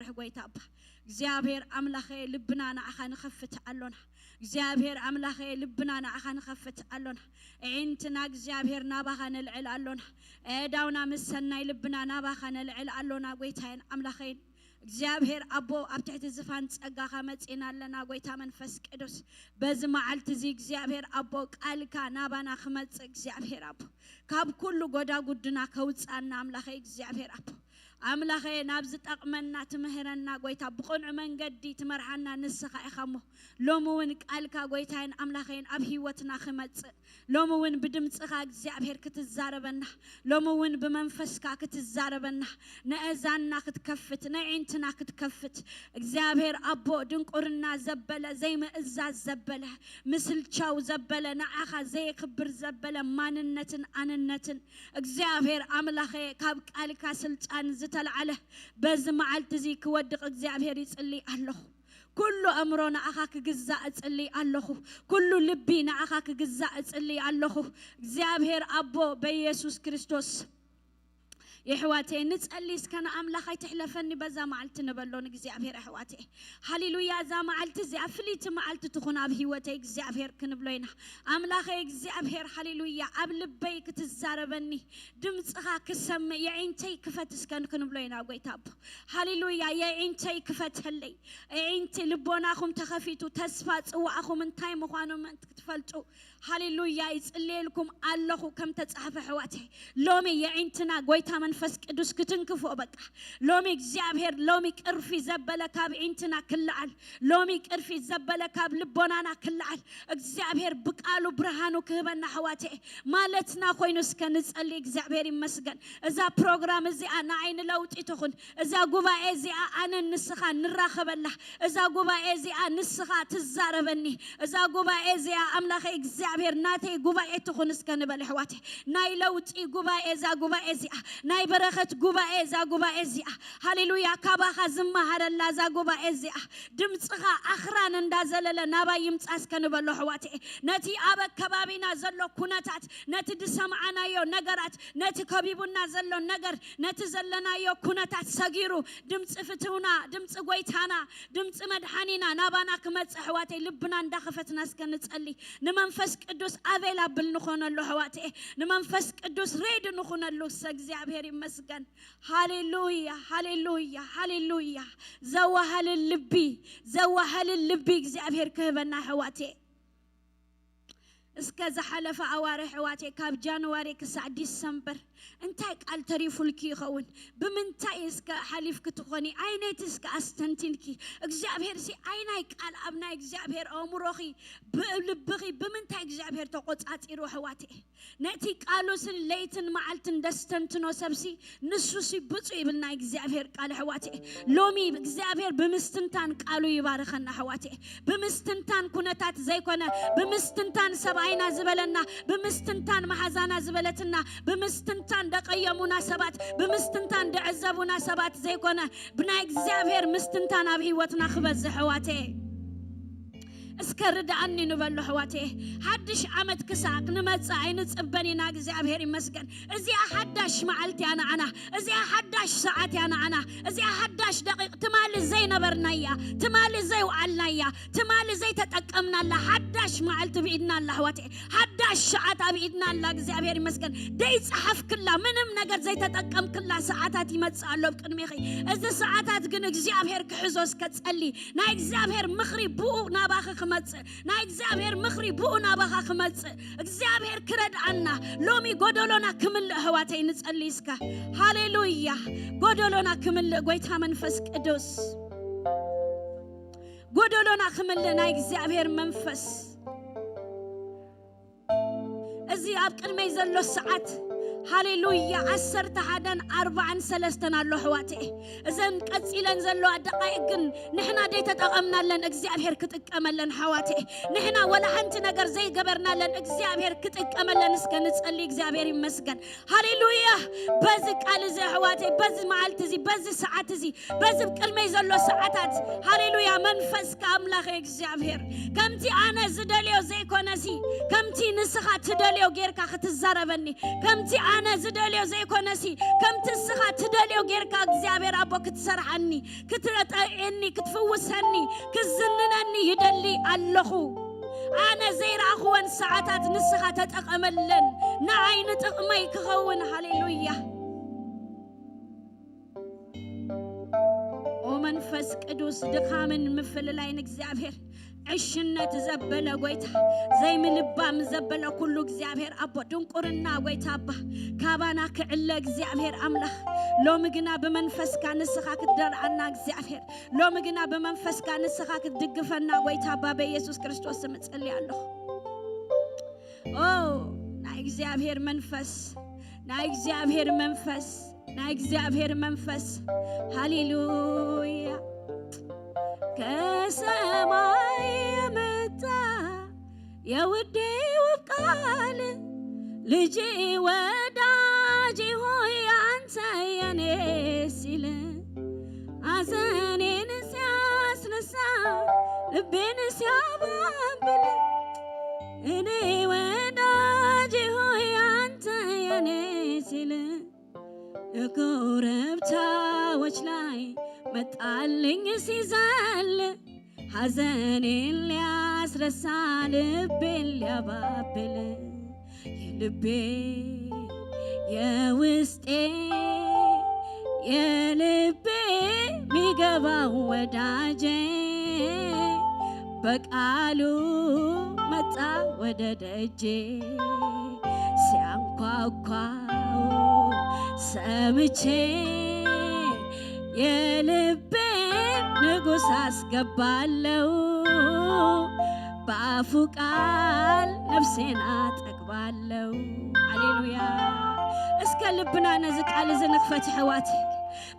ይሰርሕ ጎይታ ኣባ እግዚኣብሔር ኣምላኸ ልብና ንዓኻ ንኸፍት ኣሎና። እግዚኣብሔር ኣምላኸ ልብና ንዓኻ ንኸፍት ኣሎና። ኣዒንትና እግዚኣብሔር ናባኻ ነልዕል ኣሎና። ኣእዳውና ምስ ሰናይ ልብና ናባኻ ነልዕል ኣሎና ጎይታዬን ኣምላኸይን። እግዚኣብሔር ኣቦ ኣብ ትሕቲ ዝፋን ጸጋኻ መጺና ኣለና ጎይታ መንፈስ ቅዱስ። በዚ መዓልቲ እዚ እግዚኣብሔር ኣቦ ቃልካ ናባና ክመጽእ እግዚኣብሔር ኣቦ ካብ ኩሉ ጎዳጉድና ከውጻና ኣምላኸ እግዚኣብሔር ኣቦ ኣምላኸ ናብ ዝጠቕመና ትምህረና ጎይታ ብቕኑዕ መንገዲ ትመርሓና ንስኻ ኢኻ እሞ ሎሚ እውን ቃልካ ጎይታዬን ኣምላኸይን ኣብ ህይወትና ክመጽእ ሎሚ እውን ብድምፅኻ እግዚኣብሔር ክትዛረበና ሎሚ እውን ብመንፈስካ ክትዛረበና ነእዛንና ክትከፍት ነዒንትና ክትከፍት እግዚኣብሔር ኣቦ ድንቁርና ዘበለ ዘይምእዛዝ ዘበለ ምስልቻው ዘበለ ንዓኻ ዘየክብር ዘበለ ማንነትን ኣንነትን እግዚኣብሔር ኣምላኸ ካብ ቃልካ ስልጣን ዝተልዓለ በዚ መዓልቲ እዚ ክወድቕ እግዚኣብሔር ይጽሊ ኣለኹ። ኩሉ ኣእምሮ ንዓኻ ክግዛእ እጽሊ ኣለኹ። ኩሉ ልቢ ንዓኻ ክግዛእ እጽሊ ኣለኹ። እግዚኣብሔር ኣቦ በኢየሱስ ክርስቶስ የሕዋተይ ንጸሊ እስከ ንኣምላኽ ኣይትሕለፈኒ በዛ መዓልቲ ንበሎ ንእግዚኣብሔር ኣሕዋተይ ሃሌሉያ እዛ መዓልቲ እዚኣ ፍልይቲ መዓልቲ ትኹን ኣብ ህይወተይ እግዚኣብሔር ክንብሎ ኢና ኣምላኸይ እግዚኣብሔር ሃሌሉያ ኣብ ልበይ ክትዛረበኒ ድምፅኻ ክሰምዕ የዒንተይ ክፈት እስከ ክንብሎ ኢና ጎይታ ኣቦ ሃሌሉያ የዒንተይ ክፈተለይ የዒንቲ ልቦናኹም ተኸፊቱ ተስፋ ፅዋዕኹም እንታይ ምዃኑ ምእንቲ ክትፈልጡ ሃሌሉያ ይፅልየልኩም ኣለኹ ከም ተፃሕፈ ኣሕዋተይ ሎሚ የዒንትና ጎይታ መንፈስ ቅዱስ ክትንክፎ በቃ ሎሚ እግዚኣብሔር ሎሚ ቅርፊ ዘበለ ካብ ዒንትና ክለዓል ሎሚ ቅርፊ ዘበለ ካብ ልቦናና ክለዓል እግዚኣብሔር ብቃሉ ብርሃኑ ክህበና ኣሕዋተይ ማለትና ኮይኑ እስከ ንጸሊ እግዚኣብሔር ይመስገን እዛ ፕሮግራም እዚኣ ንዓይ ንለውጢ ትኹን እዛ ጉባኤ እዚኣ ኣነን ንስኻ ንራኸበላ እዛ ጉባኤ እዚኣ ንስኻ ትዛረበኒ እዛ ጉባኤ እዚኣ ኣምላኸ እግዚኣብሔር ናተይ ጉባኤ ትኹን እስከ ንበል ኣሕዋተይ ናይ ለውጢ ጉባኤ እዛ ጉባኤ እዚኣ ናይ በረኸት ጉባኤ እዛ ጉባኤ እዚኣ ሃሌሉያ ካባኻ ዝመሃረላ እዛ ጉባኤ እዚኣ ድምፅኻ ኣኽራን እንዳዘለለ ናባይ ይምፃ እስከ ንበሎ ኣሕዋተይ ነቲ ኣብ ኣከባቢና ዘሎ ኩነታት ነቲ ዝሰምዓናዮ ነገራት ነቲ ከቢቡና ዘሎ ነገር ነቲ ዘለናዮ ኩነታት ሰጊሩ ድምፂ ፍትውና ድምፂ ጎይታና ድምፂ መድሓኒና ናባና ክመፅእ ኣሕዋተይ ልብና እንዳኸፈትና እስከ ንፀሊ ንመንፈስ ቅዱስ ኣቬላብል ንኾነሉ ኣሕዋተይ ንመንፈስ ቅዱስ ሬድ ንኹነሉ እሰ እግዚኣብሔር ይመስገን ሃሌሉያ ሃሌሉያ ሃሌሉያ ዘዋሃልል ልቢ ዘዋሃልል ልቢ እግዚኣብሔር ክህበና ኣሕዋተይ እስከ ዝሓለፈ ኣዋርሕ ኣሕዋተይ ካብ ጃንዋሪ ክሳዕ ዲሰምበር እንታይ ቃል ተሪፉልኪ ይኸውን ብምንታይ እስከ ሓሊፍኪ ትኾኒ ኣይነይቲ እስከ ኣስተንቲንኪ እግዚኣብሔር ሲ ኣይናይ ቃል ኣብ ናይ እግዚኣብሔር ኣእምሮኺ ብልብኺ ብምንታይ እግዚኣብሔር ተቆጻጺሩ ኣሕዋተይ ነቲ ቃሉ ስን ለይትን መዓልትን ደስተንትኖ ሰብሲ ንሱሲ ብፁ ይብል ናይ እግዚኣብሔር ቃል ኣሕዋተይ ሎሚ እግዚኣብሔር ብምስትንታን ቃሉ ይባርኸና ኣሕዋተይ ብምስትንታን ኩነታት ዘይኮነ ብምስትንታን ሰብኣይና ዝበለና ብምስትንታን መሓዛና ዝበለትና ብምስትንታን ደቀየሙና ሰባት ብምስትንታን ደዕዘቡና ሰባት ዘይኮነ ብናይ እግዚኣብሔር ምስትንታን ኣብ ህይወትና ክበዝሕ ኣሕዋተይ እስከ ርድኣኒ ንበሎ ኣሕዋተይ ሓድሽ ዓመት ክሳዕ ክንመፅእ ኣይንፅበን ኢና እግዚኣብሔር ይመስገን እዚኣ ሓዳሽ መዓልቲ እያ ንዓና እዚኣ ሓዳሽ ሰዓት እያ ንዓና እዚኣ ሓዳሽ ደቂቕ ትማሊ ዘይነበርናያ ትማሊ ዘይውዓልናያ ትማሊ ዘይተጠቀምናላ ሓዳሽ መዓልቲ ብኢድና ኣላ ኣሕዋተይ ሓዳሽ ሰዓት ኣብ ኢድና ኣላ እግዚኣብሔር ይመስገን ደይፀሓፍክላ ምንም ነገር ዘይተጠቀምክላ ሰዓታት ይመፅእ ኣሎ ኣብ ቅድሜኺ እዚ ሰዓታት ግን እግዚኣብሔር ክሕዞ እስከ ፀሊ ናይ እግዚኣብሔር ምኽሪ ብኡ ናባኺ ክመፅእ ናይ እግዚኣብሔር ምኽሪ ብኡ ናባኻ ክመፅእ እግዚኣብሔር ክረድኣና ሎሚ ጎደሎና ክምልእ ኣሕዋተይ ንፀሊ እስከ ሃሌሉያ ጎደሎና ክምልእ ጎይታ መንፈስ ቅዱስ ጎደሎና ክምልእ ናይ እግዚኣብሔር መንፈስ እዚ ኣብ ቅድመይ ዘሎ ሰዓት ሃሌሉያ ዓሰርተ ሓደን ኣርባዓን ሰለስተን ኣሎ ኣሕዋተይ እዘን ቀፂለን ዘለዋ ደቃይቅ ግን ንሕና ደይተጠቐምናለን እግዚኣብሔር ክጥቀመለን ኣሕዋተይ ንሕና ወላ ሓንቲ ነገር ዘይገበርናለን እግዚኣብሔር ክጥቀመለን እስከ ንፀሊ እግዚኣብሔር ይመስገን ሃሌሉያ በዚ ቃል እዚ ኣሕዋተይ በዚ መዓልቲ እዚ በዚ ሰዓት እዚ በዚ ቅድመይ ዘሎ ሰዓታት ሃሌሉያ መንፈስካ ኣምላኸ እግዚኣብሔር ከምቲ ኣነ ዝደልዮ ዘይኮነሲ ከምቲ ንስኻ ትደልዮ ጌርካ ክትዛረበኒ ከምቲ ኣነ ዝደልዮ ዘይኮነሲ፣ ከምቲ ንስኻ ትደልዮ ጌርካ እግዚኣብሔር ኣቦ ክትሰርሓኒ፣ ክትረጠዕኒ፣ ክትፍውሰኒ፣ ክዝንነኒ ይደሊ ኣለኹ። ኣነ ዘይረኣኽወን ሰዓታት ንስኻ ተጠቐመለን፣ ንዓይ ንጥቕመይ ክኸውን። ሃሌሉያ። ኦ መንፈስ ቅዱስ፣ ድኻምን ምፍልላይን እግዚኣብሔር፣ ዕሽነት ዘበለ ጎይታ፣ ዘይምልባም ዘበለ ኩሉ እግዚኣብሔር ኣቦ፣ ድንቁርና ጎይታ ኣባ፣ ካባና ክዕለ እግዚኣብሔር ኣምላኽ፣ ሎሚ ግና ብመንፈስካ ንስኻ ክትደርዓና እግዚኣብሔር፣ ሎሚ ግና ብመንፈስካ ንስኻ ክትድግፈና ጎይታ ኣባ፣ በኢየሱስ ክርስቶስ ስም እጽሊ ኣለኹ። ኦ ናይ እግዚኣብሔር መንፈስ፣ ናይ እግዚኣብሔር መንፈስ፣ ናይ እግዚኣብሔር መንፈስ፣ ሃሌሉያ። ከሰማይ የመጣ የውዴ ውብ ቃል፣ ልጄ ወዳጄ ሆይ አንተ የኔ ሲል፣ ሐዘኔን ሲያስነሳ፣ ልቤን ሲያባብል፣ እኔ ወዳጄ ሆይ አንተ የኔ ሲል፣ ኮረብታዎች ላይ መጣልኝ ሲዘል፣ ሐዘኔን ሊያስረሳ፣ ልቤን ሊያባብል፣ የልቤ የውስጤ የልቤ ሚገባው ወዳጄ፣ በቃሉ መጣ ወደ ደጄ። ሲያንኳኳው ሰምቼ የልቤ ንጉሥ አስገባለው፣ በአፉ ቃል ነፍሴን አጠግባለው። ሃሌሉያ። እስከ ልብና ነዚ ቃል እዚ ንኽፈት ኣሕዋት።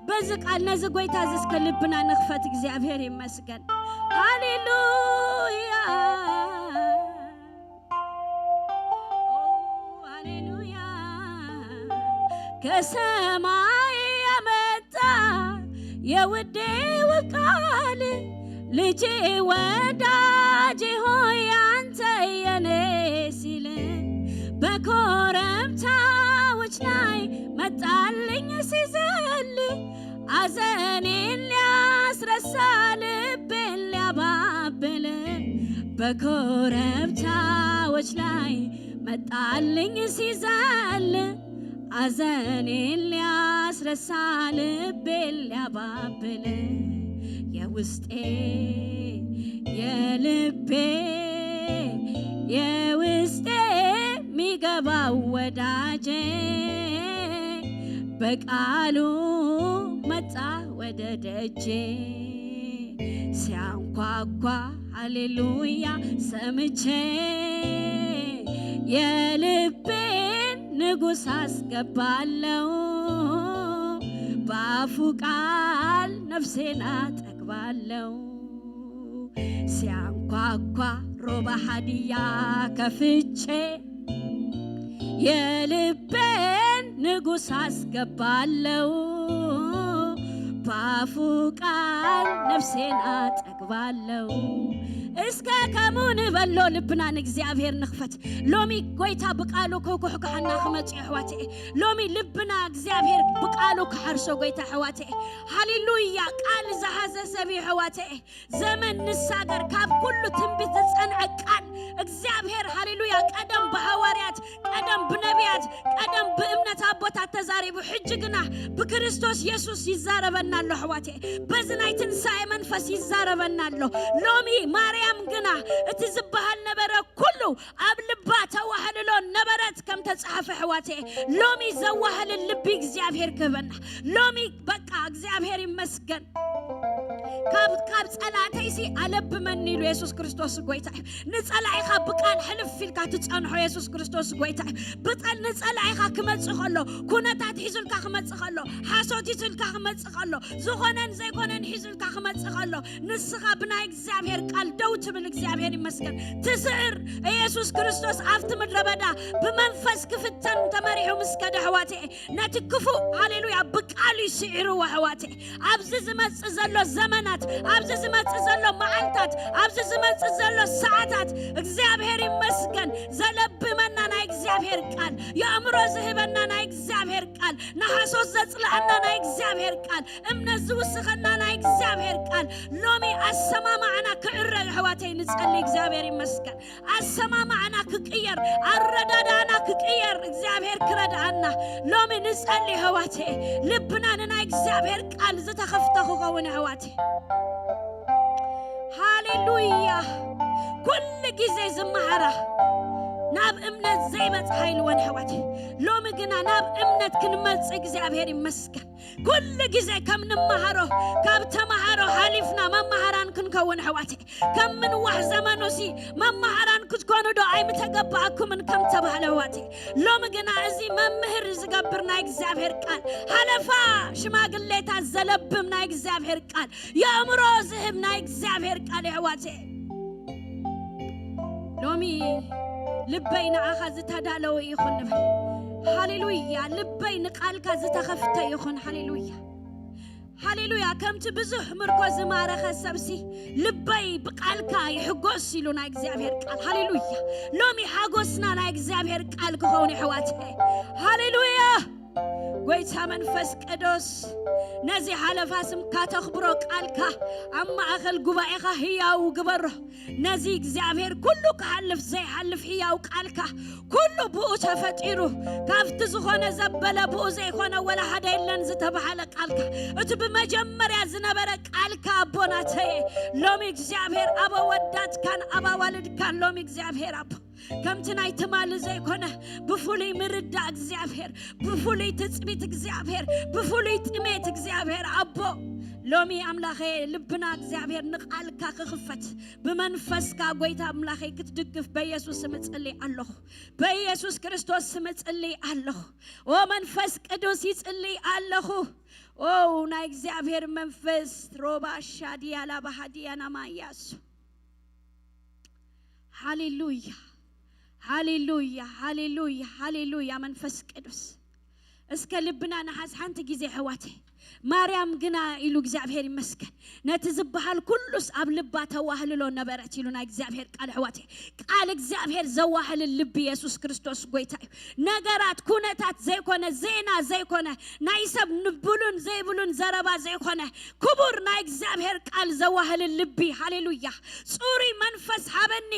በዚ ቃል ነዚ ጎይታ እዚ እስከ ልብና ንኽፈት። እግዚኣብሔር ይመስገን። ሃሌሉያ። ሃሌሉያ። ከሰማይ የመጣ የውዴ ውብ ቃል፣ ልጄ ወዳጄ ሆይ አንተ የኔ ሲል፣ በኮረብታዎች ላይ መጣልኝ ሲዘል፣ አዘኔን ሊያስረሳ ልቤን ሊያባብል፣ በኮረብታዎች ላይ መጣልኝ ሲዘል፣ አዘኔን ሊያስረሳ ልቤን ሊያባብል፣ የውስጤ የልቤ የውስጤ ሚገባው ወዳጄ፣ በቃሉ መጣ ወደ ደጄ። ሲያንኳኳ ሃሌሉያ ሰምቼ፣ የልቤን ንጉሥ አስገባለው፣ በአፉ ቃል ነፍሴን አጠግባለው። ሲያንኳኳ ሮባ ሃዲያ ከፍቼ፣ የልቤን ንጉሥ አስገባለው፣ በአፉ ቃል ነፍሴን አጠግባለው። እስከ ከሙ ንበሎ ልብና ንእግዚኣብሔር ንኽፈት። ሎሚ ጎይታ ብቃሉ ክኩሕኩሓና ክመጽእ ኣሕዋትኤ። ሎሚ ልብና እግዚኣብሔር ብቃሉ ክሓርሶ ጎይታ ኣሕዋትኤ። ሃሌሉያ። ቃል ዝሓዘ ሰብ እዩ ኣሕዋትኤ። ዘመን ንሳገር ካብ ኩሉ ትንቢት ዝጸንዐ ቃል እግዚኣብሔር። ሃሌሉያ። ቀደም ብሃዋርያት፣ ቀደም ብነቢያት፣ ቀደም ብእምነት ኣቦታት ተዛሪቡ፣ ሕጂ ግና ብክርስቶስ የሱስ ይዛረበና ኣሎ ኣሕዋትኤ። በዚ ናይ ትንሳኤ መንፈስ ይዛረበና ኣሎ። ሎሚ ማርያም ግና እቲ ዝበሃል ነበረ ኩሉ ኣብ ልባ ተዋህልሎ ነበረት ከም ተጻሕፈ ኣሕዋትኤ። ሎሚ ዘዋህልል ልቢ እግዚኣብሔር ክህበና። ሎሚ በቃ እግዚኣብሔር ይመስገን። ካብ ካብ ጸላእተይሲ ኣለብመኒ ኢሉ የሱስ ክርስቶስ ጎይታ እዩ። ንጸላኢኻ ብቃል ሕልፍ ኢልካ ትጸንሖ የሱስ ክርስቶስ ጎይታ እዩ። ብጠል ንጸላኢኻ ክመጽእ ከሎ፣ ኩነታት ሒዙልካ ክመጽእ ከሎ፣ ሓሶት ሒዙልካ ክመጽእ ከሎ፣ ዝኾነን ዘይኮነን ሒዙልካ ክመጽእ ከሎ፣ ንስኻ ብናይ እግዚኣብሔር ቃል ደው ትብል። እግዚኣብሔር ይመስገን። ትስዕር። ኢየሱስ ክርስቶስ ኣብቲ ምድረ በዳ ብመንፈስ ክፍተን ተመሪሑ ምስ ከደ ኣሕዋትኤ፣ ነቲ ክፉእ፣ ሃሌሉያ፣ ብቃሉ ይስዒርዎ ኣሕዋትኤ። ኣብዚ ዝመጽእ ዘሎ ዘመናት፣ ኣብዚ ዝመጽእ ዘሎ መዓልታት፣ ኣብዚ ዝመጽእ ዘሎ ሰዓታት እግዚኣብሔር ይመስገን። ዘለብመና ናይ እግዚኣብሔር ቃል፣ የእምሮ ዝህበና ናይ እግዚኣብሔር ቃል፣ ንሓሶት ዘጽልኣና ናይ እግዚኣብሔር ቃል፣ እምነት ዝውስኸና ናይ እግዚኣብሔር ቃል፣ ሎሚ ኣሰማማዕና ክዕረ፣ ኣሕዋተይ፣ ንጸሊ። እግዚኣብሔር ይመስገን። ኣሰማማዕና ክቅየር፣ ኣረዳዳእና ክቅየር፣ እግዚኣብሔር ክረድኣና። ሎሚ ንጸሊ፣ ኣሕዋተይ፣ ልብና ንናይ እግዚኣብሔር ቃል ዝተኸፍተ ክኸውን፣ ኣሕዋተይ። ሃሌሉያ። ኩሉ ግዜ ዝመሃራ ናብ እምነት ዘይበጽሓ ኢልወን፣ ኣሕዋተይ። ሎሚ ግና ናብ እምነት ክንመጽእ እግዚኣብሔር ይመስገን። ኩሉ ግዜ ከም ንመሃሮ፣ ካብ ተመሃሮ ሓሊፍና መመሃራን ክንከውን፣ ኣሕዋተይ። ከም ምንዋሕ ዘመኑሲ መመሃራን ክትኮኑ ዶ ኣይምተገባእኩምን ከም ተባህለ፣ ኣሕዋተይ። ሎሚ ግና እዚ መምህር ዝገብር ናይ እግዚኣብሔር ቃል፣ ሓለፋ ሽማግሌታት ዘለብም ናይ እግዚኣብሔር ቃል፣ የእምሮ ዝህብ ናይ እግዚኣብሔር ቃል፣ ኣሕዋተይ። ሎሚ ልበይ ንዓኻ ዝተዳለወ ይኹን ንበል። ሃሌሉያ። ልበይ ንቃልካ ዝተኸፍተ ይኹን። ሃሌሉያ፣ ሃሌሉያ። ከምቲ ብዙሕ ምርኮ ዝማረኸ ሰብሲ፣ ልበይ ብቃልካ ይሕጎስ ኢሉ ናይ እግዚኣብሔር ቃል። ሃሌሉያ። ሎሚ ሓጎስና ናይ እግዚኣብሔር ቃል ክኸውን፣ ኣሕዋተይ። ሃሌሉያ። ጎይታ መንፈስ ቅዱስ፣ ነዚ ሓለፋ ስምካ ተኽብሮ ቃልካ ኣብ ማእከል ጉባኤኻ ህያው ግበሮ። ነዚ እግዚኣብሔር ኩሉ ክሓልፍ ዘይሓልፍ ህያው ቃልካ፣ ኩሉ ብኡ ተፈጢሩ፣ ካብቲ ዝኾነ ዘበለ ብኡ ዘይኮነ ወላ ሓደ የለን ዝተባህለ ቃልካ፣ እቲ ብመጀመርያ ዝነበረ ቃልካ፣ ኣቦናተየ፣ ሎሚ እግዚኣብሔር ኣብ ኣወዳትካን ኣብ ኣዋልድካን፣ ሎሚ እግዚኣብሔር ኣቦ፣ ከምቲ ናይ ትማሊ ዘይኮነ፣ ብፍሉይ ምርዳእ እግዚኣብሔር፣ ብፍሉይ ትጽቢት እግዚኣብሔር፣ ብፍሉይ ጥሜት እግዚኣብሔር ኣቦ፣ ሎሚ ኣምላኸ፣ ልብና እግዚኣብሔር ንቃልካ ክኽፈት፣ ብመንፈስካ ጎይታ ኣምላኸ ክትድግፍ በኢየሱስ ስም እጽሊ ኣለኹ። በኢየሱስ ክርስቶስ ስም እጽሊ ኣለኹ። ኦ መንፈስ ቅዱስ ይጽሊ ኣለኹ። ኦ ናይ እግዚኣብሔር መንፈስ፣ ሮባ ሻዲያ ላባሃዲያ ናማያሱ። ሃሌሉያ፣ ሃሌሉያ፣ ሃሌሉያ፣ ሃሌሉያ። መንፈስ ቅዱስ፣ እስከ ልብና ንሓዝ ሓንቲ ግዜ፣ ኣሕዋተይ። ማርያም ግና ኢሉ፣ እግዚኣብሔር ይመስገን፣ ነቲ ዝበሃል ኩሉስ ኣብ ልባ ተዋህልሎ ነበረት ኢሉ ናይ እግዚኣብሔር ቃል፣ ኣሕዋተይ። ቃል እግዚኣብሔር ዘዋህልል ልቢ፣ ኢየሱስ ክርስቶስ ጎይታ እዩ። ነገራት፣ ኩነታት ዘይኮነ፣ ዜና ዘይኮነ፣ ናይ ሰብ ንብሉን ዘይብሉን ዘረባ ዘይኮነ፣ ክቡር ናይ እግዚኣብሔር ቃል ዘዋህልል ልቢ። ሃሌሉያ። ጽሩይ መንፈስ ሃበኒ፣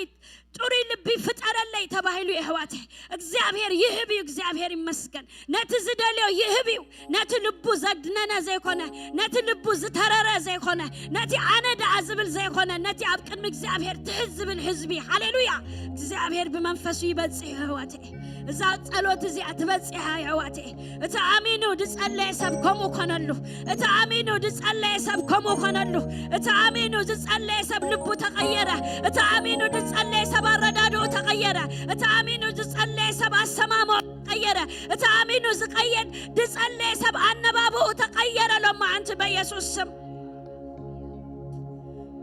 ጽሩይ ልቢ ፍጠረለይ ተባሂሉ እዩ፣ ኣሕዋተይ። እግዚኣብሔር ይህብ እዩ። እግዚኣብሔር ይመስገን። ነቲ ዝደልዮ ይህብ እዩ። ነቲ ልቡ ዘድነነ ዘይኮነ፣ ነቲ ልቡ ዝተረረ ዘይኮነ፣ ነቲ ኣነ ደኣ ዝብል ዘይኮነ፣ ነቲ ኣብ ቅድሚ እግዚኣብሔር ትሕት ዝብል ህዝቢ፣ ሃሌሉያ፣ እግዚኣብሔር ብመንፈሱ ይበጽሕ እዩ፣ ኣሕዋተይ። እዛ ጸሎት እዚኣ ትበጽሕ እያ፣ ኣሕዋተይ። እቲ ኣሚኑ ዝጸለየ ሰብ ከምኡ ኮነሉ። እቲ ኣሚኑ ዝጸለየ ሰብ ከምኡ ኮነሉ። እቲ ኣሚኑ ዝጸለየ ሰብ ልቡ ተቐየረ። እቲ ኣሚኑ ዝጸለየ ሰብ ኣረዳድኡ ተቐየረ። እቲ ኣሚኑ ዝጸለየ ሰብ ኣሰማምኡ ተቐየረ። እቲ ኣሚኑ ዝቐየድ ዝጸለየ ሰብ ኣነባብኡ ተቐየረ። ሎማዓንቲ በኢየሱስ ስም።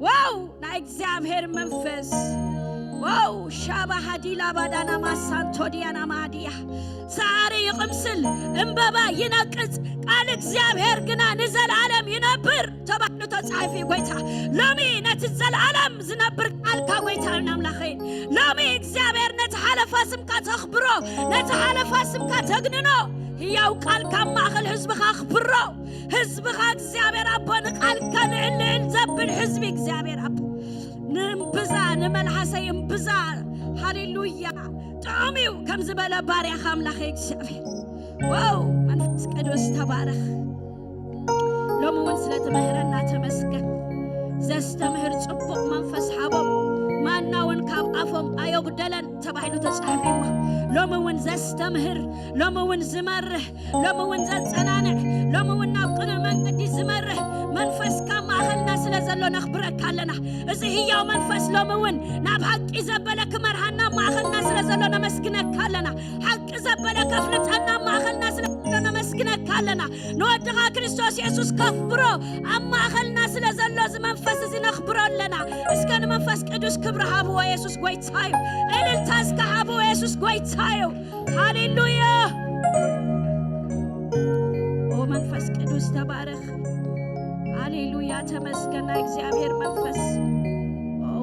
ዋው ናይ እግዚኣብሔር መንፈስ፣ ዋው ሻባ ሃዲላ ባዳና ማሳንቶ ዲያና ማዲያ። ሳዕሪ ይቕምስል፣ እምበባ ይነቅጽ፣ ቃል እግዚኣብሔር ግና ንዘለዓለም ይነብር ተባሂሉ ተጻሒፉ እዩ። ጎይታ ሎሚ ነቲ ዘለዓለም ዝነብር ቃልካ፣ ጎይታ ናምላኸይ፣ ሎሚ እግዚኣብሔር ነቲ ሓለፋ ስምካ ተኽብሮ፣ ነቲ ሓለፋ ስምካ ተግንኖ። ህያው ቃልካ ኣብ ማእከል ህዝብኻ ኣኽብሮ። ህዝብኻ እግዚኣብሔር ኣቦ ንቃልካ ልዕል ልዕል ዘብል ህዝቢ እግዚኣብሔር ኣቦ፣ ንእምብዛ ንመልሓሰይ እምብዛ፣ ሃሌሉያ፣ ጥዑም እዩ ከም ዝበለ ባርያኻ ኣምላኸይ እግዚኣብሔር። ዋው መንፈስ ቅዱስ ተባረኽ። ሎሚ እውን ስለ ትምህረና ተመስገን። ዘስተምህር ጽቡቕ መንፈስ ሃቦም፣ ማና እውን ካብ ኣፎም ኣየጉደለን ተባሂሉ ተጻሒፉ እሞ፣ ሎሚ እውን ዘስተምህር፣ ሎሚ እውን ዝመርህ፣ ሎሚ እውን ዘጸናንዕ፣ ሎሚ እውን ናብ ቅኑዕ መንገዲ ዝመርህ መንፈስ ካብ ማእኸልና ስለ ዘሎ ነኽብረካ ኣለና። እዚ ህያው መንፈስ ሎሚ እውን ናብ ሓቂ ዘበለ ክመርሃና ኣብ ማእኸልና ስለ ዘሎ ነመስግነካ ኣለና። ሓቂ ዘበለ ከፍልጠና ኣብ ማእኸልና ስለ ዘሎ ነመስግነካ ኣለና። ንወድኻ ክርስቶስ የሱስ ከኽብሮ ኣብ ማእኸልና ስለ ዘሎ እዚ መንፈስ እዚ ነኽብሮ ኣለና። እስከ ንመንፈስ ቅዱስ ክብሪ ሃብዎ፣ የሱስ ጎይታ እዩ። እልልታ እስከ ሃብዎ፣ የሱስ ጎይታ እዩ። ሃሌሉያ። ኦ መንፈስ ቅዱስ ተባረኽ። ሃሌሉያ። ተመስገን ናይ እግዚኣብሔር መንፈስ። ኦ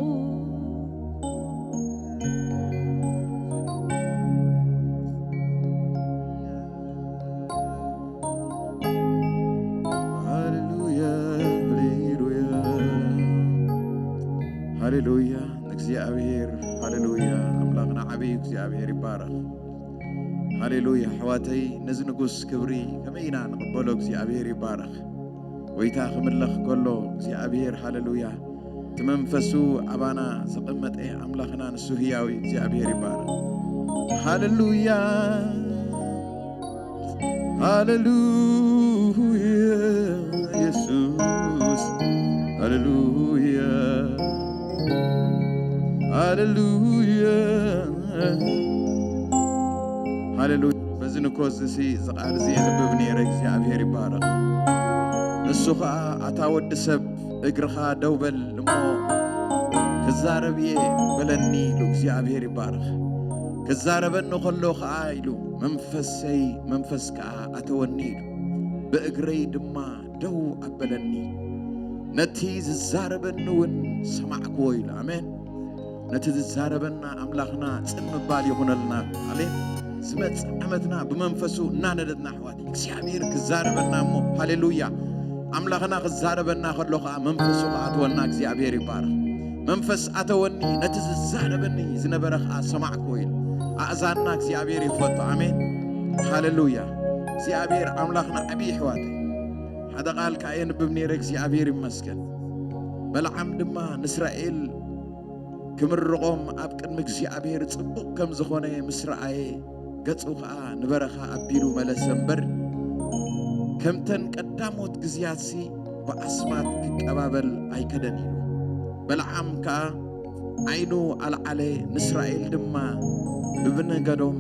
ሃሌሉያ ንእግዚኣብሔር፣ ሃሌሉያ ኣምላኽና ዓብዪ እግዚኣብሔር ይባረኽ። ሃሌሉያ ኣሕዋተይ፣ ነዚ ንጉስ ክብሪ ከመይ ኢና ንቕበሎ? እግዚኣብሔር ይባረኽ። ጎይታ ክምለኽ ከሎ እግዚኣብሔር፣ ሃሌሉያ፣ እቲ መንፈሱ ኣባና ዘቐመጠ ኣምላኽና ንሱ ህያው እዩ። እግዚኣብሔር ይባረኽ። ሃሌሉያ ሃሌሉያ ኢየሱስ ሃሌሉያ ሃሌሉያ ሃሌሉያ። በዚ ንኮ እዚ ሲ እዚ ቃል እዚ የንብብ ነይረ። እግዚኣብሔር ይባረኽ። ንሱ ኸዓ ኣታ ወዲ ሰብ እግርኻ ደው በል እሞ ክዛረብ እየ በለኒ ኢሉ። እግዚኣብሔር ይባረኽ። ክዛረበኒ ከሎ ኸዓ ኢሉ መንፈሰይ መንፈስ ከኣ ኣተወኒ ኢሉ። ብእግረይ ድማ ደው ኣበለኒ። ነቲ ዝዛረበኒ እውን ሰማዕክዎ ኢሉ። ኣሜን። ነቲ ዝዛረበና ኣምላኽና ጽን ምባል ይኹነልና። ኣሜን። ዝመጽእ ዓመትና ብመንፈሱ እናነደድና ኣሕዋት እግዚኣብሔር ክዛረበና እሞ፣ ሃሌሉያ። ኣምላኽና ክዛረበና ከሎ ኸዓ መንፈሱ ክኣትወና እግዚኣብሔር ይባረኽ። መንፈስ ኣተወኒ፣ ነቲ ዝዛረበኒ ዝነበረ ኸዓ ሰማዕክዎ ኢሉ። ኣእዛንና እግዚኣብሔር ይፈቱ። ኣሜን። ሃሌሉያ። እግዚኣብሔር ኣምላኽና ዓብዪ ኣሕዋተይ። ሓደ ቃል ከኣ የንብብ ነይረ። እግዚኣብሔር ይመስገን። በለዓም ድማ ንእስራኤል ክምርቖም ኣብ ቅድሚ እግዚኣብሔር ጽቡቕ ከም ዝኾነ ምስ ረኣየ፣ ገጹ ኸኣ ንበረኻ ኣቢሉ መለሰ እምበር፣ ከምተን ቀዳሞት ግዜያትሲ ብኣስማት ክቀባበል ኣይከደን ኢሉ። በለዓም ከኣ ዓይኑ ኣልዓለ፣ ንእስራኤል ድማ ብብነገዶም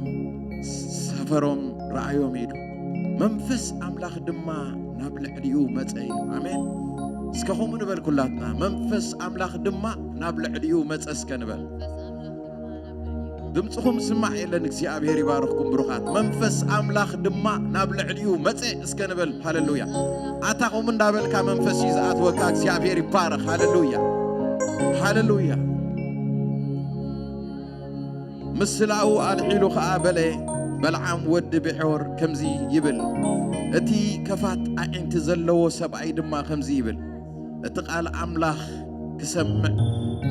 ሰፈሮም ረኣዮም ኢሉ። መንፈስ ኣምላኽ ድማ ናብ ልዕሊኡ መጸ ኢሉ። ኣሜን። እስከ ከምኡ ንበል ኩላትና፣ መንፈስ ኣምላኽ ድማ ናብ ልዕሊኡ መጸ እስከ ንበል። ድምፅኹም ስማዕ የለን። እግዚኣብሔር ይባርኽኩም ብሩኻት። መንፈስ ኣምላኽ ድማ ናብ ልዕሊኡ መጸ እስከ ንበል። ሃሌሉያ። ኣታ ከምኡ እንዳበልካ መንፈስ እዩ ዝኣትወካ። እግዚኣብሔር ይባረኽ። ሃሌሉያ። ሃሌሉያ። ምስላኡ ኣልዒሉ ኸዓ በለ፣ በለዓም ወዲ ብዔር ከምዚ ይብል፣ እቲ ከፋት ኣዒንቲ ዘለዎ ሰብኣይ ድማ ከምዚ ይብል፣ እቲ ቃል ኣምላኽ ክሰምዕ፣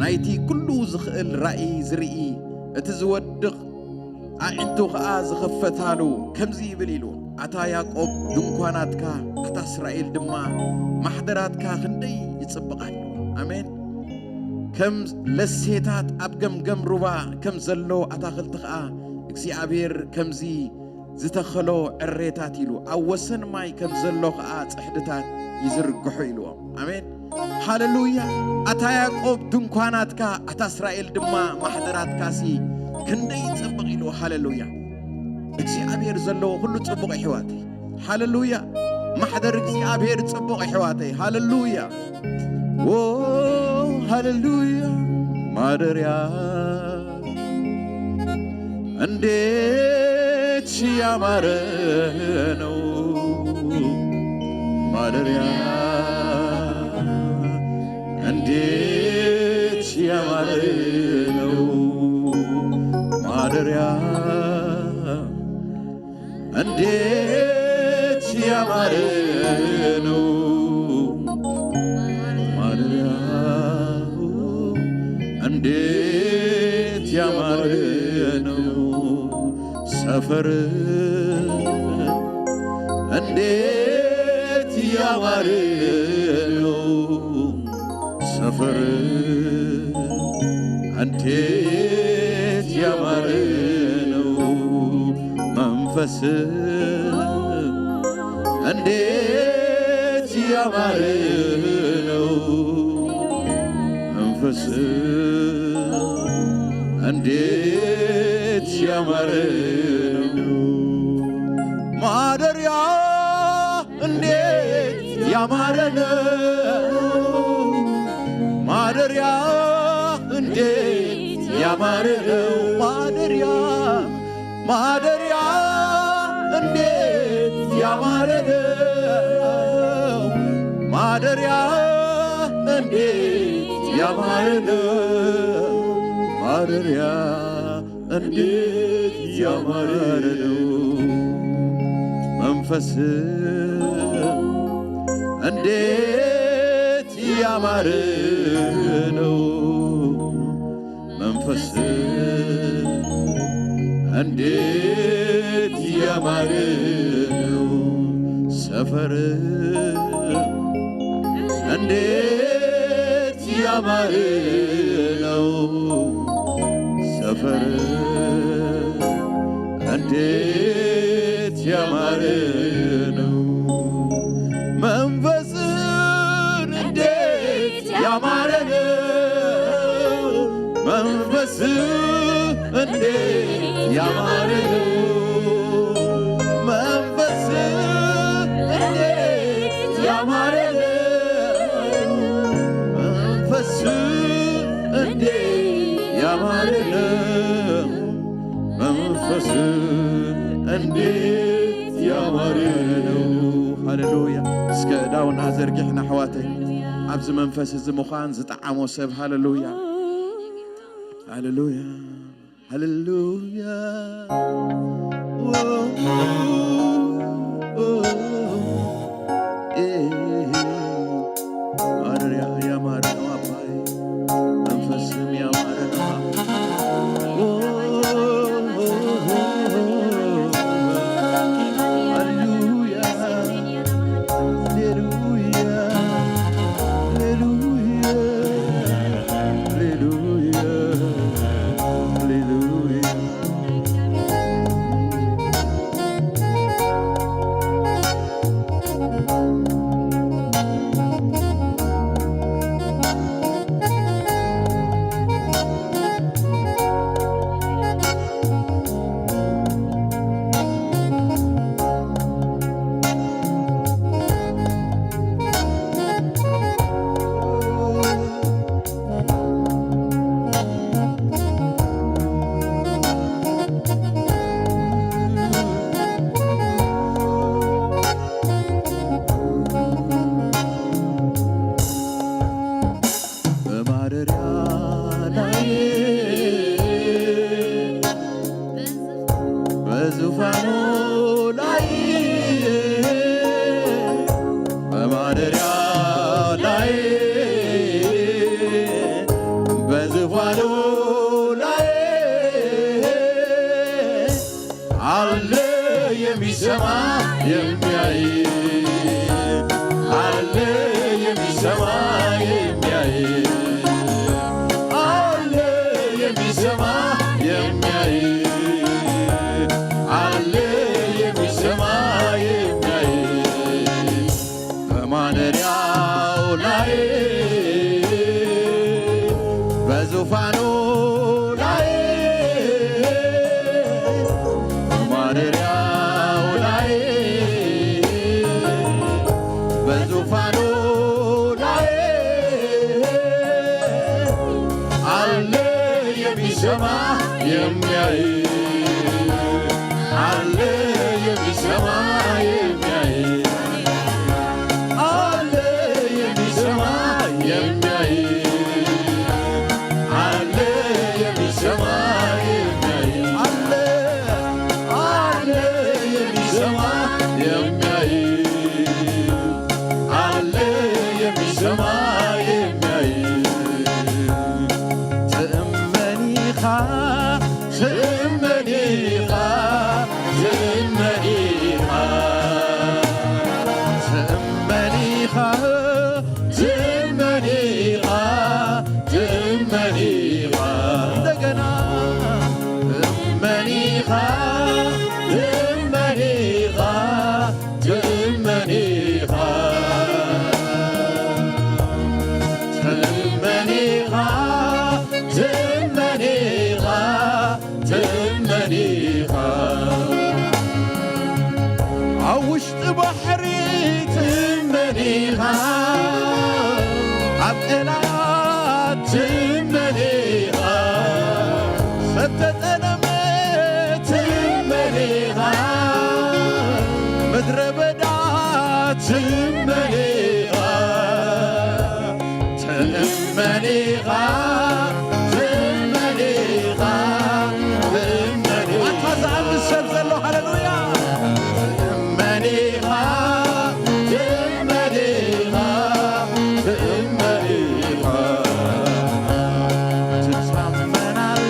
ናይቲ ኩሉ ዝኽእል ራእይ ዝርኢ፣ እቲ ዝወድቕ ኣዒንቱ ኸኣ ዝኸፈታሉ ከምዚ ይብል ኢሉ፣ ኣታ ያዕቆብ ድንኳናትካ፣ ኣታ እስራኤል ድማ ማሕደራትካ ክንደይ ይጽብቕ ኣሎ። ኣሜን። ከም ለሴታት ኣብ ገምገም ሩባ ከም ዘሎ ኣታኽልቲ ኸኣ እግዚኣብሔር ከምዚ ዝተኸሎ ዕሬታት ኢሉ፣ ኣብ ወሰን ማይ ከም ዘሎ ኸኣ ጽሕድታት ይዝርግሑ ኢልዎም። ኣሜን። ሃሌሉያ። ኣታ ያዕቆብ ድንኳናትካ፣ ኣታ እስራኤል ድማ ማሕደራትካሲ ክንደይ ጽብቕ ኢሉ። ሃሌሉያ። እግዚኣብሔር ዘለዎ ኩሉ ጽቡቕ ኣሕዋተይ። ሃሌሉያ። ማሕደር እግዚኣብሔር ጽቡቕ ኣሕዋተይ። ሃሌሉያ። ኦ ሃሌሉያ። ማደርያ እንዴት ያማረ ነው። ማደርያ እንዴት ያማረ ነው። ማደርያ እንዴት ያማረ ነው። ማደሪያው እንዴት ያማረ ነው። ሰፈር እንዴት ያማረ ነው። ሰፈር እንዴት ያማረ ነው። መንፈስ እንዴት ያማረ ነው። መንፈስ እንዴት ያማረ ነው። ማደሪያ እንዴት ያማረ ነው። ማደሪያ እንዴት ያማረ ነው። ማደሪያ ማደሪያ እንዴት ያማረ ነው። ማደሪያ እንዴት ያማረ ነው። ማደሪያ እንዴት ያማረ ነው። መንፈስ እንዴት ያማረ ነው። መንፈስ እንዴት ያማረ ነው ሰፈር፣ እንዴት ያማረ ነው ሰፈር፣ እንዴት ያማረ ነው መንፈስ እንዴት ያማረ ነው መንፈስ እንዴት ያማረ ነው መንፈስ እንዴት ያማረ ነው መንፈስ እንዴት ያማረ ነው መንፈስ እንዴት ያማረ ነው። ሃሌሉያ። እስከ እዳውና ዘርጊሕና ኣሕዋተይ፣ ኣብዚ መንፈስ እዚ ምዃን ዝጠዓሞ ሰብ። ሃሌሉያ፣ ሃሌሉያ፣ ሃሌሉያ። ኦ፣ ኦ፣ ኦ፣ ኤ፣ ሃሌሉያ። ያማረ ነው አባይ፣ መንፈስም ያማረ ነው። ኦ፣ ሃሌሉያ፣ ሃሌሉያ፣ ሃሌሉያ፣ ሃሌሉያ፣ ሃሌሉያ። በማደሪያ ላይ በዙፋኑ ላይ በማደሪያ ላይ በዙፋኑ ላይ አለ የሚሰማ የሚያይ አለ የሚሰማ የሚያይ አለ የሚሰማ የሚያይ አለ የሚሰማ የሚያይ በማደሪያው ላይ በዙፋኑ ላይ በማደሪያው ላይ በዙፋኑ ላይ አለ የሚሰማ የሚያይ አለ የሚሰማ የሚያይ አለ የሚሰማ የሚያይ አለ የሚሰማ የሚያይ አለ አለ የሚሰማ የሚያይ አለ የሚሰማ የሚያይ ትእመን ኢኻ ትእመን ኢኻ ትእመን ኢኻ ትእመን ኢኻ ትእመን ኢኻ ትእመን ኢኻ እንደገና ትእመን ኢኻ ትእመን ኢኻ ትእመን ኢኻ ትእመን ኢኻ ትእመን ኢኻ ትእመን ኢኻ ኣብ ውሽጢ ባሕሪ ትእመን ኢኻ ኣብ ቀላይ ትእመን ኢኻ ሰብ ተጠለመ ትእመን ኢኻ ምድረ በዳ ትእመን ኢኻ ትእመን ኢኻ ትእመን ኢኻ ትእመን ኢኻ ኣታ ዝኣምን ሰብ ዘሎ ሃሌሉያ ትእመን ኢኻ ትእመን ኢኻ ትእመን ኢኻ ትታመናለኻ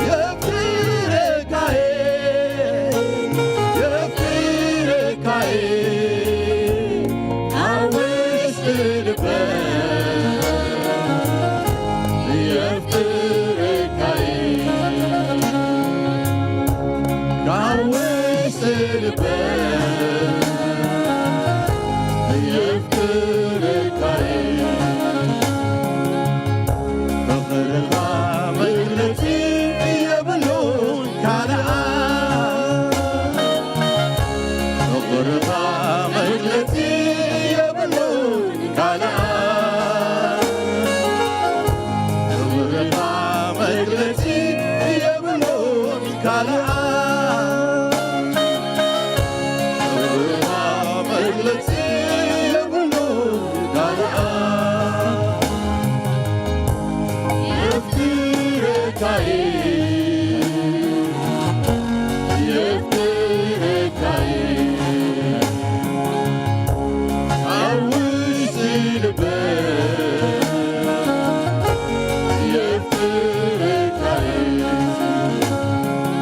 የፍቅረካየ፣ የፍቅረካየ፣ ኣብ ውሽጢ ልበይ የፍቅረካየ፣ ካብ ውሽጢ ልበይ የፍቅረካየ። ፍቕርኻ መግለጺ የብሉን ካልኣ፣ ፍቕርኻ መግለጺ የብሉን ካልኣ፣ ፍቕርኻ መግለጺ የብሉን ካልኣ፣ ፍቕርኻ መግለጺ የብሉን ካልኣ። የፍቅረካየ፣ የፍቅረካየ፣ ኣብ ውሽጢ ልበይ የፍቅረካየ።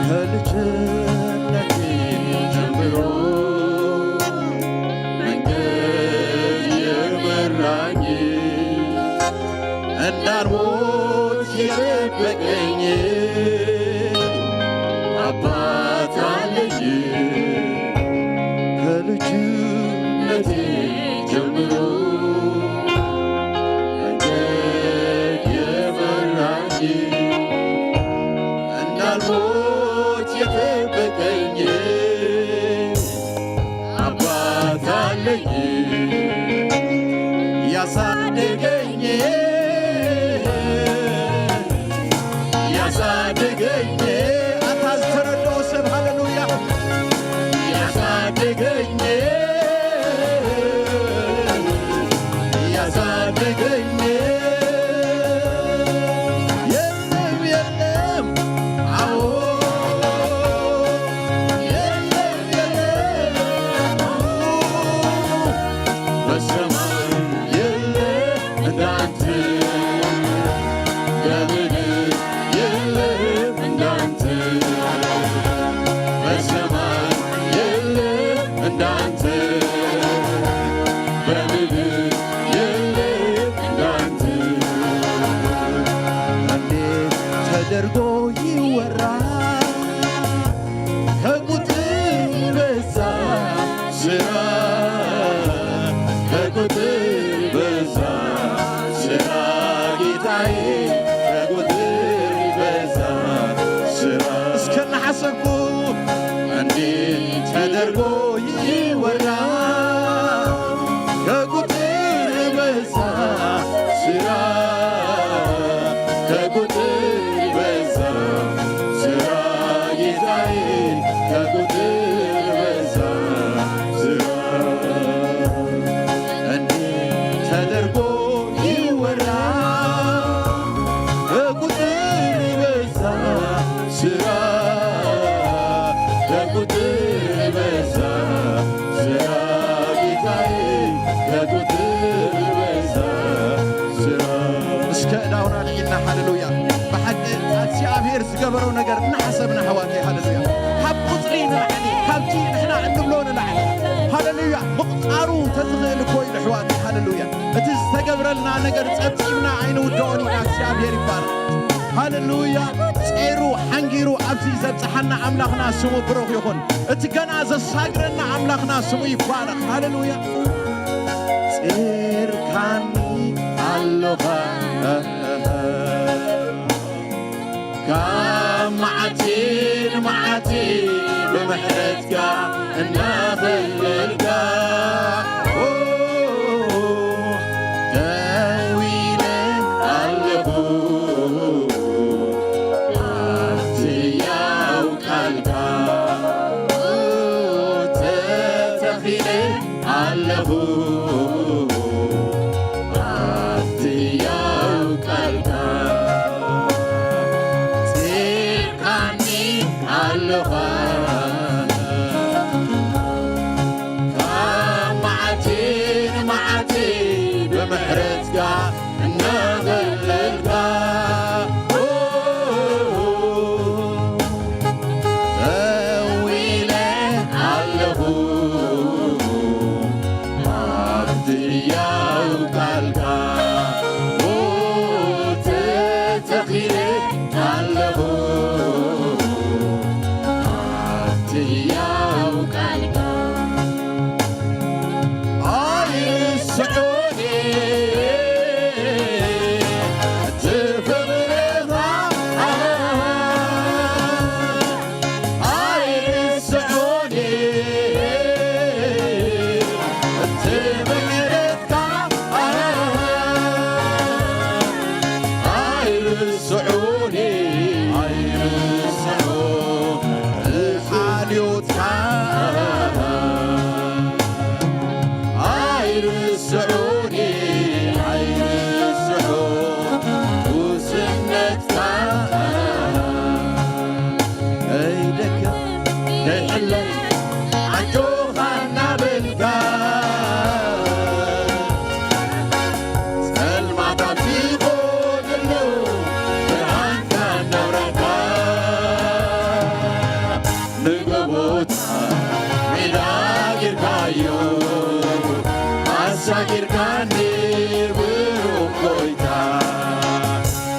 ከልጅነቴ ጀምሮ መንገድ የመራኝ፣ እንዳልሞት የጠበቀኝ አባት አለኝ። ከልጅነቴ ጀምሮ መንገድ የመራኝ፣ እንዳልሞት የጠበቀኝ አባት አለኝ ያሳደገኝ፣ ያሳደገኝ። ኣታ ዝተረድኦ ሰብ ሃሌሉያ። ያሳደገኝ፣ ያሳደገኝ። የለም፣ የለም፣ አዎ፣ የለም፣ የለም፣ በሰማይ የለም እንዳንተ፣ በምድር የለም እንዳንተ፣ በሰማይ የለም እንዳንተ፣ በምድር የለም እንዳንተ። እንዴት ተደርጎ ይወራ ከቁጥር በዛ ስራ፣ ከቁጥር በዛ ስራ ጌታዬ፣ ከቁጥር በዛ ስራ። እስከ እናሓሰብኩ እንዴት ተደርጎ ይወራ ከቁጥር በዛ ስራ፣ ከቁጥር በዛ ስራ ጌታዬ፣ ከቁጥር በዛ ስራ። እንዴት ተደርጎ ይወራ ከቁጥር በዛ ስራ፣ ከቁጥር በዛ ስራ ጌታዬ፣ ከቁጥር በዛ ስራ። እስከ እዳውና ልዒልና፣ ሃሌሉያ። ብሓቂ እግዚኣብሔር ዝገበሮ ነገር እናሓሰብና፣ ኣሕዋተይ፣ ሃሌሉያ፣ ካብ ቁፅሪ ንላዕሊ፣ ካብቲ ንሕና እንብሎ ንላዕሊ፣ ሃሌሉያ፣ ምቑፃሩ ተዝኽእል እኮ ኢሉ፣ ኣሕዋተይ፣ ሃሌሉያ። እቲ ዝተገብረልና ነገር ጸብጺብና ኣይንውድኦን ኢና። እግዚኣብሔር ይባረኽ። ሃሌሉያ። ጸይሩ ሓንጊሩ ኣብዚ ዘብጽሓና ኣምላኽና ስሙ ብሩኽ ይኹን። እቲ ገና ዘሳግረና ኣምላኽና ስሙ ይባረኽ። ሃሌሉያ። ጸይርካኒ ኣለኻ ካብ መዓልቲ ንመዓልቲ ብምሕረትካ እናኸለልካ፣ ኦ፣ ደው ኢለ ኣለኹ ኣብቲ ያው ቃልካ፣ ኦ፣ ተተኺለ ኣለኹ ኣብቲ ያው ቃልካ። ጺርካኒ ኣለኻ ተኺለ ኣለኹ ኣብቲ ህያው ቃልካ። ኣይርስዑኒ እቲ ፍቕርኻ፣ ኣይርስዑኒ እቲ ምሕረትካ። ኣይርስዑኒ፣ ኣይርስዑ ሓልዮትካ። ኣይርስዑኒ፣ ኣይርስዑ ጉስነትካ። ከይደክም ከይሕለል ኣጆኻ እናበልካ፣ ጸልማት ኣብ ዝኾነሉ ብርሃንካ እናብራህካ፣ ንጎቦታት ሜዳ ጌርካዮ፣ ኣሳጊርካኒ ብሩኽ ጎይታ።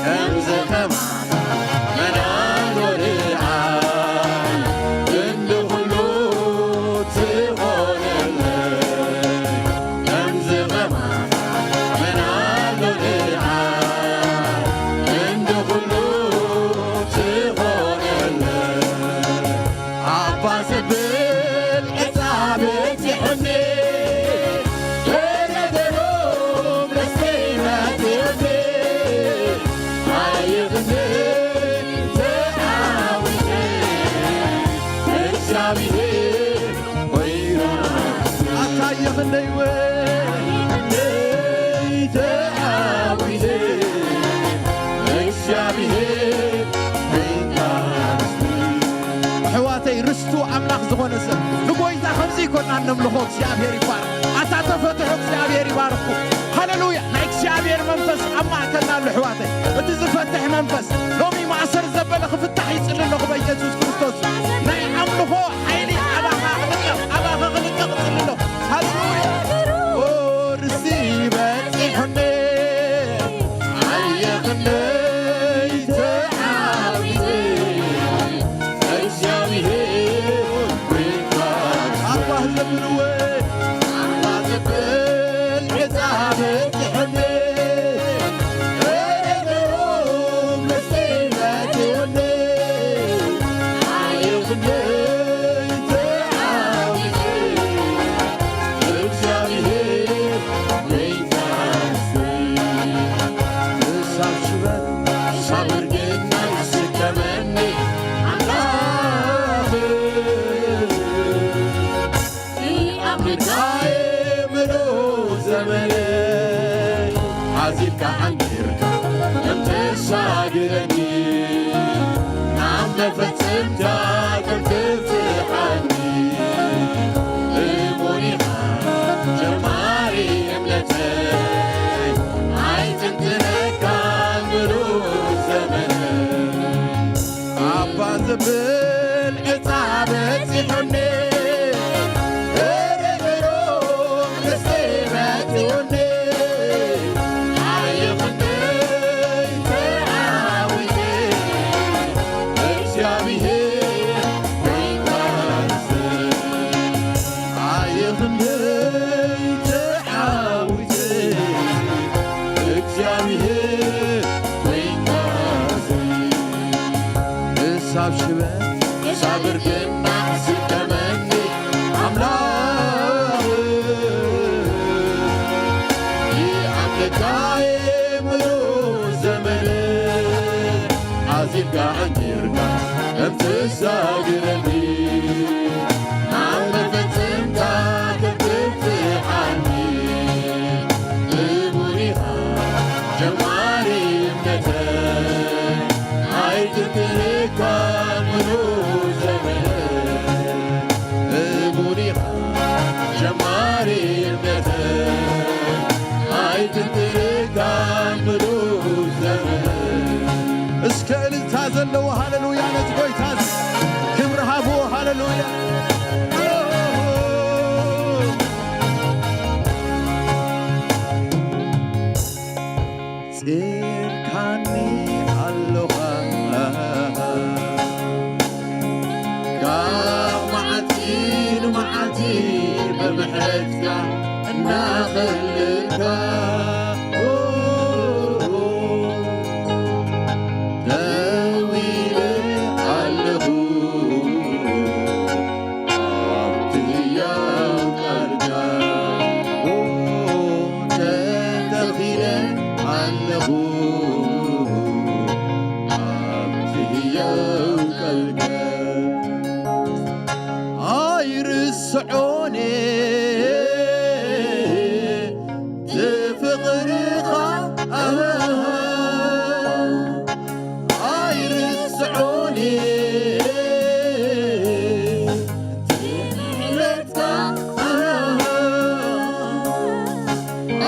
ከምዚ ከማን መን ኣሎ ርኣይ፣ ክንዲ ኩሉ ትኾነለይ። ከምዚ ከማን መን ኣሎ ርኣይ፣ ክንዲ ኩሉ ትኾነለይ። ኣባ ዘብል ዕጻ በጺሑኒ፣ ተረደሮም ደስተይ መጺኡኒ። ኣየኽንደይ ተዓዊተ፣ እግዚኣብሔር ኮይና። ኣታ ኣየኽንደይ ወይ፣ ኣየኽንደይ ተዓዊተ፣ እግዚኣብሔር ኮይና። ኣሕዋተይ፣ ርስቱ ኣምላኽ ዝኾነ ሰብ ንጎይታ ከምዚ ይኮና እነምልኾ። እግዚኣብሔር ይባረኽ። ኣታ ተፈትሑ፣ እግዚኣብሔር ይባርኽኩ። ሃሌሉያ። ናይ እግዚኣብሔር መንፈስ ኣብ ማእከልና ኣሎ ኣሕዋተይ። እቲ ዝፈትሕ መንፈስ ሎሚ ማእሰር ዘበለ ክፍታሕ ይጽሊ ኣለኹ በኢየሱስ ክርስቶስ። ናይ ኣምልኾ ሓይሊ ኣባኻ ክልቀቕ፣ ኣባኻ ክልቀቕ እጽሊ ኣለኹ። ሃሌሉያ። ኦ፣ ርስቲ በጺሑኒ። ኣየኽንደይ ተዓዊተ፣ እግዚኣብሔር ኮይንካ። ኣባ ዘብልወ፣ ኣባ ዘብል ዕጻ በጺሑኒ። ተረደሮም ደስተይ መጺኡኒ። ኣየኽንደይ ተዓዊተ፣ እግዚኣብሔር ክሳብ ሽበት ሳብር ግን ኣይስከመኒ ኣምላኽ። ኣምልካዬ ምሉእ ዘመነይ ኣዚልካ ሓንጊርካ ከም ተሳግረኒ፣ ናብ መፈጸምታ ከም ትብጽሓኒ። እሙን ኢኻ ጀማሪ እምነተይ፣ ኣይትንትነካ ምሉእ ዘመነይ። ኣባ ዘብል ዕጻ በጺሑኒ፣ ተረደሮም ደስተይ መጺኡኒ። ኣየኽንደይ ተዓዊተ፣ እግዚኣብሔር ኮይንካ ርስትይ። ኣየኽንደይ ተዓዊተ፣ እግዚኣብሔር ኮይንካ ርስትይ። ክሳብ ሽበት ክሳብ እርጅና ስከመኒ ኣምላኽ። ይኣምልካ እየ ምሉእ ዘመነ፣ ኣዚልካ ኣንኪርካ ከም ትሳግረኒ፣ ናብ መፈጸምታ ከም ትብጽሓኒ። እሙን ኢኻ ጀማሪ እምነተይ፣ ኣይትትህካ ምሉእ ዘመን። እሙን ኢኻ ጀማሪ እምነተይ፣ ኣይትትህካ ምሉእ ዘመን። እስከ እልልታ ዘለዎ ሃሌሉያ ነቲ ጎይታ እዚ ክብሪ ሃብዎ። ሃሌሉያ። ጼርካኒ እትካ እናኸልካ ደው ኢለ ኣለኹ ኣብቲ ህያው ቃልካ ተተኺለ ኣለኹ ኣብቲ ህያው ቃልካ ኣይርስዖን እየ ፍቕርኻ ኣይርስዖን እየ ምሕረትካ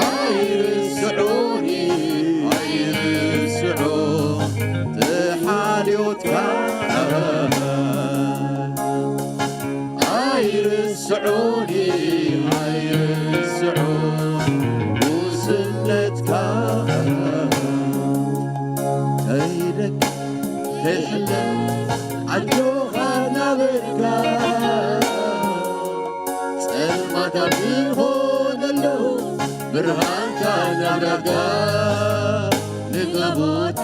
ኣይርስዖን ኣይርስዖ ተሓልዮትካ ኣይርስዖን ኣይርስዖ ውስነትካ ከይደክ ከይሕለ ዓጆኻ ናበርካ ጸልማት ኣብ ዝኾነሉ ብርሃንካ ናብራካ ንጋቦታ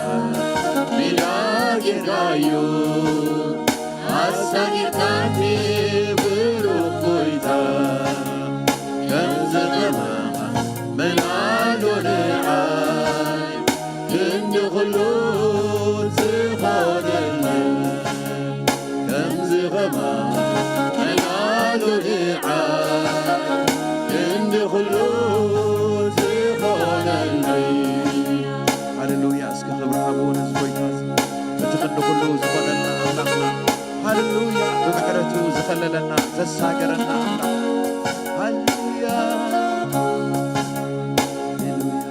ሜዳ ጌርካዮ ኣሳጊርካኒ ብሩኽ ጎይታ ከምዚ ከማኻ መን ኣሎ ንዓይ ክንዲ ኩሉ ዝኾነለይ ከምዚ ኸማን መን ኣሎ ንዓይ ክንዲ ኩሉ ዝኾነለይ ሃሌሉያ እስከ ክብሪ ሃብዎ ነዚ ጎይታ እዚ በቲ ክንዲ ኩሉ ዝኾነልና ኣምላኽና ሃሌሉያ ብምሕረቱ ዝኸለለና ዘሳገረና ኣምላኽ ሃሌሉያ ሃሌሉያ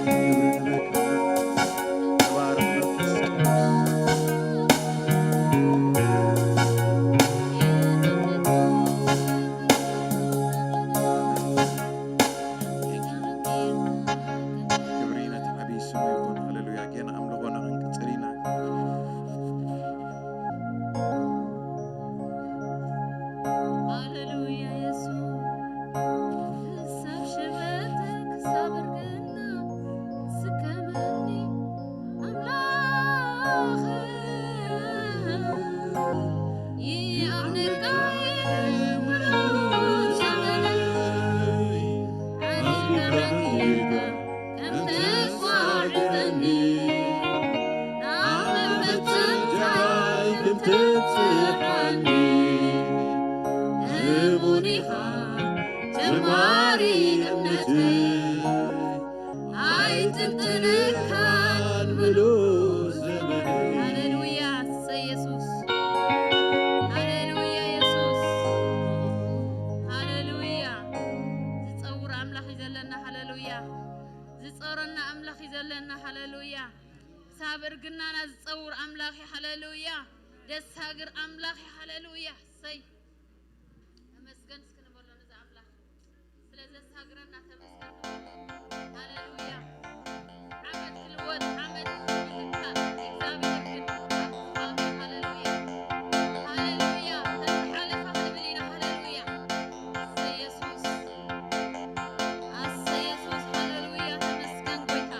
ክብሪ ንበካ ተባረኽ መንፈስ ቅዱስ ክብሪ ነቲ ዓብዪ ስሙ ይኹን ሃሌሉያ ጌና ኣምልኾና ክንቅፅል ኢና ሃሌሉያ የሱስ ክሳብ ሽበት ክሳብ እርግና ስከመኒ ኣምላኽ ይኣምነካ ምሉእ ዘመነይ ሓይልካ ከም ተጓዕዘኒ ናብ መፈጸምታይ ከም ትብጽሓኒ እሙን ኢኻ ጀማሪ እምነተይ ኣይጥንጥነካን ምሉእ ዘመነይ ሃሌሉያ እሰይ የሱስ ሃሌሉያ የሱስ ሃሌሉያ ዝጸውር ኣምላኽ እዩ ዘለና ሃሌሉያ ዝጸውረና ኣምላኽ እዩ ዘለና ሃሌሉያ ክሳብ እርግናና ዝጸውር ኣምላኽ እዩ ሃሌሉያ ደሳግር ኣምላኽ እዩ ሃሌሉያ እሰይ ተመስገን እስኪ ንበሎ ነዚ ኣምላኽ ስለ ዘሳግረና ተመስገን ንበሎ ሃሌሉያ ዓመት ክልወጥ ዓመት ይልካ እግዚኣብሔር ግን ኣብዝሓልካ ሃሌሉያ ሃሌሉያ ተዝሓለፋ ክንብል ኢና ሃሌሉያ ኣሰይ የሱስ ኣሰይ የሱስ ሃሌሉያ ተመስገን ጎይታ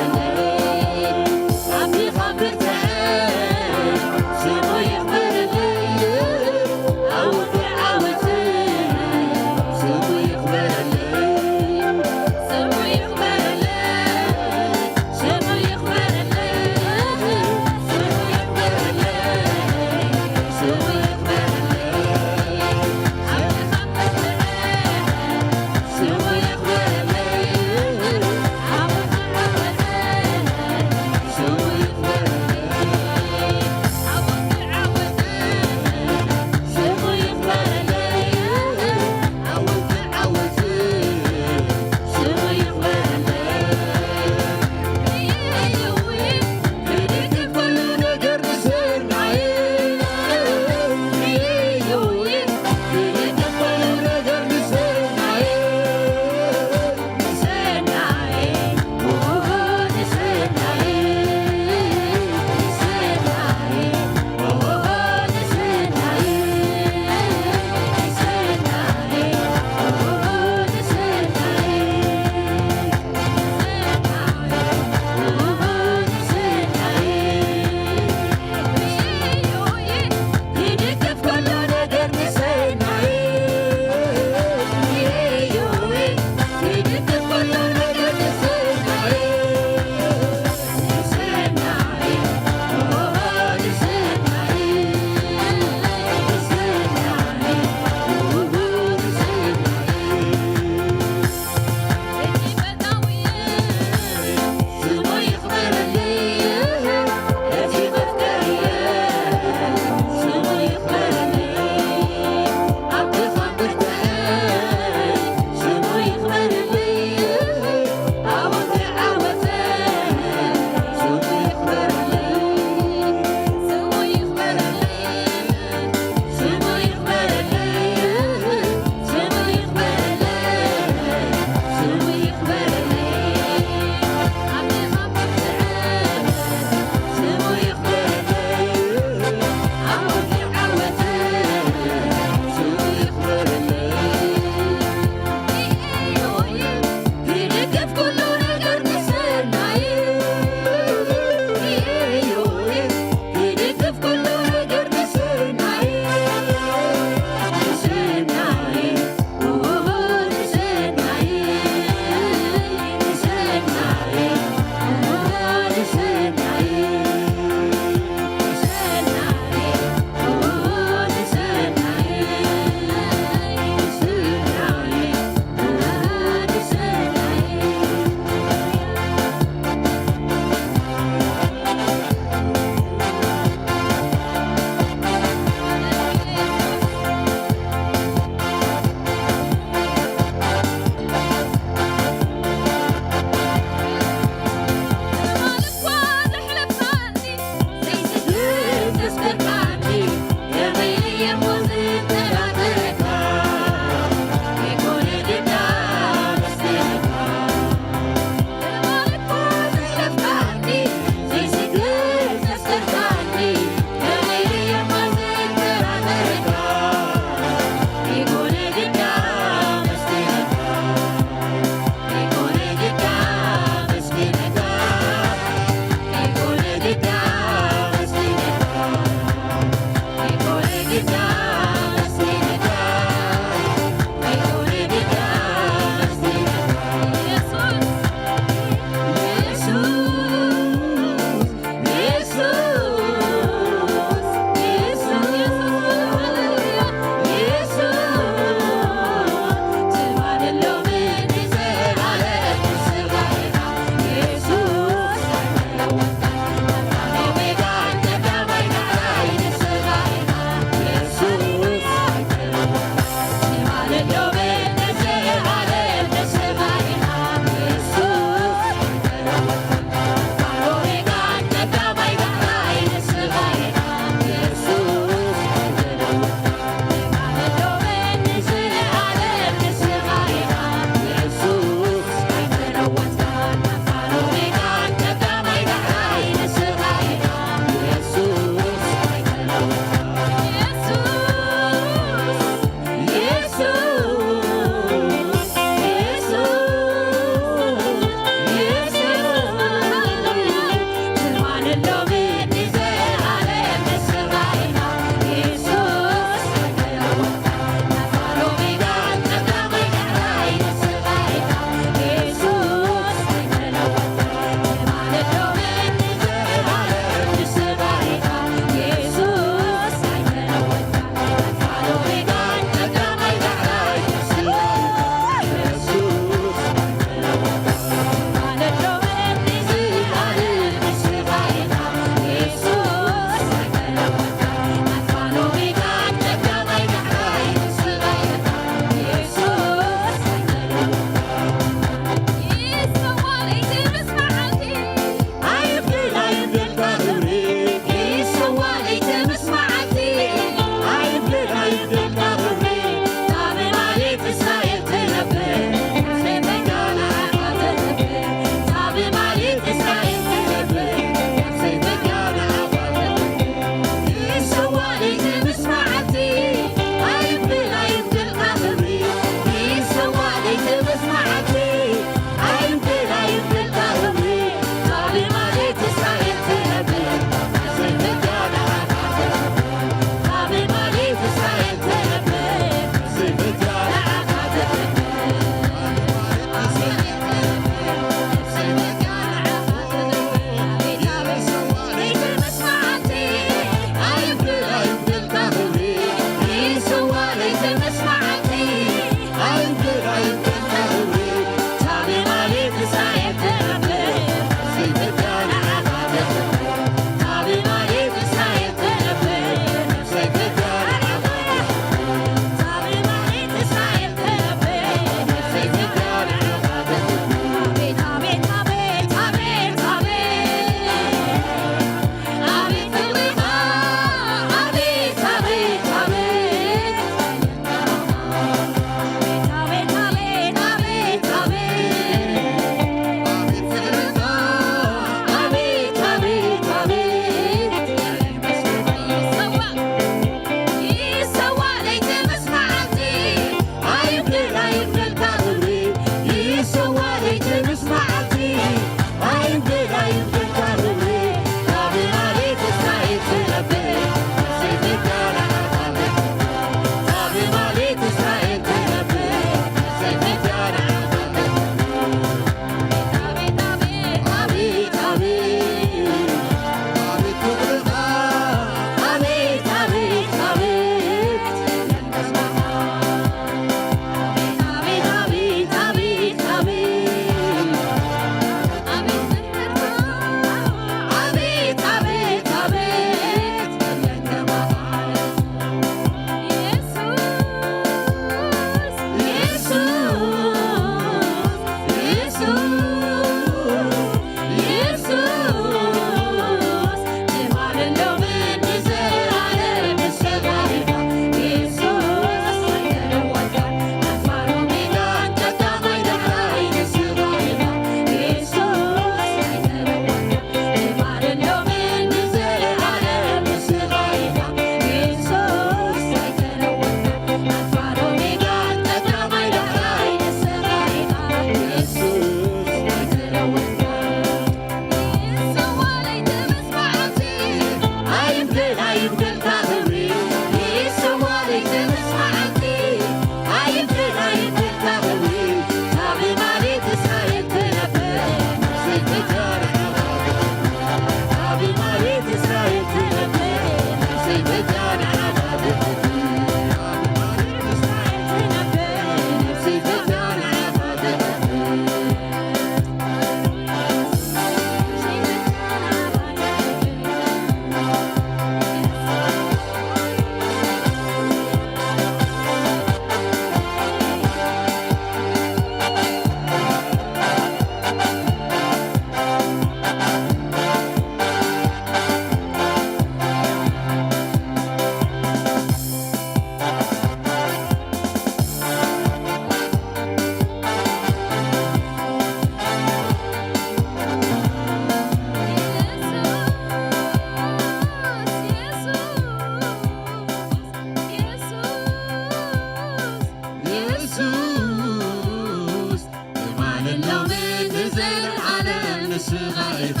ሎምን ንዘለዓለም ንስኻ ኢኻ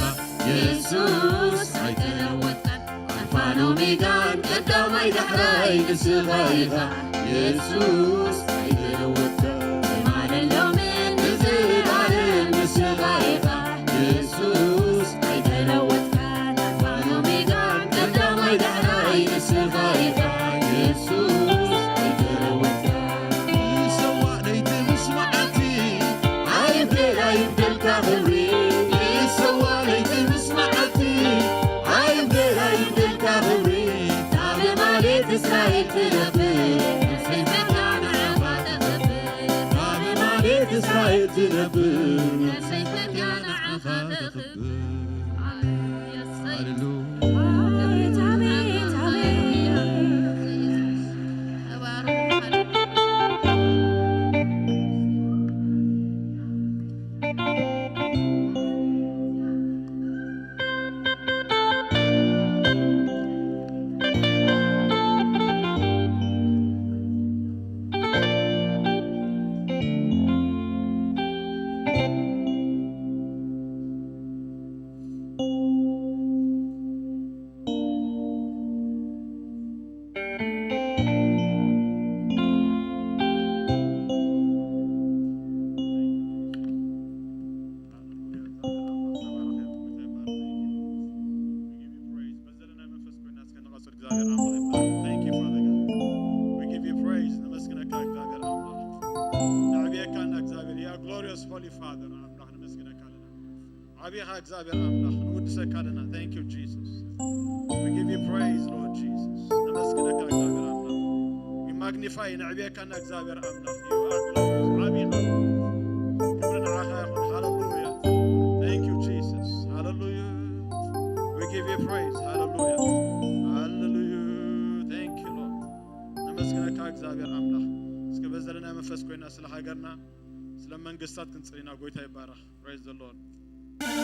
የሱስ ኣይተለወጥካን። ኣልፋን ኦሜጋን ቀዳማይ ዳሕራይ ንስኻ ኢኻ የሱስ ኣይተለወጥካን። ትማልን ሎምን ንዘለዓለም ንስኻ ኢኻ የሱስ ኣይተለወጥካን። ኣልፋን ኦሜጋን ቀዳማይ ዳሕራይ ንስኻ ኢኻ የሱስ ኣይተለወጥካን። ንሰዋ ለይቲ ምስ መዓልቲ ኣይብደል ኣይብደልካ ክብሪ። ንሰዋ ለይቲ ምስ መዓልቲ ኣይብደል ኣይብደልካ ክብሪ። ካብ ማለት እስራኤል ትነብር፣ ነፍሰይ ፈትያ ንዓኻ ተኽብር። ካብ ማለት እስራኤል ትነብር፣ ነፍሰይ ፈትያ ንዓኻ ተኽብር። ሃሌሉያ። ዓብኻ እግዚኣብሔር ኣምላኽ ንውድሰካ ኣለና። Thank you Jesus. We give you praise, Lord Jesus. ነመስግነካ እግዚኣብሔር ኣምላኽ። We magnify፣ ነዕብየካና እግዚኣብሔር ኣምላኽ። You are glorious። ዓብኻ። ክብሪ ንዓኻ ይኹን። ሃሌሉያ። Thank you Jesus. ሃሌሉያ። We give you praise. ሃሌሉያ። ሃሌሉያ። Thank you Lord። ነመስግነካ እግዚኣብሔር ኣምላኽ። እስከ በዘለና መንፈስ ኮይና ስለ ሃገርና ስለ መንግስታት ክንጽሊና ጎይታ ይባረኽ። Praise the Lord. Thank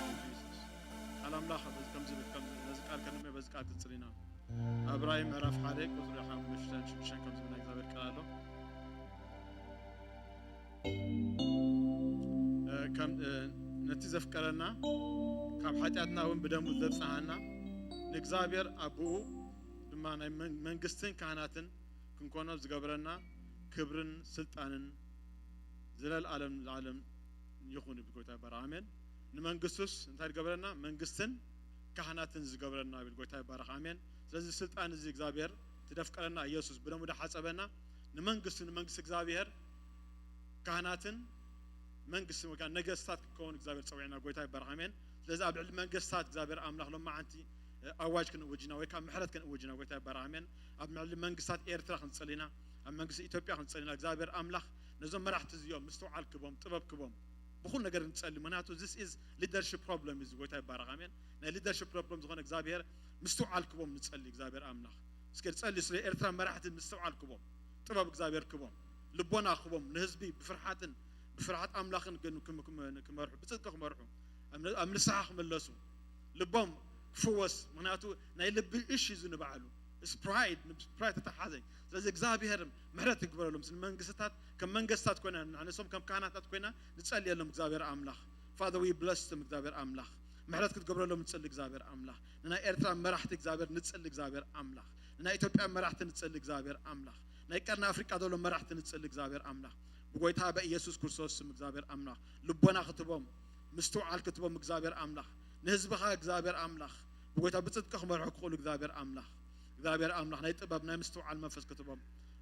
you Jesus። ቃል ኣምላኽ በዚ ከም ዝብል ከም ነዚ ቃል ከንመ በዚ ቃል ክንጽሊና ኣብ ራእይ ምዕራፍ ሓደ ቁጽሪ ሓሙሽተን ሽዱሽተን ከም ዝብል ናይ እግዚኣብሔር ቃል ኣሎ። እ፣ ከም፣ እ፣ ነቲ ዘፍቀረና ካብ ሓጢኣትና እውን ብደሙ ዘብጽሓና ንእግዚኣብሔር ኣቦኡ ድማ ናይ መን-፣ መንግስትን ካህናትን ክንኮኖ ዝገብረና ክብርን ስልጣንን ዘለኣለም ንዓለም ይኹን ይብል ጎይታ ይባረኽ። ኣሜን። ንመንግስቱስ እንታይ ዝገበረና? መንግስትን ካህናትን ዝገበረና ይብል ጎይታ ይባረኽ። ኣሜን። ስለዚ ስልጣን እዚ እግዚኣብሔር ትደፍቀረና ኢየሱስ ብደሙ ዳሓጸበና ንመንግስቱ ንመንግስቲ እግዚኣብሔር ካህናትን መንግስትን ወይ ከዓ ነገስታት ክከውን እግዚኣብሔር ጸዊዕና ጎይታ ይባረኽ። ኣሜን። ስለዚ ኣብ ልዕሊ መንግስታት እግዚኣብሔር ኣምላኽ ሎማዓንቲ ኣዋጅ ክንእውጅና ወይ ከዓ ምሕረት ክንእውጅና ጎይታ ይባረኽ። ኣሜን። ኣብ ልዕሊ መንግስታት ኤርትራ ክንጸሊና፣ ኣብ መንግስቲ ኢትዮጵያ ክንጸሊና እግዚኣብሔር ኣምላኽ ነዞም መራሕቲ እዚኦም ምስትውዓል ክቦም፣ ጥበብ ክቦም፣ ብኹሉ ነገር ንጸሊ። ምክንያቱ this is leadership problem እዩ። ጎይታ ይባረኽ። ኣሜን። ናይ leadership problem ዝኾነ እግዚኣብሔር ምስትውዓል ክቦም ንጸሊ። እግዚኣብሔር ኣምላኽ እስከ ንጸሊ፣ ስለ ኤርትራ መራሕቲ ምስትውዓል ክቦም፣ ጥበብ እግዚኣብሔር ክቦም፣ ልቦና ክቦም፣ ንህዝቢ ብፍርሓትን ብፍርሓት ኣምላኽን ግን ክም-፣ ክም-፣ ክመርሑ፣ ብጽድቂ ክመርሑ፣ ኣብ ን-፣ ኣብ ንስሓ ክምለሱ፣ ልቦም ክፍወስ። ምክንያቱ ናይ ልቢ እሺ እዚ ንባዕሉ is pride፣ ፕራይድ ተተሓዘ። ስለዚ እግዚኣብሔር ምሕረት ይግበረሎም። እዚ መንግስታት ከም መንግስታት ኮይና ንሶም ከም ካህናታት ኮይና ንጸልየሎም እግዚኣብሔር ኣምላኽ። Father we bless them እግዚኣብሔር ኣምላኽ ምሕረት ክትገብረሎም ንጽሊ እግዚኣብሔር ኣምላኽ። ንናይ ኤርትራ መራሕቲ እግዚኣብሔር ንጽሊ እግዚኣብሔር ኣምላኽ። ንናይ ኢትዮጵያ መራሕቲ ንጽሊ እግዚኣብሔር ኣምላኽ። ናይ ቀርኒ ኣፍሪቃ ዘሎ መራሕቲ ንጽሊ እግዚኣብሔር ኣምላኽ። ብጎይታ በኢየሱስ ክርስቶስ ስም እግዚኣብሔር ኣምላኽ ልቦና ክትቦም ምስትውዓል ክትቦም እግዚኣብሔር ኣምላኽ ንህዝብኻ እግዚኣብሔር ኣምላኽ ብጎይታ ብጽድቂ ክመርሑ ክኽእሉ እግዚኣብሔር ኣምላኽ እግዚኣብሔር ኣምላኽ ናይ ጥበብ ናይ ምስትውዓል መንፈስ ክትቦም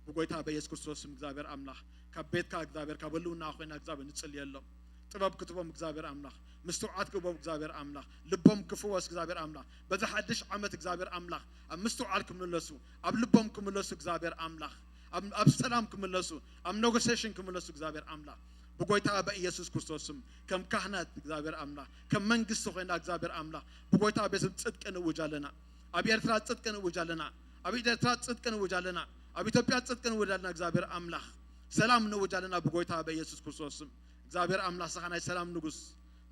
ብጎይታ በኢየሱስ ክርስቶስ ስም እግዚኣብሔር ኣምላኽ ካብ ቤትካ እግዚኣብሔር ካብ ህልውና ኮይና እግዚኣብሔር ንጽልየሎም ጥበብ ክትቦም እግዚኣብሔር ኣምላኽ ምስትውዓት ክቦም እግዚኣብሔር ኣምላኽ ልቦም ክፍወስ እግዚኣብሔር ኣምላኽ በዚ ሓድሽ ዓመት እግዚኣብሔር ኣምላኽ ኣብ ምስትውዓል ክምለሱ ኣብ ልቦም ክምለሱ እግዚኣብሔር ኣምላኽ ኣብ ኣብ ሰላም ክምለሱ ኣብ ኔጎሲዬሽን ክምለሱ እግዚኣብሔር ኣምላኽ ብጎይታ በኢየሱስ ክርስቶስ ስም ከም ካህናት እግዚኣብሔር ኣምላኽ ከም መንግስቲ ኮይና እግዚኣብሔር ኣምላኽ ብጎይታ ቤት ጽድቂ ንእውጅ ኣለና ኣብ ኤርትራ ጽድቂ ንእውጅ ኣለና ኣብ ኤርትራ ጽድቂ ንእውጅ ኣለና ኣብ ኢትዮጵያ ጽድቂ ንእውጅ ኣለና እግዚኣብሔር ኣምላኽ ሰላም ንእውጅ ኣለና ብጎይታ በኢየሱስ ክርስቶስ ስም እግዚኣብሔር ኣምላኽ ስኻ ናይ ሰላም ንጉስ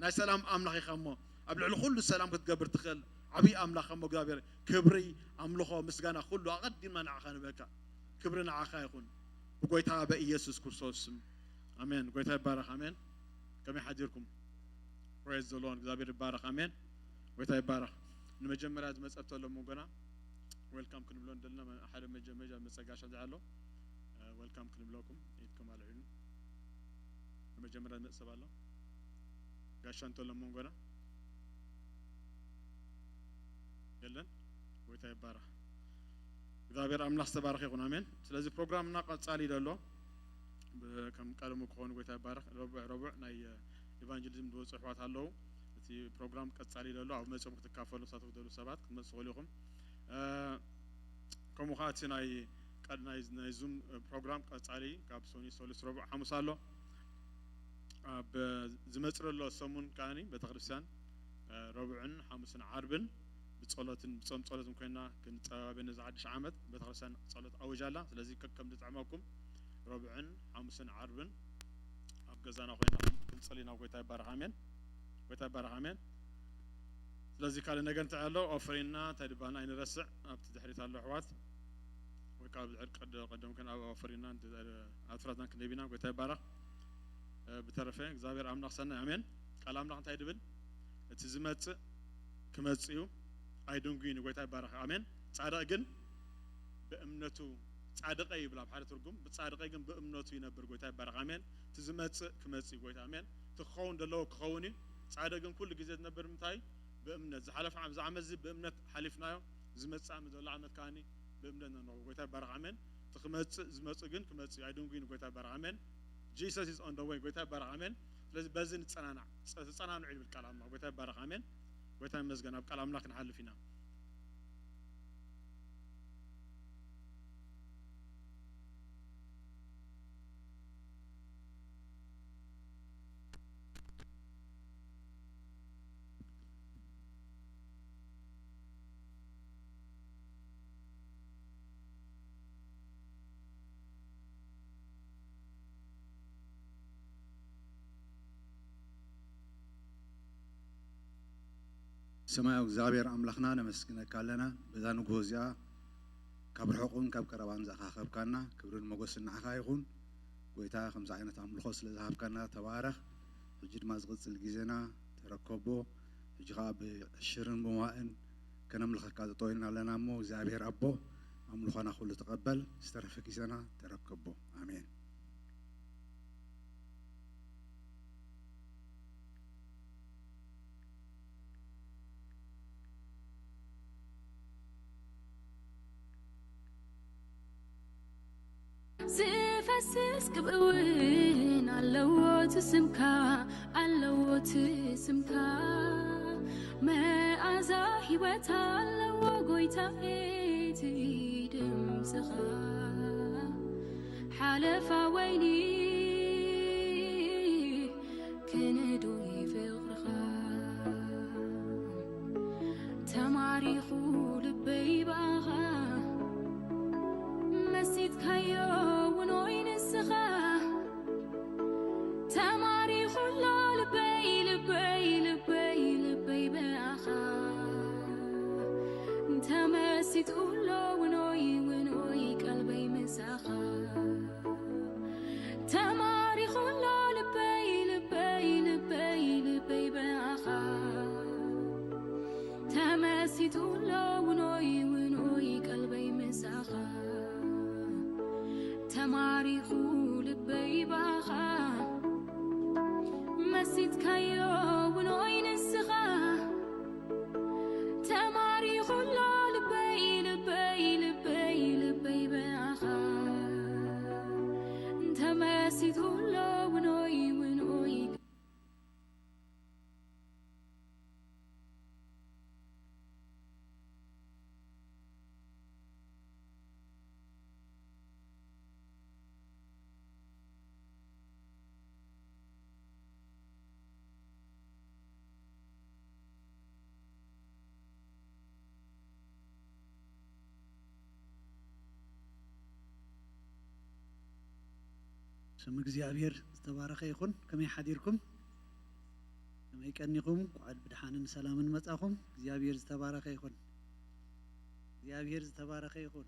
ናይ ሰላም ኣምላኽ ኢኻ እሞ ኣብ ልዕሊ ኩሉ ሰላም ክትገብር ትኽእል ዓብዪ ኣምላኽ እሞ እግዚኣብሔር ክብሪ ኣምልኾ ምስጋና ኩሉ ኣቐዲምና ንዓኻ ንበካ ክብሪ ንዓኻ ይኹን ብጎይታ በኢየሱስ ክርስቶስ ስም ኣሜን። ጎይታ ይባረኽ። ኣሜን። ከመይ ሓዲርኩም? ፕሬዝ ዘ ሎርድ። እግዚኣብሔር ይባረኽ። ኣሜን። ጎይታ ይባረኽ። ንመጀመርያ ዝመጸ ተሎ መንጎና ዌልካም ክንብሎ እንደልና፣ ሓደ መጀመርያ መጸ ጋሻ እንተ ኣሎ፣ እ፣ ዌልካም ክንብለኩም ኢድኩም ኣልዒሉ። ንመጀመርያ ዝመጽ ሰብ ኣሎ? ጋሻ እንተሎ መንጎና የለን? ጎይታ ይባረኽ። እግዚኣብሔር ኣምላኽ ዝተባረኸ ይኹን። ኣሜን። ስለዚ ፕሮግራምና ቀጻሊ ዘሎ፣ ብ-፣ ከም ቀደሙ ክኸውን ጎይታ ይባረኽ። ረቡዕ፣ ረቡዕ ናይ፣ እ፣ ኢቫንጀሊዝም ዝወፁ ኣሕዋት ኣለዉ። እቲ ፕሮግራም ቀጻሊ ዘሎ፣ ኣብ መፅኦም ክትካፈሉ፣ ክትሳተፉ ትደልዩ ሰባት ክትመፁ ትኽእሉ ኢኹም። እ፣ ከምኡ ከዓ እቲ ናይ ቀድ-፣ ናይ፣ ናይ ዙም ፕሮግራም ቀጻሊ ካብ ሶኒ፣ ሰሉስ፣ ረቡዕ፣ ሓሙስ ኣሎ። ኣብ ዝመጽእ ዘሎ ሰሙን ከኣኒ ቤተክርስትያን፣ እ፣ ረቡዕን ሓሙስን ዓርብን ብጸሎትን ብጾም ጸሎትን ኮይና ክንጸባበ ነዚ ሓድሽ ዓመት ቤተክርስትያን ጸሎት ኣውጅ ኣላ። ስለዚ ከከም ዝጥዕመኩም ረቡዕን ሓሙስን ዓርብን ኣብ ገዛና ኮይና ክንጸሊ ናብ ጎይታ ይባረኽ። ኣሜን። ጎይታ ይባረኽ። ኣሜን። ስለዚ ካልእ ነገር እንታይ ኣሎ? ኦፈሪንና እንታይ ድባልና ኣይንረስዕ። ኣብቲ ድሕሪት ኣሎ ኣሕዋት። ወይ ከዓ ኣብዚ ዕርቂ ቀደ-፣ ቀደም ከን ኣብ ኦፈሪንና እንተ-፣ ኣስራትና ክንህብ ኢና። ጎይታ ይባረኽ። እ፣ ብተረፈ እግዚኣብሔር ኣምላኽ ሰናይ። ኣሜን። ቃል ኣምላኽ እንታይ ድብል? እቲ ዝመጽእ ክመጽእ እዩ፣ ኣይድንጉይን እዩ። ጎይታ ይባረኽ። ኣሜን። ጻድቕ ግን ብእምነቱ፣ ጻድቐይ ይብል ኣብ ሓደ ትርጉም፣ ብጻድቐይ ግን ብእምነቱ ይነብር። ጎይታ ይባረኽ። ኣሜን። እቲ ዝመጽእ ክመጽእ እዩ። ጎይታ ኣሜን። እቲ ክኸውን ዘለዎ ክኸውን እዩ። ጻድቕ ግን ኩሉ ግዜ ዝነብር ምንታይ? ብእምነት። ዝሓለፈ ዓም-፣ እዚ ዓመት እዚ ብእምነት ሓሊፍናዮ። ዝመጽእ ዓመት ዘሎ ዓመት ከኣኒ ብእምነት ንነብሮ። ጎይታ ይባረኽ። ኣሜን። እቲ ክመጽእ፣ ዝመጽእ ግን ክመጽእ እዩ። ኣይድንጉይን። ጎይታ ይባረኽ። ኣሜን። Jesus is on the way። ጎይታ ይባረኽ። ኣሜን። ስለዚ በዚ ንጸናናዕ። ጸ-፣ ተጸናንዑ ይብል ቃል ኣምላኽ። ጎይታ ይባረኽ። ኣሜን። ጎይታ ይመስገን። ኣብ ቃል ኣምላኽ ክንሓልፍ ኢና። ሰማያዊ እግዚኣብሔር ኣምላኽና ነመስግነካ ኣለና። በዛ ንግሆ እዚኣ ካብ ርሑቕን ካብ ቀረባን ዘኣኻኸብካና ክብርን ሞገስን ንዓኻ ይኹን። ጎይታ፣ ከምዚ ዓይነት ኣምልኾ ስለ ዝሃብካና ተባረኽ። ሕጂ ድማ ዝቕጽል ግዜና ተረከቦ። ሕጂ ኸኣ ብዕሽርን ብመዋእን ከነምልኸካ ተጠውልና ኣለና እሞ፣ እግዚኣብሔር ኣቦ፣ ኣምልኾና ኩሉ ተቐበል። ዝተረፈ ግዜና ተረከቦ። ኣሜን። ዝፈስስ ቅብእ እውን ኣለዎ እቲ ስምካ፣ ኣለዎ እቲ ስምካ። መኣዛ ህይወት ኣለዎ ጎይታዬ እቲ ድምፅኻ። ሓለፋ ወይኒ ክንዱይ ፍቕርኻ። ተማሪኹ ልበይ ብኣኻ፣ መሲጥካዮ ውኖይ ንስኻ። ተማሪኹ ኣሎ ልበይ፣ ልበይ፣ ልበይ፣ ልበይ ብኣኻ። ተመሲጡ ኣሎ ውኖይ፣ ውኖይ ቀልበይ ምሳኻ። ተማሪኹ ኣሎ ልበይ፣ ልበይ፣ ልበይ፣ ልበይ ብኣኻ። ተመሲጡ ኣሎ ውኖይ፣ ውኖይ ቀልበይ ምሳኻ። ተማሪኹ ልበይ ብኣኻ። መሲጥካዮ ውኖይ ንስኻ። ተማሪኹ ኣሎ ልበይ፣ ልበይ፣ ልበይ፣ ልበይ ብኣኻ። ተመሲጡ ኣሎ ውኖይ፣ ውኖይ። ስም እግዚኣብሔር ዝተባረኸ ይኹን። ከመይ ሓዲርኩም? ከመይ ቀኒኹም? እንኳዕ ብድሓንን ሰላምን መጻኹም። እግዚኣብሔር ዝተባረኸ ይኹን። እግዚኣብሔር ዝተባረኸ ይኹን።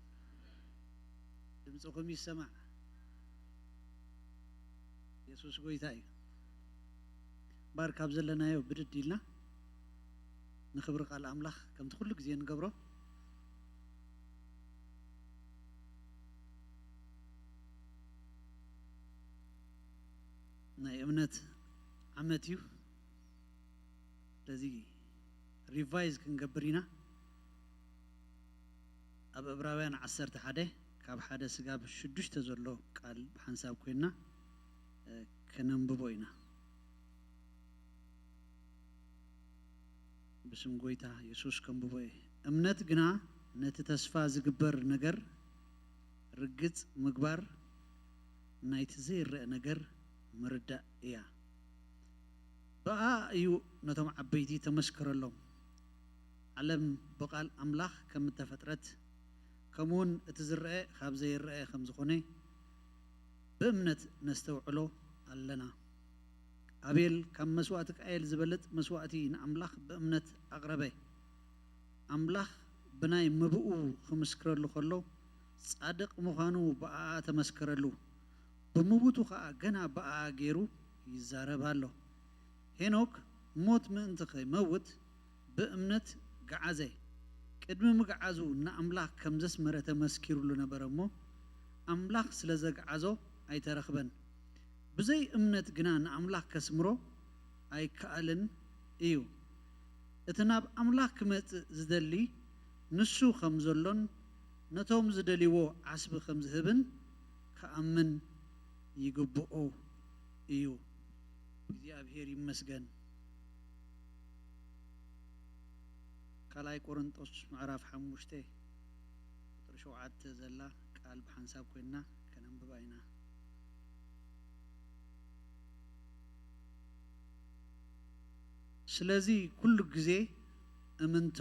ድምፅኹም ይሰማዕ። የሱስ ጎይታ እዩ። እምበኣር ካብ ዘለናዮ ብድድ ኢልና ንኽብሪ ቃል ኣምላኽ ከምቲ ኩሉ ግዜ ንገብሮ ናይ እምነት ዓመት እዩ። ስለዚ ሪቫይዝ ክንገብር ኢና። ኣብ ዕብራውያን ዓሰርተ ሓደ ካብ ሓደ ስጋብ ሽዱሽተ ዘሎ ቃል ብሓንሳብ ኮይንና ከነንብቦ ኢና። ብስም ጎይታ የሱስ ከንብቦ እየ። እምነት ግና ነቲ ተስፋ ዝግበር ነገር ርግጽ ምግባር፣ ናይቲ ዘይረኣ ነገር ምርዳእ እያ። ብኣ እዩ ነቶም ዓበይቲ ተመስከረሎም። ዓለም ብቓል ኣምላኽ ከም እተፈጥረት፣ ከምኡውን እቲ ዝረአ ካብ ዘይረአ ከም ዝኾነ ብእምነት ነስተውዕሎ ኣለና። ኣቤል ካብ መስዋእቲ ቃየል ዝበልጽ መስዋእቲ ንኣምላኽ ብእምነት ኣቕረበ። ኣምላኽ ብናይ ምብኡ ክምስክረሉ ከሎ፣ ጻድቕ ምዃኑ ብኣኣ ተመስከረሉ። ብምውቱ ኸኣ ገና ብኣኣ ገይሩ ይዛረብ ኣሎ። ሄኖክ ሞት ምእንቲ ኸይመውት ብእምነት ገዓዘ። ቅድሚ ምግዓዙ ንኣምላኽ ከም ዘስመረ ተመስኪሩሉ ነበረ እሞ፣ ኣምላኽ ስለ ዘግዓዞ ኣይተረኽበን። ብዘይ እምነት ግና ንኣምላኽ ከስምሮ ኣይከኣልን እዩ። እቲ ናብ ኣምላኽ ክመጽእ ዝደሊ ንሱ ከም ዘሎን ነቶም ዝደልይዎ ዓስቢ ከም ዝህብን ክኣምን ይግብኦ እዩ። እግዚኣብሔር ይመስገን። ካልኣይ ቆሮንጦስ ምዕራፍ ሓሙሽተ ቁጽሪ ሸውዓተ ዘላ ቃል ብሓንሳብ ኮይንና ከነንብባ ኢና። ስለዚ ኩሉ ግዜ እምንቶ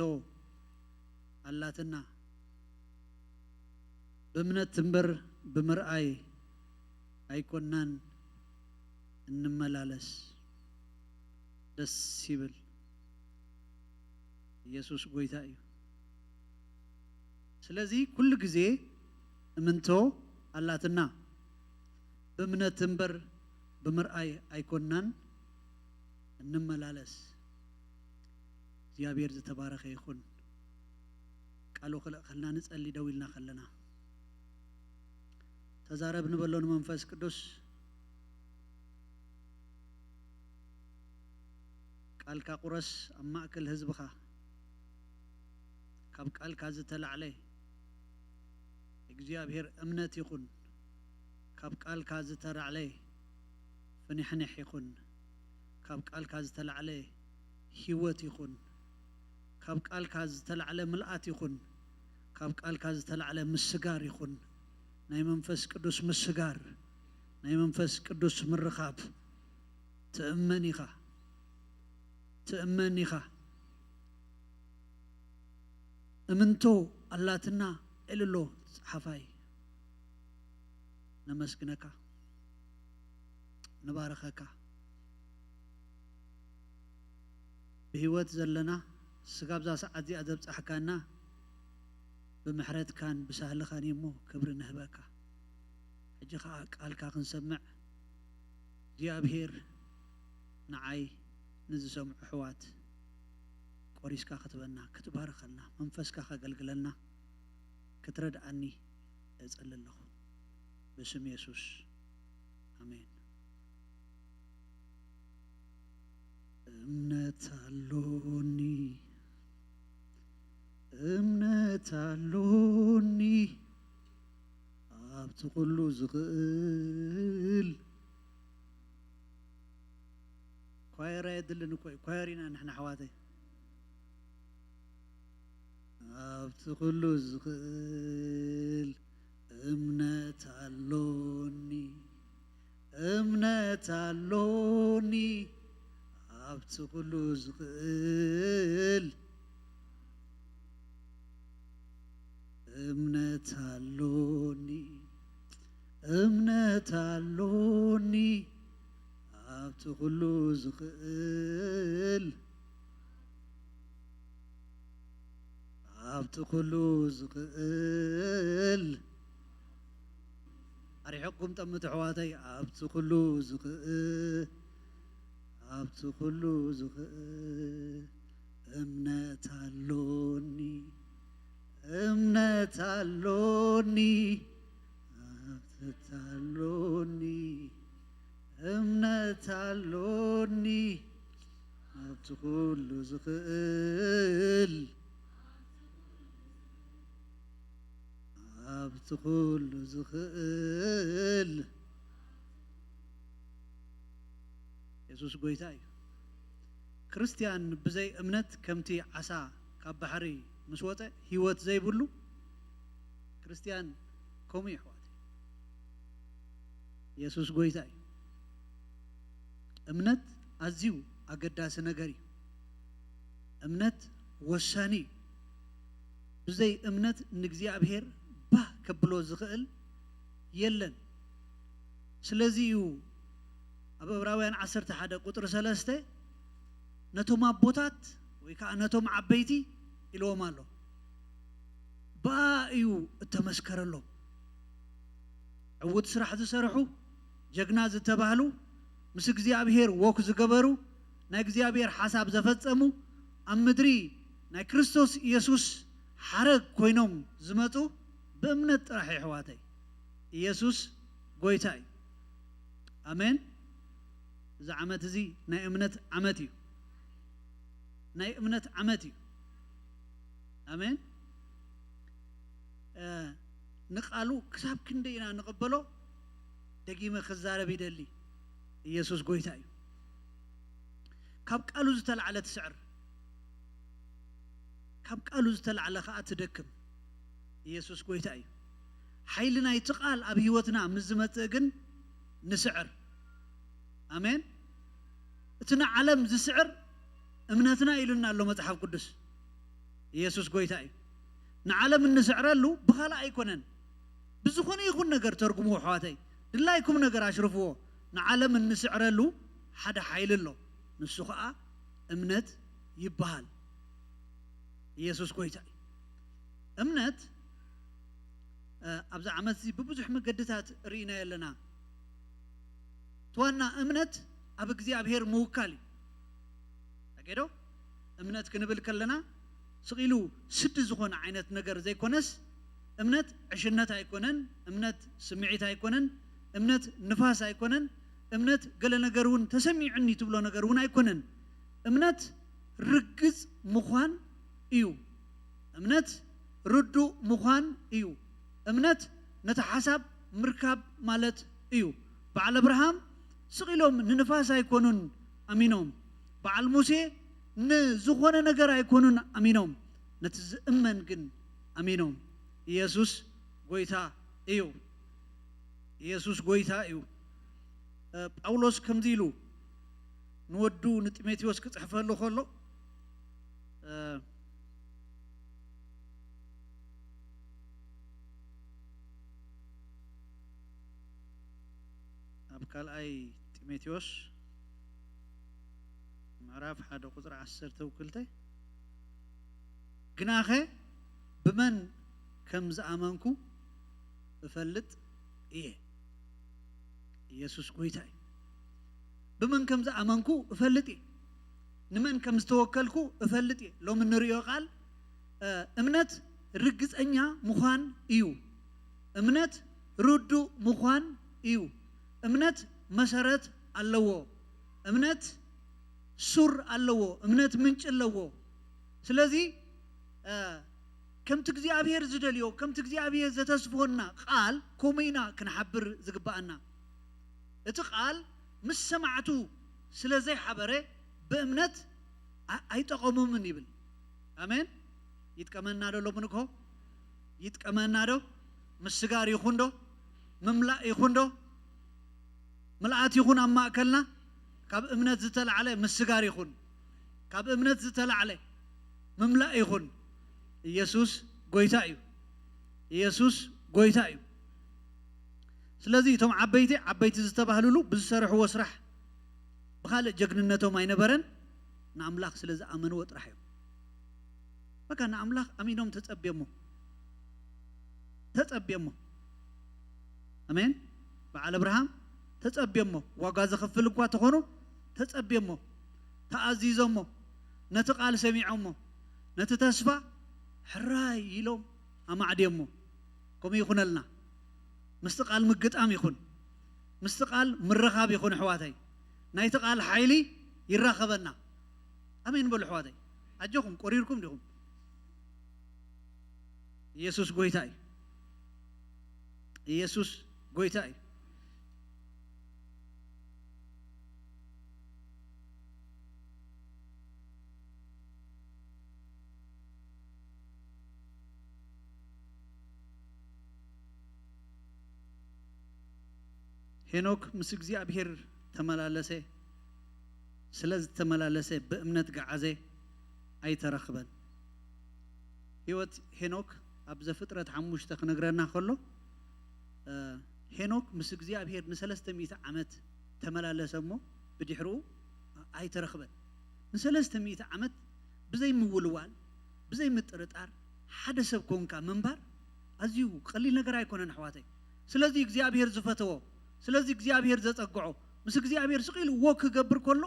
ኣላትና፣ ብእምነት እምበር ብምርኣይ ኣይኮናን እንመላለስ። ደስ ይብል። ኢየሱስ ጎይታ እዩ። ስለዚ ኩሉ ግዜ እምንቶ ኣላትና፣ ብእምነት እምበር ብምርኣይ ኣይኮናን እንመላለስ። እግዚኣብሔር ዝተባረኸ ይኹን። ቃሉ ክልእኸልና ንጸሊ ደው ኢልና ከለና። ተዛረብ ንበሎ ንመንፈስ ቅዱስ። ቃልካ ቁረስ ኣብ ማእከል ህዝብኻ። ካብ ቃልካ ዝተላዕለ እግዚኣብሔር እምነት ይኹን። ካብ ቃልካ ዝተላዕለ ፍንሕንሕ ይኹን። ካብ ቃልካ ዝተላዕለ ህይወት ይኹን። ካብ ቃልካ ዝተላዕለ ምልኣት ይኹን። ካብ ቃልካ ዝተላዕለ ምስጋር ይኹን። ናይ መንፈስ ቅዱስ ምስጋር፣ ናይ መንፈስ ቅዱስ ምርኻብ። ትእመን ኢኻ፣ ትእመን ኢኻ። እምንቶ ኣላትና ዕልሎ ጸሓፋይ። ነመስግነካ፣ ንባርኸካ። ብህይወት ዘለና ስጋብ እዛ ሰዓት እዚኣ ዘብጻሕካና ብምሕረትካን ብሳህልኻን እዩ እሞ ክብሪ ንህበካ። ሕጂ ኸኣ ቃልካ ክንሰምዕ እግዚኣብሔር ንዓይ ንዝሰምዑ ኣሕዋት ቆሪስካ ክትበና፣ ክትባርኸልና፣ መንፈስካ ከገልግለልና ክትረድኣኒ እጸሊ ኣለኹ። ብስም የሱስ ኣሜን። እምነት ኣሎኒ፣ እምነት ኣሎኒ ኣብቲ ኩሉ ዝኽእል። ኳየር ኣየድልን እኮ እዩ። ኳየር ኢና ንሕና ኣሕዋተይ። ኣብቲ ኩሉ ዝኽእል እምነት ኣሎኒ፣ እምነት ኣሎኒ። ኣብቲ ኩሉ ዝኽእል እምነት ኣሎኒ፣ እምነት ኣሎኒ። ኣብቲ ኩሉ ዝኽእል፣ ኣብቲ ኩሉ ዝኽእል ኣርሒቕኩም ጠምቱ ኣሕዋተይ። ኣብቲ ኩሉ ዝኽእል ኣብቲ ኩሉ ዝኽእል እምነት ኣሎኒ፣ እምነት ኣሎኒ፣ እምነት ኣሎኒ፣ እምነት ኣሎኒ። ኣብቲ ኩሉ ዝኽእል ኣብቲ ኩሉ ዝኽእል የሱስ ጎይታ እዩ። ክርስትያን ብዘይ እምነት ከምቲ ዓሳ ካብ ባሕሪ ምስ ወጸ ህይወት ዘይብሉ ክርስትያን ከምኡ እዩ ኣሕዋተይ። የሱስ ጎይታ እዩ። እምነት ኣዝዩ ኣገዳሲ ነገር እዩ። እምነት ወሳኒ እዩ። ብዘይ እምነት ንእግዚኣብሔር ባህ ከብሎ ዝኽእል የለን። ስለዚ እዩ ኣብ ዕብራውያን ዓሰርተ ሓደ ቁጽሪ ሰለስተ ነቶም ኣቦታት ወይ ከኣ ነቶም ዓበይቲ ኢልዎም ኣሎ። ብኣ እዩ እተመስከረሎም። ዕዉት ስራሕ ዝሰርሑ፣ ጀግና ዝተባህሉ፣ ምስ እግዚኣብሔር ወክ ዝገበሩ፣ ናይ እግዚኣብሔር ሓሳብ ዘፈጸሙ፣ ኣብ ምድሪ ናይ ክርስቶስ ኢየሱስ ሓረግ ኮይኖም ዝመጹ ብእምነት ጥራሕ እዩ ኣሕዋተይ። ኢየሱስ ጎይታ እዩ። ኣሜን። እዚ ዓመት እዚ ናይ እምነት ዓመት እዩ። ናይ እምነት ዓመት እዩ። ኣሜን። እ፣ ንቃሉ ክሳብ ክንደይ ኢና ንቕበሎ? ደጊመ ክዛረብ ይደሊ። ኢየሱስ ጎይታ እዩ። ካብ ቃሉ ዝተላዕለ ትስዕር፣ ካብ ቃሉ ዝተላዕለ ኸኣ ትደክም። ኢየሱስ ጎይታ እዩ። ሓይሊ ናይቲ ቃል ኣብ ህይወትና ምስ ዝመጽእ ግን ንስዕር። ኣሜን። እቲ ንዓለም ዝስዕር እምነትና ኢሉና ኣሎ መጽሓፍ ቅዱስ። ኢየሱስ ጎይታ እዩ። ንዓለም እንስዕረሉ ብኻልእ ኣይኮነን። ብዝኾነ ይኹን ነገር ተርጉምዎ ኣሕዋተይ፣ ድላይኩም ነገር ኣሽርፍዎ። ንዓለም እንስዕረሉ ሓደ ሓይሊ ኣሎ፣ ንሱ ኸኣ እምነት ይበሃል። ኢየሱስ ጎይታ እዩ። እምነት፣ እ፣ ኣብዚ ዓመት እዚ ብብዙሕ መገድታት ርኢናዮ ኣለና። እቲ ዋና እምነት ኣብ እግዚኣብሔር ምውካል እዩ። ኣገዶ እምነት ክንብል ከለና ስቕ ኢሉ ስዲ ዝኾነ ዓይነት ነገር ዘይኮነስ፣ እምነት ዕሽነት ኣይኮነን፣ እምነት ስምዒት ኣይኮነን፣ እምነት ንፋስ ኣይኮነን፣ እምነት ገለ ነገር እውን ተሰሚዑኒ ትብሎ ነገር እውን ኣይኮነን። እምነት ርግጽ ምዃን እዩ። እምነት ርዱእ ምዃን እዩ። እምነት ነቲ ሓሳብ ምርካብ ማለት እዩ። በዓል ኣብርሃም ስቕ ኢሎም ንንፋስ ኣይኮኑን ኣሚኖም። በዓል ሙሴ ንዝኾነ ነገር ኣይኮኑን ኣሚኖም። ነቲ ዝእመን ግን ኣሚኖም። ኢየሱስ ጎይታ እዩ። ኢየሱስ ጎይታ እዩ። እ፣ ጳውሎስ ከምዚ ኢሉ ንወዱ ንጢሞቴዎስ ክጽሕፈሉ ከሎ፣ እ፣ ኣብ ካልኣይ ጢሞቴዎስ ምዕራፍ ሓደ ቁጽሪ ዓሰርተ ክልተ፣ ግናኸ ብመን ከም ዝኣመንኩ እፈልጥ እየ። ኢየሱስ ጎይታ እዩ። ብመን ከም ዝኣመንኩ እፈልጥ እየ። ንመን ከም ዝተወከልኩ እፈልጥ እየ። ሎሚ እንርእዮ ቃል፣ እ፣ እምነት ርግጸኛ ምዃን እዩ። እምነት ርዱእ ምዃን እዩ። እምነት መሰረት ኣለዎ። እምነት ሱር ኣለዎ። እምነት ምንጪ ኣለዎ። ስለዚ፣ እ፣ ከምቲ እግዚኣብሔር ዝደልዮ፣ ከምቲ እግዚኣብሔር ዘተስፍወና ቃል፣ ከምኡ ኢና ክንሓብር ዝግብኣና። እቲ ቃል ምስ ሰማዕቱ ስለ ዘይሓበረ፣ ብእምነት ኣ-፣ ኣይጠቐሞምን ይብል። ኣሜን። ይጥቀመና ዶ ሎሚ ንግሆ? ይጥቀመና ዶ? ምስጋር ይኹን ዶ? ምምላእ ይኹን ዶ? ምልኣት ይኹን ኣብ ማእከልና? ካብ እምነት ዝተላዕለ ምስጋር ይኹን። ካብ እምነት ዝተላዕለ ምምላእ ይኹን። ኢየሱስ ጎይታ እዩ። ኢየሱስ ጎይታ እዩ። ስለዚ እቶም ዓበይቲ፣ ዓበይቲ ዝተባህልሉ ብዝሰርሕዎ ስራሕ ብኻልእ ጀግንነቶም ኣይነበረን፣ ንኣምላኽ ስለ ዝኣመንዎ ጥራሕ እዮም። በቃ ንኣምላኽ ኣሚኖም ተጸብዮሞ፣ ተጸብዮሞ። ኣሜን። በዓል ኣብርሃም ተጸብዮሞ፣ ዋጋ ዘኸፍል እኳ ተኾኑ ተጸብዮሞ፣ ተኣዚዞሞ፣ ነቲ ቃል ሰሚዖሞ፣ ነቲ ተስፋ ሕራይ ኢሎም ኣማዕድዮሞ። ከምኡ ይኹነልና። ምስቲ ቃል ምግጣም ይኹን፣ ምስቲ ቃል ምርኻብ ይኹን፣ ኣሕዋተይ፣ ናይቲ ቃል ሓይሊ ይራኸበና። ኣሜን በሉ፣ ኣሕዋተይ። ኣጆኹም፣ ቆሪርኩም ዲኹም? ኢየሱስ ጎይታ እዩ። ኢየሱስ ጎይታ እዩ። ሄኖክ ምስ እግዚኣብሔር ተመላለሰ፣ ስለ ዝተመላለሰ ብእምነት ገዓዘ፣ ኣይተረኽበን። ህይወት ሄኖክ ኣብ ዘፍጥረት ሓሙሽተ ክነግረና ከሎ፣ እ፣ ሄኖክ ምስ እግዚኣብሔር ንሰለስተ ሚእቲ ዓመት ተመላለሰ እሞ ብድሕርኡ ኣይተረኽበን። ንሰለስተ ሚእቲ ዓመት ብዘይ ምውልዋል፣ ብዘይ ምጥርጣር፣ ሓደ ሰብ ኮንካ ምንባር ኣዝዩ ቀሊል ነገር ኣይኮነን፣ ኣሕዋተይ። ስለዚ እግዚኣብሔር ዝፈተዎ፣ ስለዚ እግዚኣብሔር ዘጸግዖ፣ ምስ እግዚኣብሔር ስቕ ኢሉ ዎክ ክገብር ከሎ፣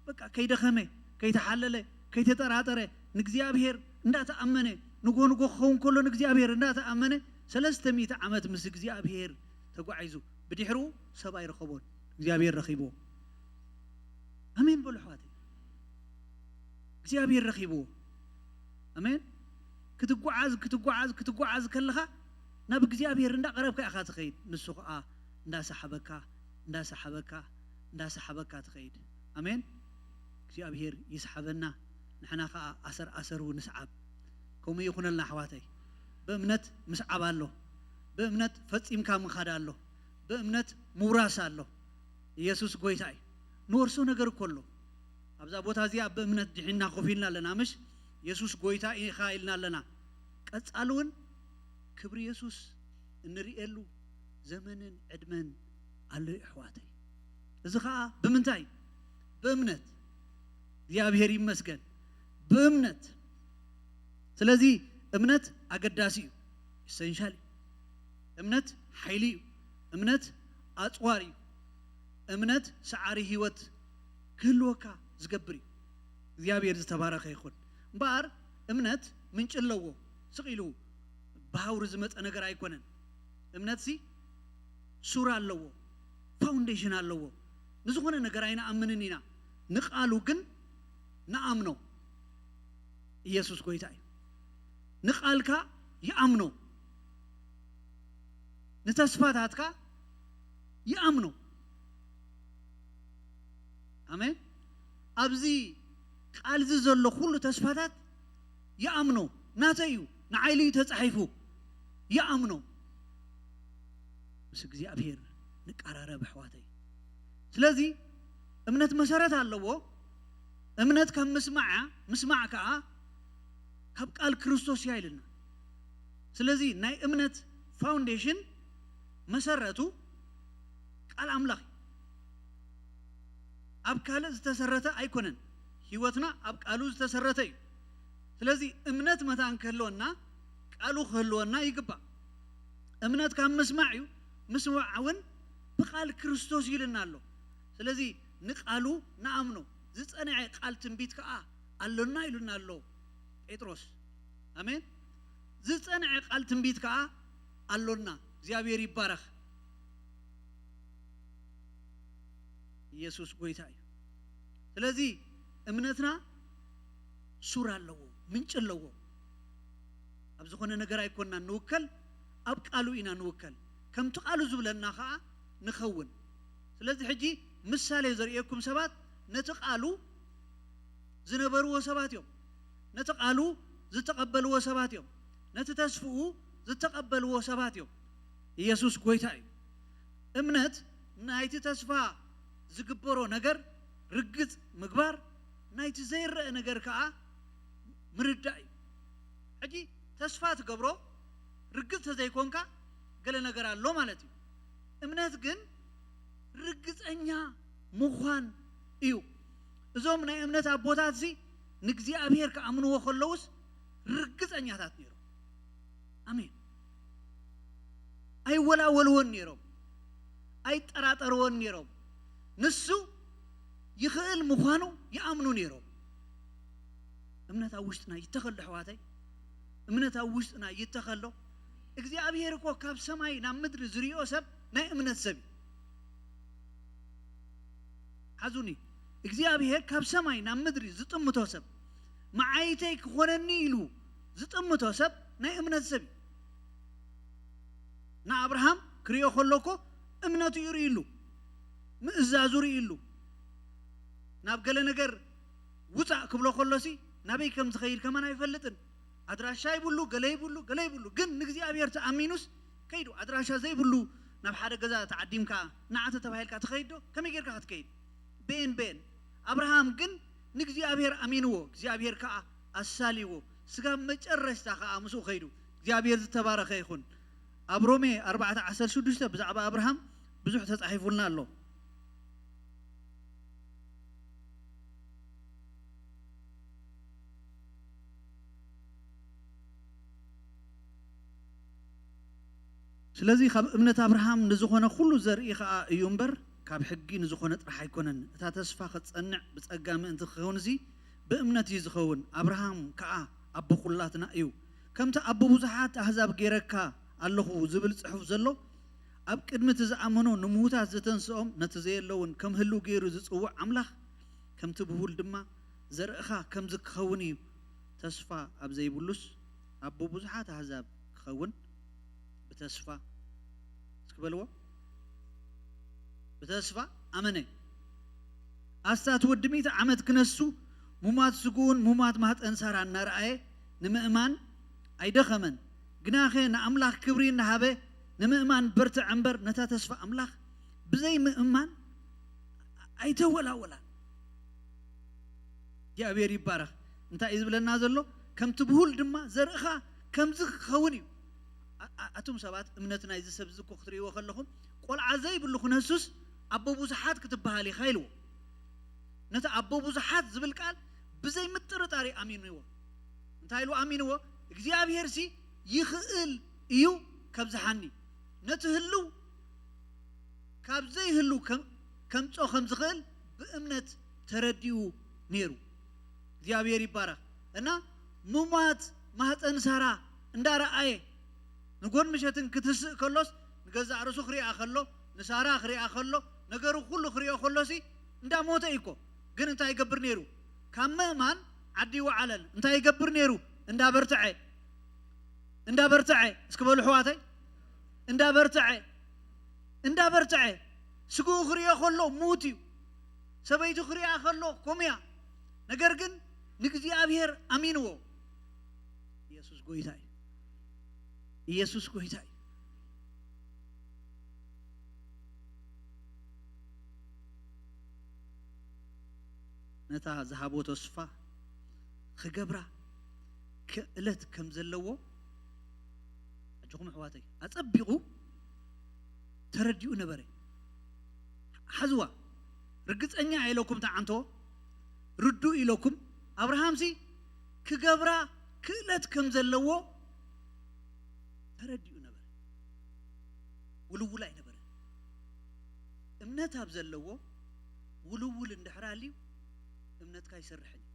በቃ ከይደኸመ፣ ከይተሓለለ፣ ከይተጠራጠረ፣ ንእግዚኣብሔር እንዳተኣመነ፣ ንጎ ንጎ ክኸውን ከሎ ንእግዚኣብሔር እንዳተኣመነ፣ ሰለስተ ሚእቲ ዓመት ምስ እግዚኣብሔር ተጓዒዙ፣ ብድሕርኡ ሰብ ኣይረኸቦን፣ እግዚኣብሔር ረኺብዎ። ኣሜን በሉ፣ ኣሕዋተይ። እግዚኣብሔር ረኺብዎ። ኣሜን። ክትጓዓዝ፣ ክትጓዓዝ፣ ክትጓዓዝ ከለኻ ናብ እግዚኣብሔር እንዳቐረብካ ኢኻ ትኸይድ። ንሱ ኸኣ እንዳሰሓበካ፣ እንዳሰሓበካ፣ እንዳሰሓበካ ትኸይድ። ኣሜን። እግዚኣብሔር ይስሓበና፣ ንሕና ኸኣ ኣሰር ኣሰሩ ንስዓብ። ከምኡ ይኹነልና፣ ኣሕዋተይ። ብእምነት ምስዓብ ኣሎ። ብእምነት ፈጺምካ ምኻድ ኣሎ። ብእምነት ምውራስ ኣሎ። ኢየሱስ ጎይታ እዩ። ንወርሶ ነገር እኮ ኣሎ። ኣብዛ ቦታ እዚኣ ብእምነት ድሒንና ኮፍ ኢልና ኣለና፣ ምሽ? የሱስ ጎይታ ኢኻ ኢልና ኣለና። ቀጻሊ እውን ክብሪ የሱስ እንርእየሉ ዘመንን ዕድመን ኣሎ እዩ፣ ኣሕዋተይ። እዚ ኸኣ ብምንታይ? ብእምነት። እግዚኣብሔር ይመስገን። ብእምነት። ስለዚ እምነት ኣገዳሲ እዩ፣ ኢሰንሻል እዩ። እምነት ሓይሊ እዩ። እምነት ኣጽዋር እዩ። እምነት ሰዓሪ ህይወት ክህልወካ ዝገብር እዩ። እግዚኣብሔር ዝተባረኸ ይኹን። እምበኣር እምነት ምንጪ ኣለዎ። ስቕ ኢሉ ብሃውሪ ዝመጸ ነገር ኣይኮነን። እምነትሲ ሱር ኣለዎ፣ ፋውንዴሽን ኣለዎ። ንዝኾነ ነገር ኣይንኣምንን ኢና፣ ንቓሉ ግን ንኣምኖ። ኢየሱስ ጎይታ እዩ። ንቓልካ ይኣምኖ፣ ንተስፋታትካ ይኣምኖ። ኣሜን። ኣብዚ ቃልዚ ዘሎ ኩሉ ተስፋታት ይኣምኖ፣ ናተይ እዩ፣ ንዓይሉ እዩ ተጻሒፉ፣ ይኣምኖ። ምስ እግዚኣብሔር ንቀራረብ፣ ኣሕዋተይ። ስለዚ እምነት መሰረት ኣለዎ። እምነት ካብ ምስማዕ እያ፣ ምስማዕ ከኣ ካብ ቃል ክርስቶስ እያ ኢልና። ስለዚ ናይ እምነት ፋውንዴሽን፣ መሰረቱ ቃል ኣምላኽ እዩ። ኣብ ካልእ ዝተሰረተ ኣይኮነን። ህይወትና ኣብ ቃሉ ዝተሰረተ እዩ። ስለዚ እምነት መታን ክህልወና ቃሉ ክህልወና ይግባእ። እምነት ካብ ምስማዕ እዩ፣ ምስማዕ እውን ብቃል ክርስቶስ ኢሉና ኣሎ። ስለዚ ንቃሉ ንኣምኖ፣ ዝጸንዐ ቃል ትንቢት ከኣ ኣሎና ኢሉና ኣሎ ጴጥሮስ። ኣሜን። ዝጸንዐ ቃል ትንቢት ከኣ ኣሎና። እግዚኣብሔር ይባረኽ። ኢየሱስ ጎይታ እዩ። ስለዚ እምነትና ሱር ኣለዎ፣ ምንጪ ኣለዎ። ኣብ ዝኾነ ነገር ኣይኮንና ንውከል፣ ኣብ ቃሉ ኢና ንውከል። ከምቲ ቃሉ ዝብለና ኸኣ ንኸውን። ስለዚ ሕጂ ምሳሌ ዘርእየኩም ሰባት ነቲ ቃሉ ዝነበርዎ ሰባት እዮም። ነቲ ቃሉ ዝተቐበልዎ ሰባት እዮም። ነቲ ተስፍኡ ዝተቐበልዎ ሰባት እዮም። ኢየሱስ ጎይታ እዩ። እምነት ናይቲ ተስፋ ዝግበሮ ነገር ርግጽ ምግባር፣ ናይቲ ዘይረአ ነገር ከኣ ምርዳእ እዩ። ሕጂ ተስፋ ትገብሮ ርግጽ ተዘይኮንካ ገለ ነገር ኣሎ ማለት እዩ። እምነት ግን ርግጸኛ ምዃን እዩ። እዞም ናይ እምነት ኣቦታትሲ ንእግዚኣብሔር ክኣምንዎ ከለውስ ርግጸኛታት ነይሮም። ኣሜን። ኣይወላወልዎን ነይሮም። ኣይጠራጠርዎን ነይሮም። ንሱ ይኽእል ምዃኑ ይኣምኑ ነይሮም። እምነት ኣብ ውሽጥና ይተኸሎ ኣሕዋተይ፣ እምነት ኣብ ውሽጥና ይተኸሎ። እግዚኣብሔር እኮ ካብ ሰማይ ናብ ምድሪ ዝሪኦ ሰብ ናይ እምነት ሰብ እዩ። ሓዙኒ፣ እግዚኣብሔር ካብ ሰማይ ናብ ምድሪ ዝጥምቶ ሰብ፣ መዓይተይ ክኾነኒ ኢሉ ዝጥምቶ ሰብ ናይ እምነት ሰብ እዩ። ንኣብርሃም ክሪኦ ከሎ እኮ እምነቱ እዩ ርእይሉ፣ ምእዛዙ ርእይሉ። ናብ ገለ ነገር ውፃእ ክብሎ ከሎሲ ናበይ ከም ዝኸይድ ከማን ኣይፈልጥን። ኣድራሻ ይብሉ፣ ገለ ይብሉ፣ ገለ ይብሉ። ግን ንእግዚኣብሔር ተኣሚኑስ ከይዱ። ኣድራሻ ዘይብሉ ናብ ሓደ ገዛ ተዓዲምካ ንዓ ተተባሂልካ ትኸይድ ዶ? ከመይ ጌርካ ክትከይድ? ቤን ቤን። ኣብርሃም ግን ንእግዚኣብሔር ኣሚንዎ፣ እግዚኣብሔር ከኣ ኣሳልይዎ። ስጋብ መጨረሽታ ከኣ ምስኡ ከይዱ። እግዚኣብሔር ዝተባረኸ ይኹን። ኣብ ሮሜ ኣርባዕተ ዓሰርተ ሽዱሽተ ብዛዕባ ኣብርሃም ብዙሕ ተጻሒፉልና ኣሎ። ስለዚ ካብ እምነት ኣብርሃም ንዝኾነ ኩሉ ዘርኢ ኸኣ እዩ እምበር፣ ካብ ሕጊ ንዝኾነ ጥራሕ ኣይኮነን። እታ ተስፋ ኸትጸንዕ ብጸጋ ምእንቲ ክኸውን እዚ ብእምነት እዩ ዝኸውን። ኣብርሃም ከኣ ኣቦ ኩላትና እዩ። ከምቲ ኣቦ ብዙሓት ኣህዛብ ገይረካ ኣለኹ ዝብል ጽሑፍ ዘሎ፣ ኣብ ቅድሚ እቲ ዝኣመኖ ንምዉታት ዘተንስኦም፣ ነቲ ዘየለውን ከም ህልው ገይሩ ዝጽውዕ ኣምላኽ፣ ከምቲ ብሁል ድማ ዘርእኻ ከምዚ ክኸውን እዩ። ተስፋ ኣብ ዘይብሉስ ኣቦ ብዙሓት ኣህዛብ ክኸውን ብተስፋ፣ እስኪ በልዎ፣ ብተስፋ ኣመነ። ኣስታት ወዲ ሚእቲ ዓመት ክነሱ፣ ሙማት ስግኡን ሙማት ማህፀን ሳራ እናረኣየ ንምእማን ኣይደኸመን። ግናኸ ንኣምላኽ ክብሪ እናሃበ ንምእማን በርትዐ እምበር፣ ነታ ተስፋ ኣምላኽ ብዘይ ምእማን ኣይተወላወላን። እግዚኣብሔር ይባረኽ። እንታይ እዩ ዝብለና ዘሎ? ከምቲ ብሁል ድማ ዘርእኻ ከምዚ ክኸውን እዩ። ኣ-፣ ኣ-፣ ኣቱም ሰባት፣ እምነት ናይዚ ሰብ እዚ እኮ ክትርእይዎ ከለኹም፣ ቆልዓ ዘይብሉ ክነሱስ ኣቦ ብዙሓት ክትበሃል ኢኻ ኢልዎ። ነቲ ኣቦ ብዙሓት ዝብል ቃል ብዘይ ምጥርጣር እዩ ኣሚንዎ። እንታይ ኢሉ ኣሚንዎ? እግዚኣብሔርሲ ይኽእል እዩ ከብዝሓኒ። ነቲ ህልው ካብ ዘይህሉ ከም-፣ ከምጾ ከም ዝኽእል ብእምነት ተረዲኡ ነይሩ። እግዚኣብሔር ይባረኽ። እና ሙማት ማህፀን ሳራ እንዳረኣየ ንጎን ምሸትን ክትስእ ከሎስ፣ ንገዛእ ርእሱ ክሪኣ ከሎ፣ ንሳራ ክሪኣ ከሎ፣ ነገሩ ኩሉ ክሪኦ ከሎሲ እንዳሞተ እዩ እኮ። ግን እንታይ ይገብር ነይሩ? ካብ ምእማን ዓዲ ይወዓለል። እንታይ ይገብር ነይሩ? እንዳበርትዐ፣ እንዳበርትዐ። እስኪ በሉ ኣሕዋተይ፣ እንዳበርትዐ፣ እንዳበርትዐ። ስግኡ ክሪኦ ከሎ ምዉት እዩ። ሰበይቱ ክሪኣ ከሎ ከምኡ እያ። ነገር ግን ንእግዚኣብሔር ኣሚንዎ። ኢየሱስ ጎይታ እዩ። ኢየሱስ ጎይታ እዩ። ነታ ዝሃቦ ተስፋ ክገብራ ክእለት ከም ዘለዎ፣ ኣጆኹም ኣሕዋተይ፣ ኣጸቢቑ ተረዲኡ ነበረ። ሓዝዋ፣ ርግጸኛ ኢለኩም ተዓንቶ፣ ርዱእ ኢለኩም፣ ኣብርሃምሲ ክገብራ ክእለት ከም ዘለዎ ተረዲኡ ነበረ። ውልውል ኣይነበረን። እምነት ኣብ ዘለዎ ውልውል እንድሕር ኣልዩ፣ እምነትካ ኣይሰርሕን እዩ።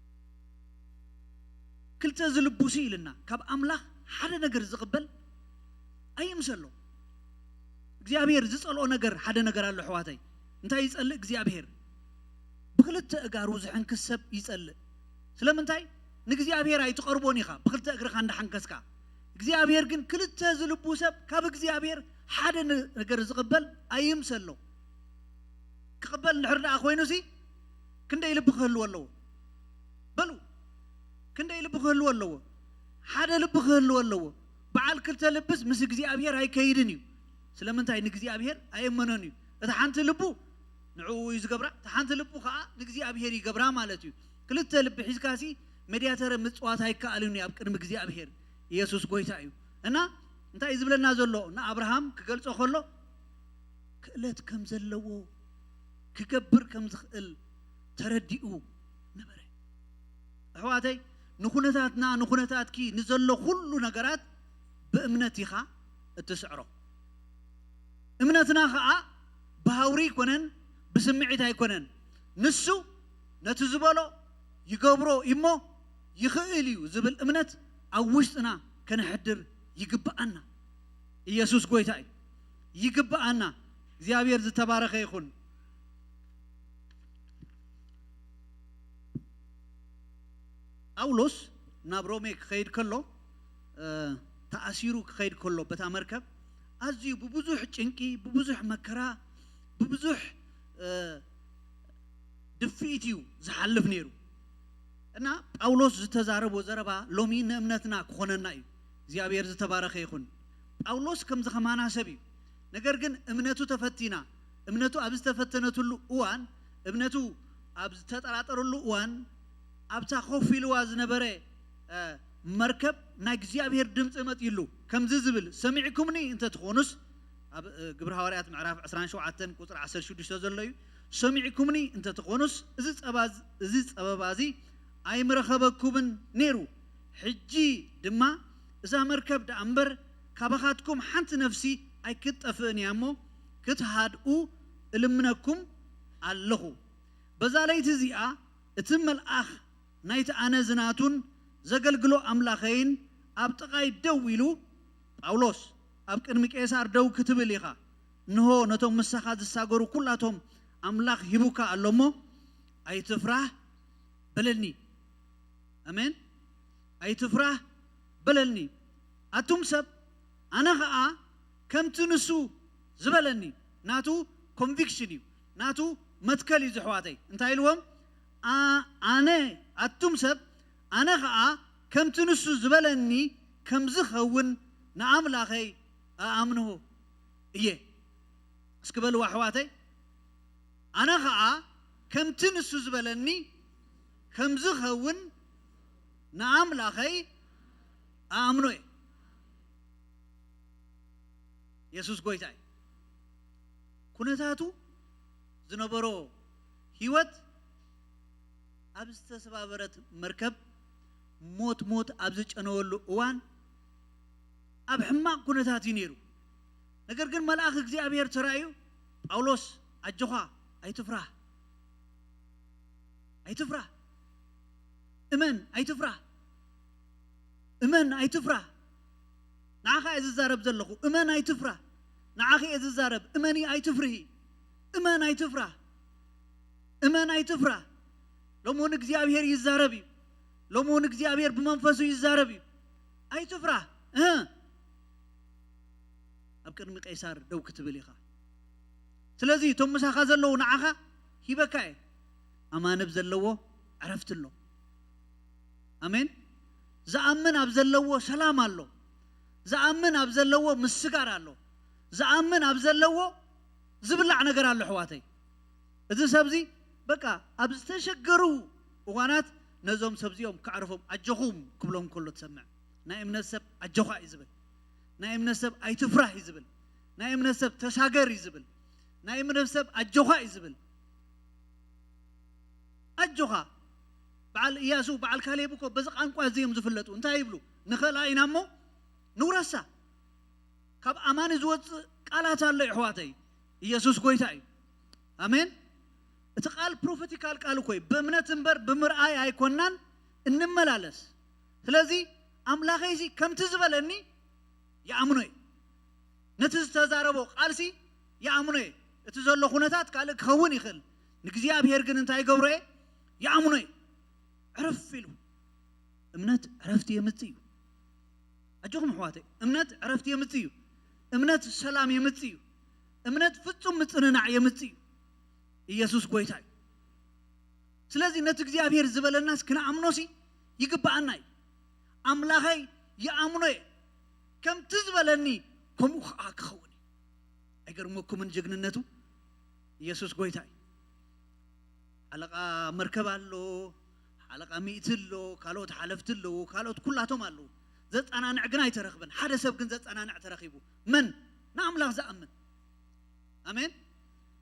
ክልተ ዝልቡ ሲ ኢልና፣ ካብ ኣምላኽ ሓደ ነገር ዝቕበል ኣይምሰሎ። እግዚኣብሔር ዝጸልኦ ነገር ሓደ ነገር ኣሎ ኣሕዋተይ። እንታይ ይጸልእ እግዚኣብሔር? ብኽልተ እጋሩ ዝሕንክስ ሰብ ይጸልእ። ስለምንታይ? ንእግዚኣብሔር ኣይትቐርቦን ኢኻ፣ ብኽልተ እግርኻ እንዳሓንከስካ። እግዚኣብሔር ግን ክልተ ዝልቡ ሰብ ካብ እግዚኣብሔር ሓደ ነ-፣ ነገር ዝቕበል ኣይምሰሎ። ክቕበል እንድሕር ደኣ ኮይኑሲ፣ ክንደይ ልቢ ክህልዎ ኣለዎ? በሉ፣ ክንደይ ልቢ ክህልዎ ኣለዎ? ሓደ ልቢ ክህልዎ ኣለዎ። በዓል ክልተ ልብስ ምስ እግዚኣብሔር ኣይከይድን እዩ። ስለምንታይ? ንእግዚኣብሔር ኣየመኖን እዩ። እታ ሓንቲ ልቡ ንዕኡ እዩ ዝገብራ፣ እታ ሓንቲ ልቡ ኸዓ ንእግዚኣብሔር ይገብራ ማለት እዩ። ክልተ ልቢ ሒዝካሲ መድያተረ ምጽዋት ኣይከኣልን እዩ ኣብ ቅድሚ እግዚኣብሔር። ኢየሱስ ጎይታ እዩ። እና እንታይ እዩ ዝብለና ዘሎ? ንኣብርሃም ክገልጾ ከሎ ክእለት ከም ዘለዎ፣ ክገብር ከም ዝኽእል ተረዲኡ ነበረ። ኣሕዋተይ፣ ንኹነታትና፣ ንኹነታትኪ፣ ንዘሎ ኩሉ ነገራት ብእምነት ኢኻ እትስዕሮ። እምነትና ኸኣ ብሃውሪ ኣይኮነን፣ ብስምዒት ኣይኮነን። ንሱ ነቲ ዝበሎ ይገብሮ እሞ ይኽእል እዩ ዝብል እምነት ኣብ ውሽጥና ከነሕድር ይግብኣና። ኢየሱስ ጎይታ እዩ። ይግብኣና። እግዚኣብሔር ዝተባረኸ ይኹን። ጳውሎስ ናብ ሮሜ ክኸይድ ከሎ፣ እ፣ ተኣሲሩ ክኸይድ ከሎ በታ መርከብ ኣዝዩ ብብዙሕ ጭንቂ፣ ብብዙሕ መከራ፣ ብብዙሕ፣ እ፣ ድፍኢት እዩ ዝሓልፍ ነይሩ። እና ጳውሎስ ዝተዛረቦ ዘረባ ሎሚ ንእምነትና ክኾነና እዩ። እግዚኣብሔር ዝተባረኸ ይኹን። ጳውሎስ ከምዚ ከማና ሰብ እዩ። ነገር ግን እምነቱ ተፈቲና፣ እምነቱ ኣብ ዝተፈተነትሉ እዋን፣ እምነቱ ኣብ ዝተጠራጠረሉ እዋን፣ ኣብታ ኮፍ ኢልዋ ዝነበረ፣ እ፣ መርከብ ናይ እግዚኣብሔር ድምፂ መፂሉ ከምዚ ዝብል፣ "ሰሚዕኩምኒ እንተትኾኑስ"፣ ኣብ፣ እ፣ ግብሪ ሃዋርያት ምዕራፍ ዕስራን ሸውዓተን ቁፅሪ ዓሰርተ ሽዱሽተ ዘሎ እዩ። "ሰሚዕኩምኒ እንተትኾኑስ፣ እዚ ጸባ-፣ እዚ ጸበባ እዚ ኣይምረኸበኩምን ነይሩ። ሕጂ ድማ እዛ መርከብ ደኣ እምበር ካባኻትኩም ሓንቲ ነፍሲ ኣይክትጠፍእን እያ እሞ፣ ክትሃድኡ እልምነኩም ኣለኹ። በዛ ለይቲ እዚኣ እቲ መልኣኽ ናይቲ ኣነ ዝናቱን ዘገልግሎ ኣምላኸይን ኣብ ጥቓይ ደው ኢሉ፣ ጳውሎስ፣ ኣብ ቅድሚ ቄሳር ደው ክትብል ኢኻ። እንሆ፣ ነቶም ምሳኻ ዝሳገሩ ኩላቶም ኣምላኽ ሂቡካ ኣሎ እሞ፣ ኣይትፍራህ በለኒ።" ኣሜን። "ኣይትፍራህ በለኒ። ኣቱም ሰብ፣ ኣነ ኸኣ ከምቲ ንሱ ዝበለኒ"፣ ናቱ ኮንቪክሽን እዩ፣ ናቱ መትከል እዩ። ዝሕዋተይ እንታይ ኢልዎም? "ኣ-፣ ኣነ፣ ኣቱም ሰብ፣ ኣነ ኸኣ ከምቲ ንሱ ዝበለኒ ከም ዝኸውን ንኣምላኸይ ኣኣምንሁ እየ።" እስኪ በልዋ ኣሕዋተይ፣ "ኣነ ኸኣ ከምቲ ንሱ ዝበለኒ ከም ዝኸውን ንኣምላኸይ ኣኣምኖ እየ።" የሱስ ጎይታ እዩ። ኩነታቱ ዝነበሮ ህይወት ኣብ ዝተሰባበረት መርከብ ሞት ሞት ኣብ ዝጨነወሉ እዋን ኣብ ሕማቕ ኩነታት እዩ ነይሩ። ነገር ግን መልኣኽ እግዚኣብሔር ተራእዩ፣ "ጳውሎስ፣ ኣጆኻ፣ ኣይትፍራህ፣ ኣይትፍራህ፣ እመን፣ ኣይትፍራህ፣ እመን፣ ኣይትፍራህ። ንዓኻ እየ ዝዛረብ ዘለኹ፣ እመን፣ ኣይትፍራህ። ንዓኺ እየ ዝዛረብ፣ እመኒ፣ ኣይትፍርሂ፣ እመን፣ ኣይትፍራህ፣ እመን፣ ኣይትፍራህ።" ሎሚ እውን እግዚኣብሔር ይዛረብ እዩ። ሎሚ እውን እግዚኣብሔር ብመንፈሱ ይዛረብ እዩ። "ኣይትፍራህ፣ እ፣ ኣብ ቅድሚ ቀይሳር ደው ክትብል ኢኻ። ስለዚ እቶም ምሳኻ ዘለዉ ንዓኻ ሂበካ እየ።" ኣማንብ ዘለዎ ዕረፍቲ ኣሎ። ኣሜን። ዝኣምን ኣብ ዘለዎ ሰላም ኣሎ። ዝኣምን ኣብ ዘለዎ ምስጋር ኣሎ። ዝኣምን ኣብ ዘለዎ ዝብላዕ ነገር ኣሎ፣ ኣሕዋተይ። እዚ ሰብዚ በቃ ኣብ ዝተሸገሩ እዋናት ነዞም ሰብዚኦም ከዕርፎም፣ ኣጆኹም ክብሎም ከሎ ትሰምዕ። ናይ እምነት ሰብ ኣጆኻ እዩ ዝብል። ናይ እምነት ሰብ ኣይትፍራህ እዩ ዝብል። ናይ እምነት ሰብ ተሻገር እዩ ዝብል። ናይ እምነት ሰብ ኣጆኻ እዩ ዝብል። ኣጆኻ። በዓል እያሱ፣ በዓል ካሌብ እኮ በዚ ቋንቋ እዚ እዮም ዝፍለጡ። እንታይ ይብሉ? "ንኽእላ ኢና እሞ ንውረሳ።" ካብ ኣማኒ ዝወፅእ ቃላት ኣሎ፣ ኣሕዋተይ። ኢየሱስ ጎይታ እዩ። ኣሜን። እቲ ቃል ፕሮፌቲካል ቃል እኮ እዩ። "ብእምነት እምበር ብምርኣይ ኣይኮናን እንመላለስ። ስለዚ ኣምላኸይሲ ከምቲ ዝበለኒ ይኣምኖ እየ። ነቲ ዝተዛረቦ ቃልሲ ይኣምኖ እየ። እቲ ዘሎ ኩነታት ካልእ ክኸውን ይኽእል። ንእግዚኣብሔር ግን እንታይ ይገብሮ እየ? ይኣምኖ እየ።" ዕረፍ ኢሉ። እምነት ዕረፍቲ የምጽእ እዩ። ኣጆኹም ኣሕዋተይ፣ እምነት ዕረፍቲ የምጽእ እዩ። እምነት ሰላም የምጽእ እዩ። እምነት ፍጹም ምጽንናዕ የምጽእ እዩ። ኢየሱስ ጎይታ እዩ። ስለዚ ነቲ እግዚኣብሔር ዝበለናስ ክንኣምኖሲ ይግብኣና እዩ። ኣምላኸይ ይኣምኖ እየ፣ ከምቲ ዝበለኒ ከምኡ ኸዓ ክኸውን እዩ። ኣይገርመኩምን ጅግንነቱ? ኢየሱስ ጎይታ እዩ። ሓለቓ መርከብ ኣሎ፣ ሓለቓ ሚእቲ ኣሎ፣ ካልኦት ሓለፍቲ ኣለዉ፣ ካልኦት ኩላቶም ኣለዉ። ዘጸናንዕ ግን ኣይተረኽበን። ሓደ ሰብ ግን ዘጸናንዕ ተረኺቡ። መን? ንኣምላኽ ዝኣምን። ኣሜን።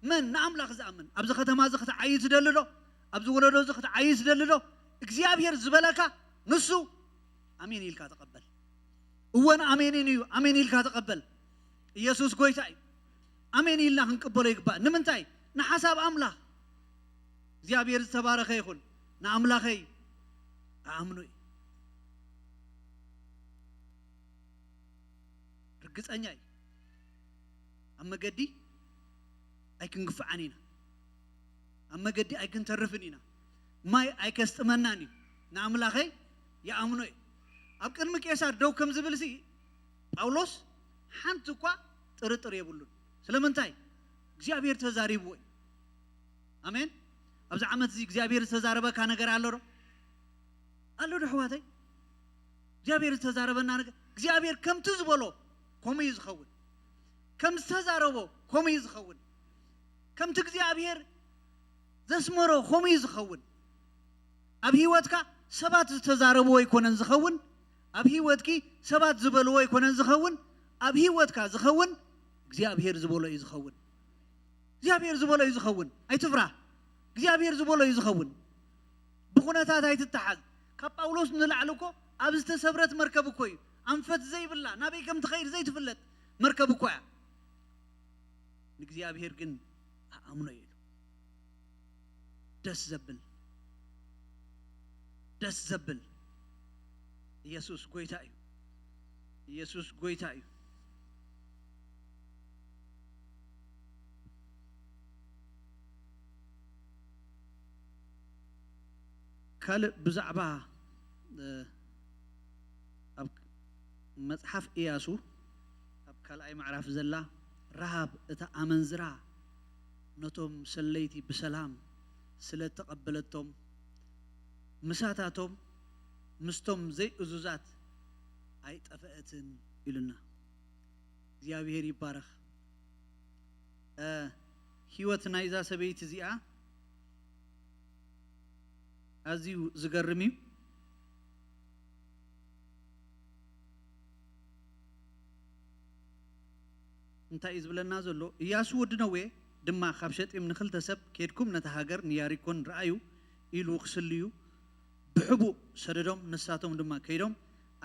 መን? ንኣምላኽ ዝኣምን። ኣብዚ ከተማ እዚ ክትዓዪ ትደሊ ዶ? ኣብዚ ወለዶ እዚ ክትዓዪ ትደሊ ዶ? እግዚኣብሔር ዝበለካ ንሱ ኣሜን ኢልካ ተቐበል። እወን ኣሜንን እዩ። ኣሜን ኢልካ ተቐበል። ኢየሱስ ጎይታ እዩ። ኣሜን ኢልና ክንቅበሎ ይግባእ። ንምንታይ? ንሓሳብ ኣምላኽ። እግዚኣብሔር ዝተባረኸ ይኹን። ንኣምላኸይ ኣኣምኖ እዩ። ርግጸኛ እዩ። ኣብ መገዲ ኣይክንግፍዓን ኢና። ኣብ መገዲ ኣይክንተርፍን ኢና። ማይ ኣይከስጥመናን እዩ። ንኣምላኸይ ይኣምኖ እዩ። ኣብ ቅድሚ ቄሳር ደው ከም ዝብልሲ ጳውሎስ ሓንቲ እኳ ጥርጥር የብሉን። ስለምንታይ? እግዚኣብሔር ተዛሪብዎ እዩ። ኣሜን። ኣብዚ ዓመት እዚ እግዚኣብሔር ዝተዛረበካ ነገር ኣሎ ዶ? ኣሎ ዶ ኣሕዋተይ? እግዚኣብሔር ዝተዛረበና ነገር፣ እግዚኣብሔር ከምቲ ዝበሎ ከምኡ እዩ ዝኸውን። ከም ዝተዛረቦ ከምኡ እዩ ዝኸውን። ከምቲ እግዚኣብሔር ዘስመሮ ከምኡ እዩ ዝኸውን። ኣብ ህይወትካ ሰባት ዝተዛረብዎ ኣይኮነን ዝኸውን። ኣብ ህይወትኪ ሰባት ዝበልዎ ኣይኮነን ዝኸውን። ኣብ ህይወትካ ዝኸውን እግዚኣብሔር ዝበሎ እዩ ዝኸውን። እግዚኣብሔር ዝበሎ እዩ ዝኸውን። ኣይትፍራህ። እግዚኣብሔር ዝበሎ እዩ ዝኸውን። ብኹነታት ኣይትተሓዝ። ካብ ጳውሎስ ንላዕሊ እኮ ኣብ ዝተሰብረት መርከብ እኮ እዩ። ኣንፈት ዘይብላ፣ ናበይ ከም ትኸይድ ዘይትፍለጥ መርከብ እኮ እያ። ንእግዚኣብሔር ግን ኣኣምኖ እዩ ኢሉ። ደስ ዘብል፣ ደስ ዘብል። ኢየሱስ ጎይታ እዩ። ኢየሱስ ጎይታ እዩ። ካልእ ብዛዕባ፣ እ፣ ኣብ መጽሓፍ ኢያሱ ኣብ ካልኣይ ምዕራፍ ዘላ ረሃብ እታ ኣመንዝራ ነቶም ሰለይቲ ብሰላም ስለ እተቐበለቶም፣ ምሳታቶም ምስቶም ዘይእዙዛት ኣይጠፈአትን ኢሉና። እግዚኣብሔር ይባረኽ። እ፣ ህይወት ናይዛ ሰበይቲ እዚኣ ኣዝዩ ዝገርም እዩ። እንታይ እዩ ዝብለና ዘሎ? ኢያሱ ወዲ ነዌ ድማ ካብ ሸጢም ንኽልተ ሰብ፣ "ኬድኩም ነታ ሃገር ንያሪኮን ረኣዩ" ኢሉ ክስልዩ ብሕቡእ ሰደዶም። ንሳቶም ድማ ከይዶም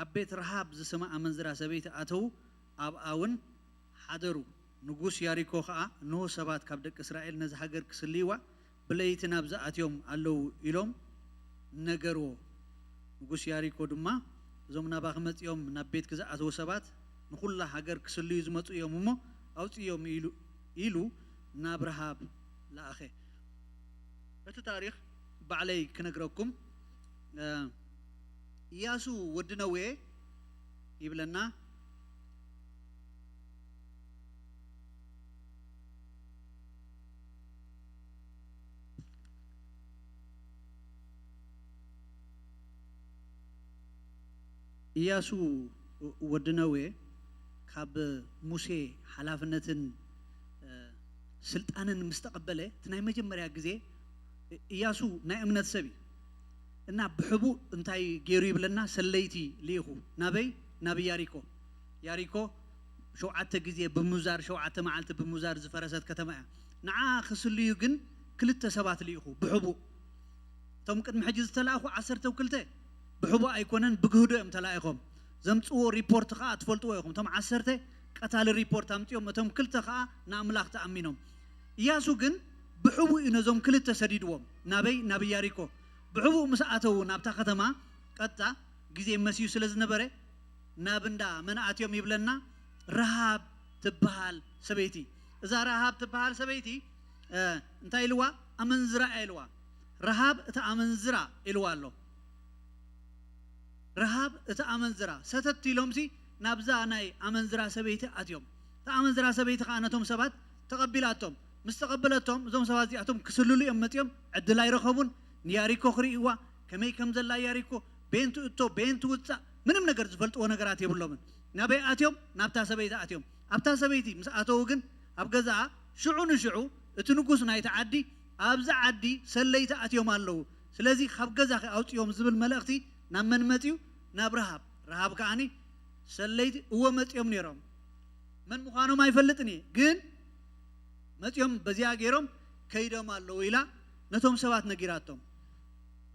ኣብ ቤት ረሃብ ዝስማ ኣመንዝራ ሰበይቲ ኣተዉ፣ ኣብኣ እውን ሓደሩ። ንጉስ ያሪኮ ኸኣ፣ "እንሆ ሰባት ካብ ደቂ እስራኤል ነዚ ሃገር ክስልይዋ ብለይቲ ናብዚ ኣትዮም ኣለዉ" ኢሎም ነገርዎ። ንጉስ ያሪኮ ድማ፣ "እዞም ናባኺ መጺኦም ናብ ቤትኪ ዝኣተዉ ሰባት ንኹላ ሃገር ክስልዩ ዝመጹ እዮም እሞ ኣውጽእዮም" ኢሉ፣ ኢሉ ናብ ረሃብ ለኣኸ። እቲ ታሪኽ ባዕለይ ክነግረኩም፣ እ፣ ኢያሱ ወዲ ነዌ ይብለና። ኢያሱ ወዲ ነዌ ካብ ሙሴ ሓላፍነትን፣ እ፣ ስልጣንን ምስ ተቐበለ፣ እቲ ናይ መጀመርያ ግዜ ኢያሱ ናይ እምነት ሰብ እዩ። እና ብሕቡእ እንታይ ገይሩ ይብለና? ሰለይቲ ልኢኹ። ናበይ? ናብ ያሪኮ። ያሪኮ ሸውዓተ ግዜ ብምዛር፣ ሸውዓተ መዓልቲ ብምዛር ዝፈረሰት ከተማ እያ። ንዓ ክስልዩ ግን ክልተ ሰባት ልኢኹ ብሕቡእ። እቶም ቅድሚ ሕጂ ዝተላእኹ ዓሰርተ ክልተ ብሕቡእ ኣይኮነን፣ ብግህዶ እዮም ተላኢኾም። ዘምጽዎ ሪፖርት ኸኣ ትፈልጥዎ ኢኹም። እቶም ዓሰርተ ቀታሊ ሪፖርት ኣምጺኦም፣ እቶም ክልተ ኸኣ ንኣምላኽ ተኣሚኖም። ኢያሱ ግን ብሕቡእ እዩ ነዞም ክልተ ሰዲድዎም። ናበይ? ናብ ያሪኮ። ብሕቡእ ምስ ኣተዉ ናብታ ከተማ ቀጥታ ግዜ መስዩ ስለ ዝነበረ ናብ እንዳ መን ኣትዮም ይብለና? ረሃብ ትበሃል ሰበይቲ። እዛ ረሃብ ትበሃል ሰበይቲ፣ እ፣ እንታይ ኢልዋ? ኣመንዝራ እያ ኢልዋ። ረሃብ እታ ኣመንዝራ ኢልዋ ኣሎ። ረሃብ እታ ኣመንዝራ። ሰተት ኢሎምሲ ናብዛ ናይ ኣመንዝራ ሰበይቲ ኣትዮም። እታ ኣመንዝራ ሰበይቲ ኸኣ ነቶም ሰባት ተቐቢላቶም። ምስ ተቐበለቶም፣ እዞም ሰባት እዚኣቶም ክስልሉ እዮም መጺኦም፣ ዕድል ኣይረኸቡን። ንያሪኮ ክርእይዋ፣ ከመይ ከም ዘላ ያሪኮ፣ ቤን ትእቶ፣ ቤን ትውጻእ፣ ምንም ነገር ዝፈልጥዎ ነገራት የብሎምን። ናበይ ኣትዮም? ናብታ ሰበይቲ ኣትዮም። ኣብታ ሰበይቲ ምስ ኣተዉ ግን፣ ኣብ ገዛኣ ሽዑ ንሽዑ እቲ ንጉስ ናይቲ ዓዲ፣ "ኣብዚ ዓዲ ሰለይቲ ኣትዮም ኣለዉ፣ ስለዚ ካብ ገዛኺ ኣውጽዮም" ዝብል መልእኽቲ ናብ መን መጺኡ? ናብ ረሃብ። ረሃብ ከኣኒ፣ "ሰለይቲ እወ መጺኦም ነይሮም፣ መን ምዃኖም ኣይፈልጥን እየ፣ ግን መጺኦም በዚኣ ገይሮም ከይዶም ኣለዉ" ኢላ ነቶም ሰባት ነጊራቶም።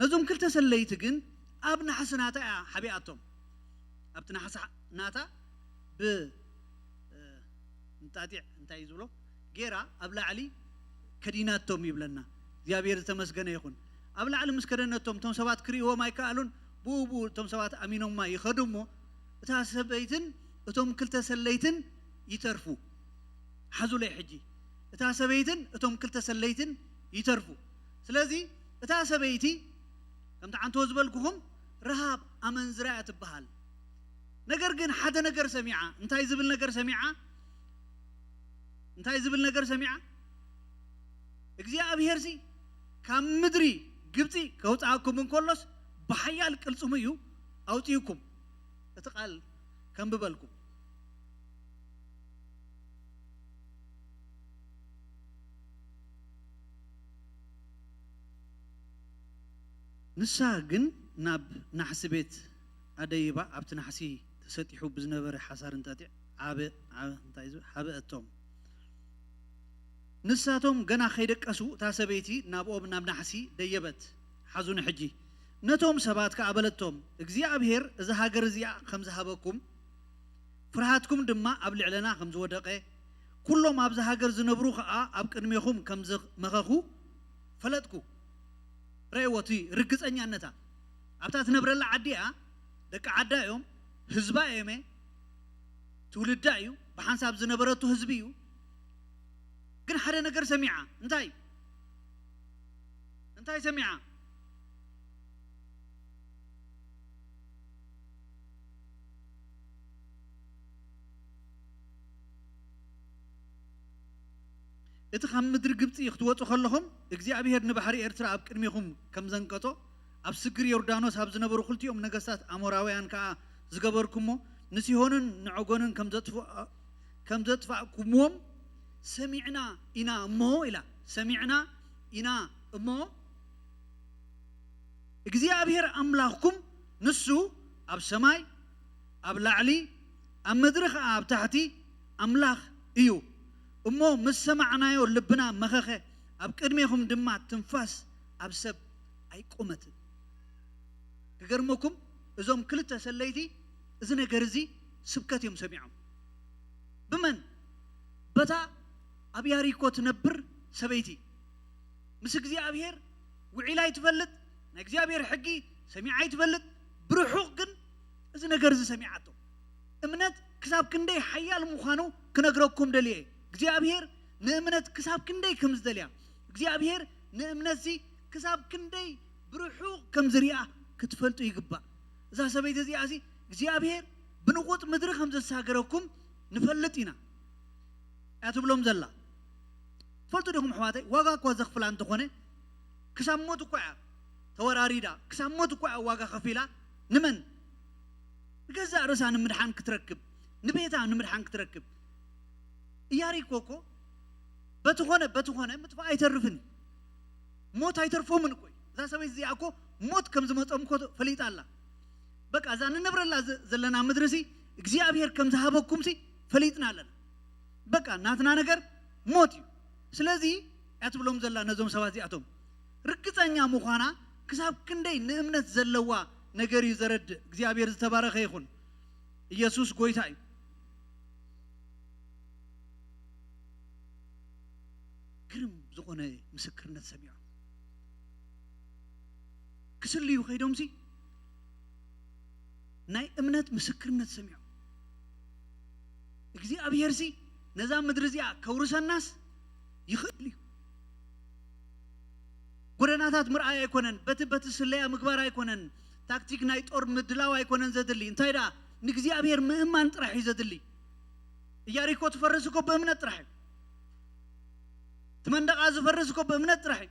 ነዞም ክልተ ሰለይቲ ግን ኣብ ናሕሲ ናታ እያ ሓቢኣቶም። ኣብቲ ናሕሲ ናታ ብ-፣ እ፣ እንጣጢዕ እንታይ እዩ ዝብሎ? ጌራ ኣብ ላዕሊ ከዲናቶም ይብለና። እግዚኣብሔር ዝተመስገነ ይኹን። ኣብ ላዕሊ ምስ ከደነቶም፣ እቶም ሰባት ክርእይዎም ኣይከኣሉን። ብኡ ብኡ እቶም ሰባት ኣሚኖማ ይኸዱ እሞ፣ እታ ሰበይትን እቶም ክልተ ሰለይትን ይተርፉ። ሓዙለይ ሕጂ። እታ ሰበይትን እቶም ክልተ ሰለይትን ይተርፉ። ስለዚ እታ ሰበይቲ፣ ከምቲ ዓንቶ ዝበልኩኹም፣ ረሃብ ኣመንዝራ እያ ትበሃል። ነገር ግን ሓደ ነገር ሰሚዓ። እንታይ ዝብል ነገር ሰሚዓ? እንታይ ዝብል ነገር ሰሚዓ? እግዚኣብሄርሲ ካብ ምድሪ ግብፂ ከውፅኣኩም እንከሎስ፣ ብሓያል ቅልፅሙ እዩ ኣውፅኡኩም። እቲ ቃል ከንብበልኩም። ንሳ ግን ናብ ናሕሲ ቤት ኣደይባ፣ ኣብቲ ናሕሲ ተሰጢሑ ብዝነበረ ሓሳር እንጠጢዕ ዓበ-፣ ዓበ-፣ እንታይ እዩ ዝብል? ሓበአቶም። ንሳቶም ገና ከይደቀሱ፣ እታ ሰበይቲ ናብኦም ናብ ናሕሲ ደየበት። ሓዙኒ ሕጂ። ነቶም ሰባት ከኣ በለቶም፣ እግዚኣብሄር እዛ ሃገር እዚኣ ከም ዝሃበኩም፣ ፍርሃትኩም ድማ ኣብ ልዕለና ከም ዝወደቐ፣ ኩሎም ኣብዛ ሃገር ዝነብሩ ኸኣ ኣብ ቅድሜኹም ከም ዝመኸኹ ፈለጥኩ። ረእይዎ እቲ ርግጸኛነታ። ኣብታ ትነብረላ ዓዲ እያ፣ ደቂ ዓዳ እዮም፣ ህዝባ እዮም፣ ትውልዳ እዩ፣ ብሓንሳብ ዝነበረቱ ህዝቢ እዩ። ግን ሓደ ነገር ሰሚዓ። እንታይ? እንታይ ሰሚዓ? እቲ ካብ ምድሪ ግብጺ ክትወጹ ከለኹም፣ እግዚኣብሄር ንባሕሪ ኤርትራ ኣብ ቅድሜኹም ከም ዘንቀጾ፣ ኣብ ስግር ዮርዳኖስ ኣብ ዝነበሩ ክልቲኦም ነገስታት ኣሞራውያን ከኣ ዝገበርኩሞ፣ ንሲሆንን ንዖጎንን ከም ዘጥፍ-፣ ከም ዘጥፋእኩምዎም ሰሚዕና ኢና እሞ ኢላ። ሰሚዕና ኢና እሞ፣ እግዚኣብሄር ኣምላኽኩም ንሱ ኣብ ሰማይ፣ ኣብ ላዕሊ፣ ኣብ ምድሪ ኸኣ ኣብ ታሕቲ ኣምላኽ እዩ። እሞ ምስ ሰማዕናዮ ልብና መኸኸ፣ ኣብ ቅድሜኹም ድማ ትንፋስ ኣብ ሰብ ኣይቆመትን። ክገርመኩም፣ እዞም ክልተ ሰለይቲ እዚ ነገር እዚ ስብከት እዮም ሰሚዖም። ብመን? በታ ኣብ ያሪኮ ትነብር ሰበይቲ። ምስ እግዚኣብሄር ውዒላ ኣይትፈልጥ፣ ናይ እግዚኣብሄር ሕጊ ሰሚዓ ኣይትፈልጥ። ብርሑቕ ግን እዚ ነገር እዚ ሰሚዓቶ። እምነት ክሳብ ክንደይ ሓያል ምዃኑ ክነግረኩም ደልየ እየ። እግዚኣብሄር ንእምነት ክሳብ ክንደይ ከም ዝደልያ፣ እግዚኣብሄር ንእምነትሲ ክሳብ ክንደይ ብርሑቕ ከም ዝሪኣ ክትፈልጡ ይግባእ። እዛ ሰበይቲ እዚኣሲ እግዚኣብሄር ብንቑጽ ምድሪ ከም ዘሳገረኩም ንፈልጥ ኢና እያ ትብሎም ዘላ። ትፈልጡ ዲኹም ኣሕዋተይ፣ ዋጋ እኳ ዘኽፍላ እንተኾነ፣ ክሳብ ሞት እኳ እያ ተወራሪዳ፣ ክሳብ ሞት እኳ እያ ዋጋ ከፊላ። ንመን? ንገዛእ ርእሳ ንምድሓን ክትረክብ፣ ንቤታ ንምድሓን ክትረክብ። ኢያሪኮ እኮ በቲ ኾነ በቲ ኾነ ምጥፋእ ኣይተርፍን እዩ። ሞት ኣይተርፎምን እኮ እዩ። እዛ ሰበይቲ እዚኣ እኮ ሞት ከም ዝመጾም እኮ ፈሊጣ ኣላ። በቃ እዛ ንነብረላ ዘ-፣ ዘለና ምድርሲ እግዚኣብሄር ከም ዝሃበኩምሲ ፈሊጥና ኣለና። በቃ ናትና ነገር ሞት እዩ። ስለዚ እያ ትብሎም ዘላ ነዞም ሰባት እዚኣቶም። ርግጸኛ ምዃና ክሳብ ክንደይ ንእምነት ዘለዋ ነገር እዩ ዘረድእ። እግዚኣብሔር ዝተባረኸ ይኹን። ኢየሱስ ጎይታ እዩ። ግርም ዝኾነ ምስክርነት ሰሚዖም። ክስልዩ ከይዶምሲ ናይ እምነት ምስክርነት ሰሚዖም። እግዚኣብሔርሲ ነዛ ምድሪ እዚኣ ከውርሰናስ ይኽእል እዩ። ጎደናታት ምርኣይ ኣይኮነን፣ በቲ በቲ ስለያ ምግባር ኣይኮነን፣ ታክቲክ ናይ ጦር ምድላው ኣይኮነን ዘድሊ። እንታይ ደኣ ንእግዚኣብሔር ምእማን ጥራሕ እዩ ዘድሊ። ኢያሪኮ ትፈርስ እኮ ብእምነት ጥራሕ እዩ። እቲ መንደቓ ዝፈርስ እኮ ብእምነት ጥራሕ እዩ።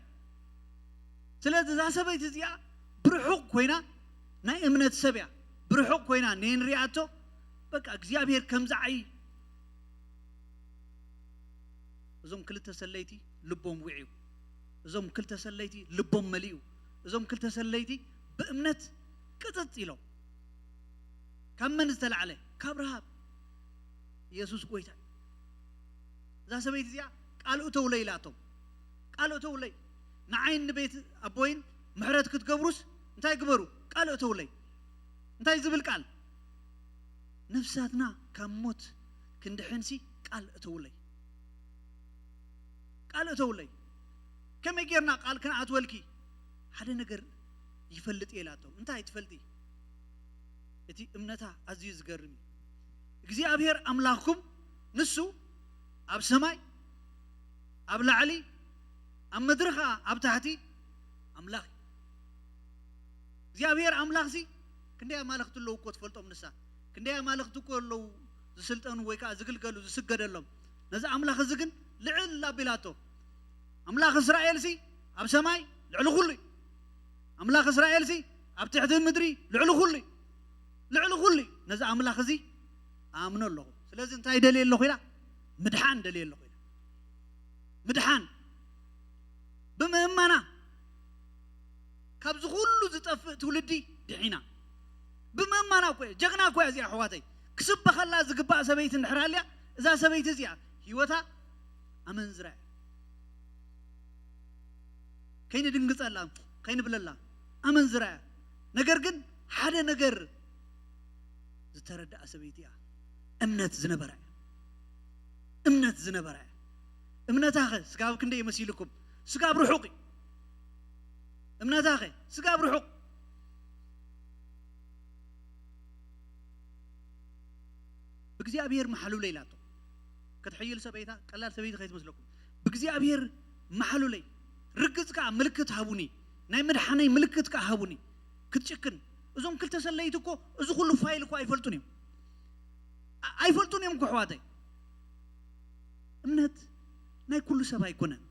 ስለዚ እዛ ሰበይቲ እዚኣ ብርሑቕ ኮይና ናይ እምነት ሰብ እያ። ብርሑቕ ኮይና ንንሪኣቶ በቃ እግዚኣብሔር ከም ዝዓይ እዞም ክልተ ሰለይቲ ልቦም ውዕዩ። እዞም ክልተ ሰለይቲ ልቦም መሊኡ። እዞም ክልተ ሰለይቲ ብእምነት ቅጥጥ ኢሎም። ካብ መን ዝተላዕለ? ካብ ረሃብ። ኢየሱስ ጎይታ እዩ። እዛ ሰበይቲ እዚኣ ቃል እተውለይ ኢላቶም። ቃል እተውለይ። ንዓይን ንቤት ኣቦይን ምሕረት ክትገብሩስ እንታይ ግበሩ? ቃል እተውለይ። እንታይ ዝብል ቃል? ነፍሳትና ካብ ሞት ክንድሕንሲ ቃል እተውለይ። ቃል እተውለይ። ከመይ ጌርና ቃል ክንኣትወልኪ? ሓደ ነገር ይፈልጥ እየ ኢላቶ። እንታይ ትፈልጢ? እቲ እምነታ ኣዝዩ ዝገርም እዩ። እግዚኣብሔር ኣምላኽኩም ንሱ ኣብ ሰማይ፣ ኣብ ላዕሊ፣ ኣብ ምድሪ ኸዓ ኣብ ታሕቲ ኣምላኽ እዩ። እግዚኣብሔር ኣምላኽሲ ክንደይ ኣማልኽቲ ኣለዉ እኮ ትፈልጦም ንሳ። ክንደይ ኣማልኽቲ እኮ ኣለዉ ዝስልጠኑ ወይ ከዓ ዝግልገሉ፣ ዝስገደሎም። ነዚ ኣምላኽ እዚ ግን ልዕል ኣቢላቶ። ኣምላኽ እስራኤልሲ ኣብ ሰማይ ልዕሊ ኩሉ እዩ። ኣምላኽ እስራኤልሲ ኣብ ትሕቲ ምድሪ ልዕሊ ኩሉ እዩ። ልዕሊ ኩሉ እዩ። ነዚ ኣምላኽ እዚ ኣምኖ ኣለኹ። ስለዚ እንታይ ደልየ ኣለኹ ኢላ? ምድሓን ደልየ ኣለኹ ኢላ። ምድሓን ብምእማና ካብዚ ኩሉ ዝጠፍእ ትውልዲ ድሒና። ብምእማና እኮ እየ። ጀግና እኮ እያ እዚኣ ኣሕዋተይ። ክስበኸላ ዝግባእ ሰበይቲ እንድሕር ኣልያ፣ እዛ ሰበይቲ እዚኣ ህይወታ ኣመንዝራ እያ። ከይንድንግጸላ፣ ከይንብለላ፣ ኣመንዝራ እያ። ነገር ግን ሓደ ነገር ዝተረድኣ ሰበይቲ እያ። እምነት ዝነበራ እያ። እምነት ዝነበራ እያ። እምነታኸ ስጋብ ክንደይ መሲልኩም? ስጋብ ርሑቕ እዩ። እምነታኸ ስጋብ ርሑቕ። ብእግዚኣብሔር መሓሉለ ኢላቶ። ክትሕይል ሰበይታ ቀላል ሰበይቲ ከይትመስለኩም። ብእግዚኣብሔር መሓሉለይ፣ ርግጽ ከኣ ምልክት ሃቡኒ፣ ናይ ምድሓነይ ምልክት ከኣ ሃቡኒ። ክትጭክን። እዞም ክልተ ሰለይቲ እኮ እዚ ኩሉ ፋይል እኮ ኣይፈልጡን እዮም። ኣ-፣ ኣይፈልጡን እዮም እኮ ኣሕዋተይ። እምነት ናይ ኩሉ ሰብ ኣይኮነን።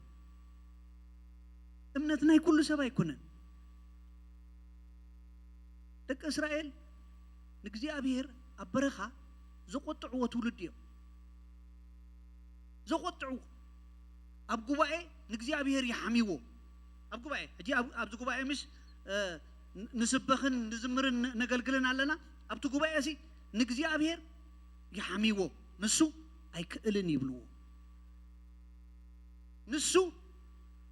እምነት ናይ ኩሉ ሰብ ኣይኮነን። ደቂ እስራኤል ንእግዚኣብሔር ኣብ በረኻ ዘቖጥዕዎ ትውልዲ እዮም። ዘቖጥዕዎ። ኣብ ጉባኤ ንእግዚኣብሔር ይሓምይዎ። ኣብ ጉባኤ፣ ሕጂ ኣብ-፣ ኣብዚ ጉባኤ ምሽ፣ እ፣ ን-፣ ንስበኽን ንዝምርን ን-፣ ነገልግልን ኣለና። ኣብቲ ጉባኤ እዚ ንእግዚኣብሔር ይሓምይዎ። ንሱ ኣይክእልን ይብልዎ። ንሱ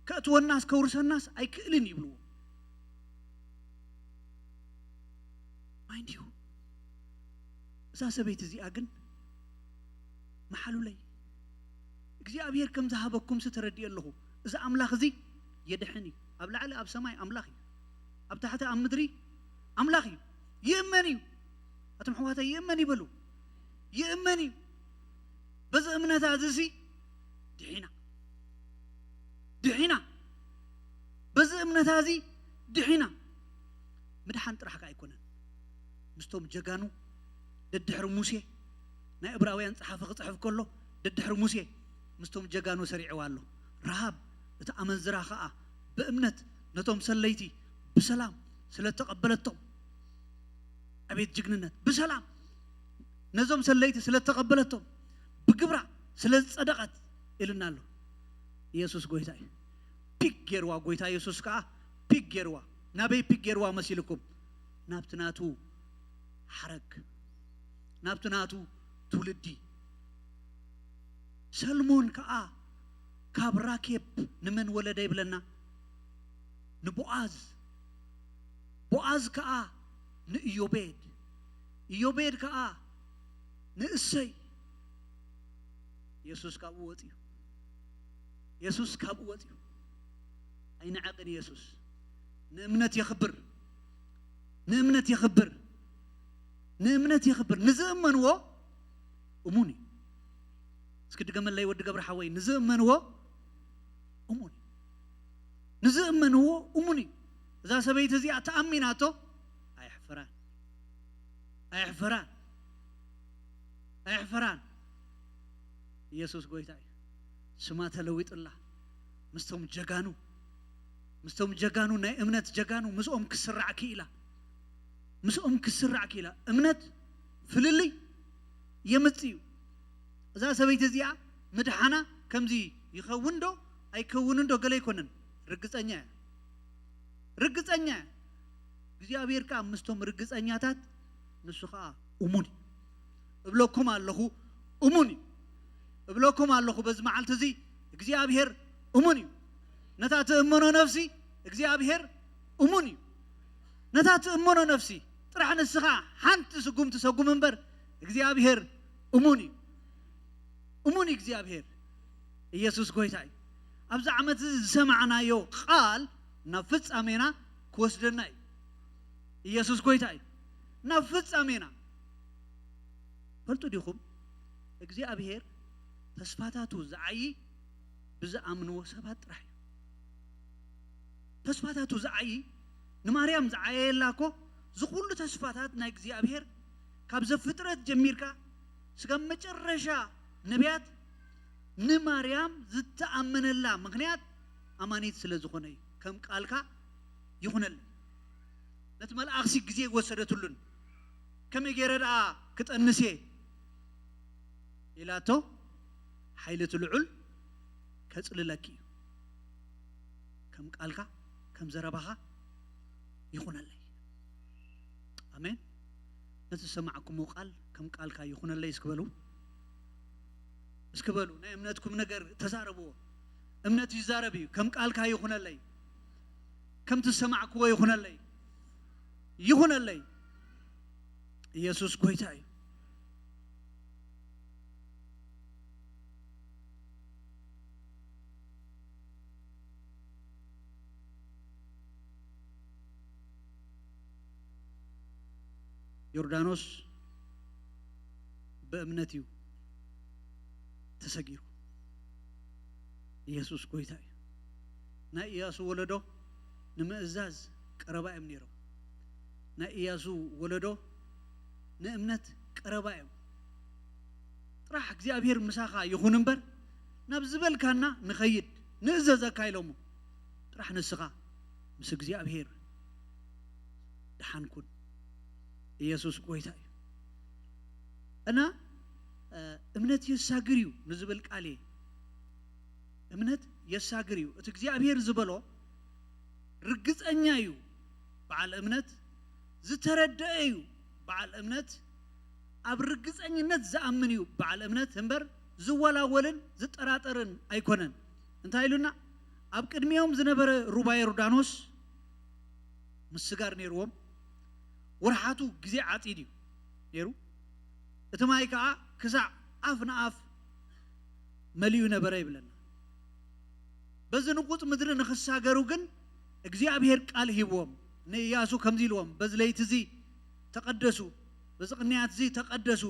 ከእትወናስ ከውርሰናስ ኣይክእልን ይብልዎ። ማይንድ ዩ። እዛ ሰበይቲ እዚኣ ግን መሓሉለይ፣ እግዚኣብሔር ከም ዝሃበኩምሲ ተረዲኤ ኣለኹ። እዚ ኣምላኽ እዚ የድሕን እዩ። ኣብ ላዕሊ ኣብ ሰማይ ኣምላኽ እዩ፣ ኣብ ታሕቲ ኣብ ምድሪ ኣምላኽ እዩ። ይእመን እዩ። ኣቶም ኣሕዋተይ ይእመን ይበሉ። ይእመን እዩ። በዚ እምነታ እዚ ሲ ድሒና፣ ድሒና። በዚ እምነታ እዚ ድሒና። ምድሓን ጥራሕ ከኣ ኣይኮነን። ምስቶም ጀጋኑ ደድሕሪ ሙሴ፣ ናይ ዕብራውያን ጸሓፊ ክጽሕፍ ከሎ፣ ደድሕሪ ሙሴ ምስቶም ጀጋኑ ሰሪዕዋ ኣሎ። ረሃብ እታ ኣመንዝራ ከኣ ብእምነት ነቶም ሰለይቲ ብሰላም ስለ እተቐበለቶም፣ ኣቤት ጅግንነት! ብሰላም ነዞም ሰለይቲ ስለ እተቐበለቶም፣ ብግብራ ስለ ዝጸደቐት ኢልና ኣሎ። ኢየሱስ ጎይታ እዩ። ፒክ ጌርዋ፣ ጎይታ ኢየሱስ ከኣ ፒክ ጌርዋ። ናበይ ፒክ ጌርዋ መሲልኩም? ናብቲ ናቱ ሓረግ፣ ናብቲ ናቱ ትውልዲ። ሰልሞን ከኣ ካብ ራኬብ ንመን ወለደ ይብለና? ንቦኣዝ። ቦኣዝ ከኣ ንኢዮቤድ፣ ኢዮቤድ ከኣ ንእሰይ። የሱስ ካብኡ ወጺኡ። የሱስ ካብኡ ወጺኡ። ኣይንዓቕን የሱስ። ንእምነት የኽብር። ንእምነት የኽብር። ንእምነት የኽብር። ንዝእመንዎ እሙን እዩ። እስኪ ድገመለይ ወዲ ገብረ ሓወይ፣ ንዝእመንዎ እሙን እዩ። ንዝእመንዎ እሙን እዩ። እዛ ሰበይቲ እዚኣ ተኣሚናቶ ኣየሕፍራን። ኣየሕፍራን። ኣየሕፍራን። ኢየሱስ ጎይታ እዩ። ስማ ተለዊጡላ። ምስቶም ጀጋኑ፣ ምስቶም ጀጋኑ፣ ናይ እምነት ጀጋኑ ምስኦም ክስራዕ ክኢላ። ምስኦም ክስራዕ ክኢላ። እምነት ፍልልይ የምጽእ እዩ። እዛ ሰበይቲ እዚኣ ምድሓና ከምዚ ይኸውን ዶ ኣይከውንን ዶ ገለ ኣይኮነን። ርግጸኛ እያ። ርግጸኛ እያ። እግዚኣብሔር ከኣ ምስቶም ርግጸኛታት ንሱ ከኣ እሙን እዩ። እብለኩም ኣለኹ፣ እሙን እዩ። እብለኩም ኣለኹ፣ በዚ መዓልቲ እዚ እግዚኣብሔር እሙን እዩ። ነታ ትእመኖ ነፍሲ እግዚኣብሔር እሙን እዩ። ነታ ትእመኖ ነፍሲ ጥራሕ ንስኻ ሓንቲ ስጉምቲ ሰጉም እምበር እግዚኣብሔር እሙን እዩ። እሙን እዩ እግዚኣብሔር። ኢየሱስ ጎይታ እዩ። ኣብዚ ዓመት እዚ ዝሰማዕናዮ ቃል ናብ ፍጻሜና ክወስደና እዩ። ኢየሱስ ጎይታ እዩ። ናብ ፍጻሜና። ፈልጡ ዲኹም? እግዚኣብሔር ተስፋታቱ ዝዓዪ ብዝኣምንዎ ሰባት ጥራሕ እዩ። ተስፋታቱ ዝዓዪ፣ ንማርያም ዝዓየየላ እኮ፣ ዝኹሉ ተስፋታት ናይ እግዚኣብሔር ካብ ዘፍጥረት ጀሚርካ ስጋብ መጨረሻ ነቢያት ንማርያም ዝተኣመነላ ምኽንያት ኣማኒት ስለ ዝኾነ እዩ። ከም ቃልካ ይኹነለይ። ነቲ መልኣኽሲ ግዜ ወሰደትሉን፣ ከመይ ገይረ ደኣ ክጠንስ እየ ኢላቶ፣ ሓይሊ እቲ ልዑል ከጽልለኪ እዩ። ከም ቃልካ፣ ከም ዘረባኻ ይኹነለይ። ኣሜን። ነቲ ዝሰማዕኩሞ ቃል ከም ቃልካ ይኹነለይ እስኪ በሉ። እስኪ በሉ፣ ናይ እምነትኩም ነገር ተዛረብዎ። እምነት ይዛረብ እዩ። ከም ቃልካ ይኹነለይ፣ ከምቲ ዝሰማዕክዎ ይኹነለይ፣ ይኹነለይ። ኢየሱስ ጎይታ እዩ። ዮርዳኖስ ብእምነት እዩ ተሰጊሩ። ኢየሱስ ጎይታ እዩ። ናይ ኢያሱ ወለዶ ንምእዛዝ ቀረባ እዮም ነይሮም። ናይ ኢያሱ ወለዶ ንእምነት ቀረባ እዮም። ጥራሕ እግዚኣብሔር ምሳኻ ይኹን እምበር፣ ናብ ዝበልካና ንኸይድ፣ ንእዘዘካ ኢሎሞ። ጥራሕ ንስኻ ምስ እግዚኣብሔር ደሓን ኩን። ኢየሱስ ጎይታ እዩ። እና፣ እ፣ እምነት የሳግር እዩ ንዝብል ቃል እየ። እምነት የሳግር እዩ። እቲ እግዚኣብሔር ዝበሎ ርግጸኛ እዩ በዓል እምነት፣ ዝተረደአ እዩ በዓል እምነት፣ ኣብ ርግጸኝነት ዝኣምን እዩ በዓል እምነት እምበር፣ ዝወላወልን ዝጠራጠርን ኣይኮነን። እንታይ ኢሉና? ኣብ ቅድሚኦም ዝነበረ ሩባ ዮርዳኖስ ምስጋር ነይርዎም። ወርሓቱ ግዜ ዓጺድ እዩ ነይሩ። እቲ ማይ ከኣ ክሳዕ ኣፍ ንኣፍ መሊኡ ነበረ ይብለና። በዚ ንቑጽ ምድሪ ንኽሳገሩ ግን እግዚኣብሔር ቃል ሂብዎም። ንኢያሱ ከምዚ ኢልዎም፣ "በዚ ለይቲ እዚ ተቐደሱ፣ በዚ ቅንያት እዚ ተቐደሱ፣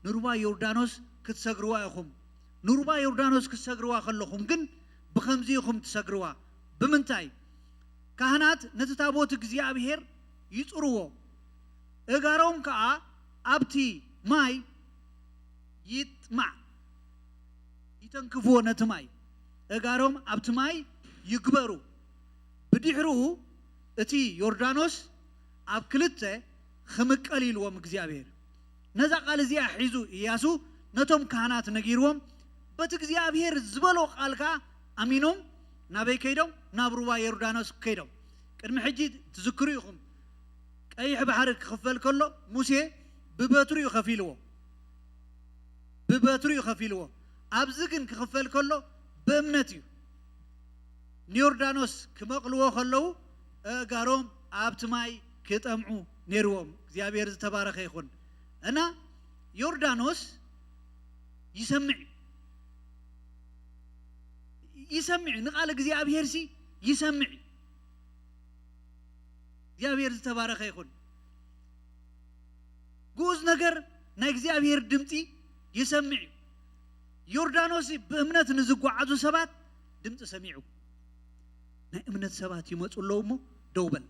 ንሩባ ዮርዳኖስ ክትሰግርዋ ኢኹም። ንሩባ ዮርዳኖስ ክትሰግርዋ ከለኹም ግን ብኸምዚ ኢኹም ትሰግርዋ። ብምንታይ? ካህናት ነቲ ታቦት እግዚኣብሔር ይጽርዎ፣ እጋሮም ከኣ ኣብቲ ማይ ይጥማዕ፣ ይተንክፍዎ ነቲ ማይ፣ እጋሮም ኣብቲ ማይ ይግበሩ። ብድሕርኡ እቲ ዮርዳኖስ ኣብ ክልተ ክምቀል ኢልዎም እግዚኣብሔር." ነዛ ቃል እዚኣ ሒዙ ኢያሱ ነቶም ካህናት ነጊርዎም፣ በቲ እግዚኣብሔር ዝበሎ ቃል ከኣ ኣሚኖም ናበይ ከይዶም? ናብ ሩባ ዮርዳኖስ ከይዶም። ቅድሚ ሕጂ ትዝክሩ ኢኹም፣ ቀይሕ ባሕሪ ክኽፈል ከሎ ሙሴ ብበትሩ እዩ ከፊልዎ፣ ብበትሩ እዩ ከፊልዎ። ኣብዚ ግን ክኽፈል ከሎ ብእምነት እዩ። ንዮርዳኖስ ክመቕልዎ ከለዉ፣ ኣእጋሮም ኣብቲ ማይ ክጠምዑ ነይርዎም። እግዚኣብሔር ዝተባረኸ ይኹን። እና ዮርዳኖስ ይሰምዕ እዩ። ይሰምዕ እዩ። ንቓል እግዚኣብሔርሲ ይሰምዕ እዩ። እግዚኣብሔር ዝተባረኸ ይኹን። ግኡዝ ነገር ናይ እግዚኣብሔር ድምፂ ይሰምዕ እዩ። ዮርዳኖስ ብእምነት ንዝጓዓዙ ሰባት ድምፂ ሰሚዑ። ናይ እምነት ሰባት ይመፁ ኣለዉ እሞ ደው በል።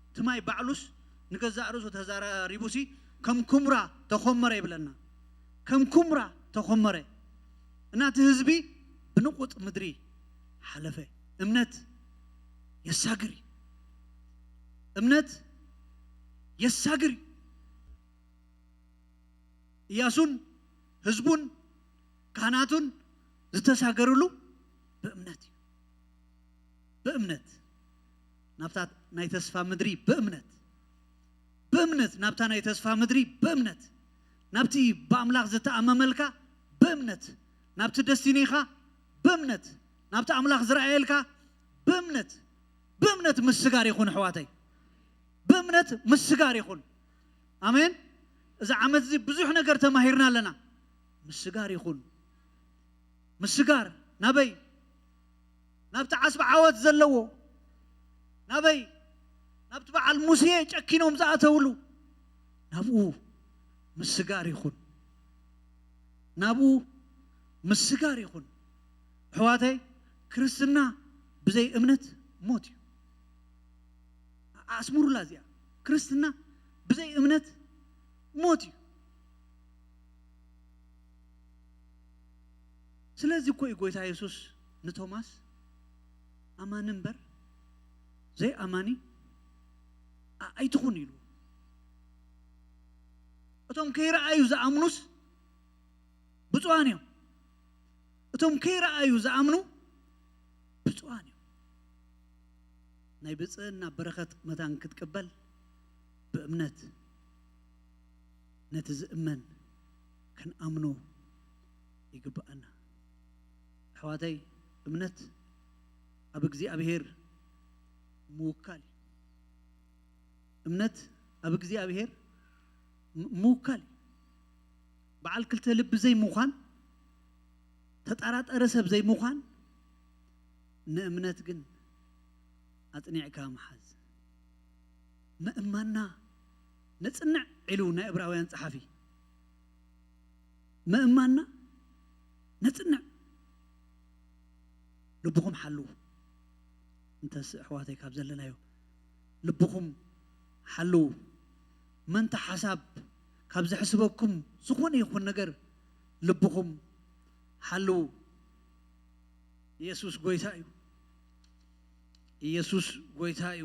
እቲ ማይ ባዕሉስ ንገዛእ ርእሱ ተዘራሪቡሲ ከም ኩምራ ተኾመረ ይብለና። ከም ኩምራ ተኾመረ። እና እቲ ህዝቢ ብንቑጥ ምድሪ ሓለፈ። እምነት የሳግር እዩ። እምነት የሳግር እዩ። ኢያሱን ህዝቡን ካህናቱን ዝተሳገርሉ ብእምነት እዩ። ብእምነት ናብታ ናይ ተስፋ ምድሪ ብእምነት፣ ብእምነት ናብታ ናይ ተስፋ ምድሪ ብእምነት፣ ናብቲ ብኣምላኽ ዝተኣመመልካ ብእምነት፣ ናብቲ ደስቲኒኻ ብእምነት፣ ናብቲ ኣምላኽ ዝረኣየልካ ብእምነት፣ ብእምነት ምስጋር ይኹን ኣሕዋተይ፣ ብእምነት ምስጋር ይኹን። ኣሜን። እዚ ዓመት እዚ ብዙሕ ነገር ተማሂርና ኣለና። ምስጋር ይኹን። ምስጋር ናበይ? ናብቲ ዓስቢ ዓወት ዘለዎ ናበይ? ናብቲ በዓል ሙሴ ጨኪኖም ዝኣተውሉ ናብኡ ምስጋር ይኹን። ናብኡ ምስጋር ይኹን። ኣሕዋተይ፣ ክርስትና ብዘይ እምነት ሞት እዩ። ኣስምሩላ እዚኣ። ክርስትና ብዘይ እምነት ሞት እዩ። ስለዚ እኮ እዩ ጎይታ የሱስ ንቶማስ ኣማኒ እምበር ዘይኣማኒ ኣ- ኣይትኹን ኢሉ። እቶም ከይረኣዩ ዝኣምኑስ ብፁዓን እዮም። እቶም ከይረኣዩ ዝኣምኑ ብፁዓን እዮም። ናይ ብፅዕና በረኸት መታን ክትቅበል ብእምነት ነቲ ዝእመን ክንኣምኖ ይግብኣና። ኣሕዋተይ፣ እምነት ኣብ እግዚኣብሔር ምውካል እዩ። እምነት ኣብ እግዚኣብሔር ም- ምውካል እዩ። በዓል ክልተ ልቢ ዘይምዃን፣ ተጠራጠረ ሰብ ዘይምዃን፣ ንእምነት ግን ኣጽኒዕካ ምሓዝ። ምእማንና ነጽንዕ ኢሉ ናይ ዕብራውያን ጸሓፊ። ምእማንና ነጽንዕ። ልብኹም ሓልዉ። እንተስ ኣሕዋተይ ካብ ዘለናዮ ልብኹም ሓልዉ። መንታ ሓሳብ ካብ ዘሕስበኩም ዝኾነ ይኹን ነገር ልብኹም ሓልዉ። ኢየሱስ ጎይታ እዩ። ኢየሱስ ጎይታ እዩ።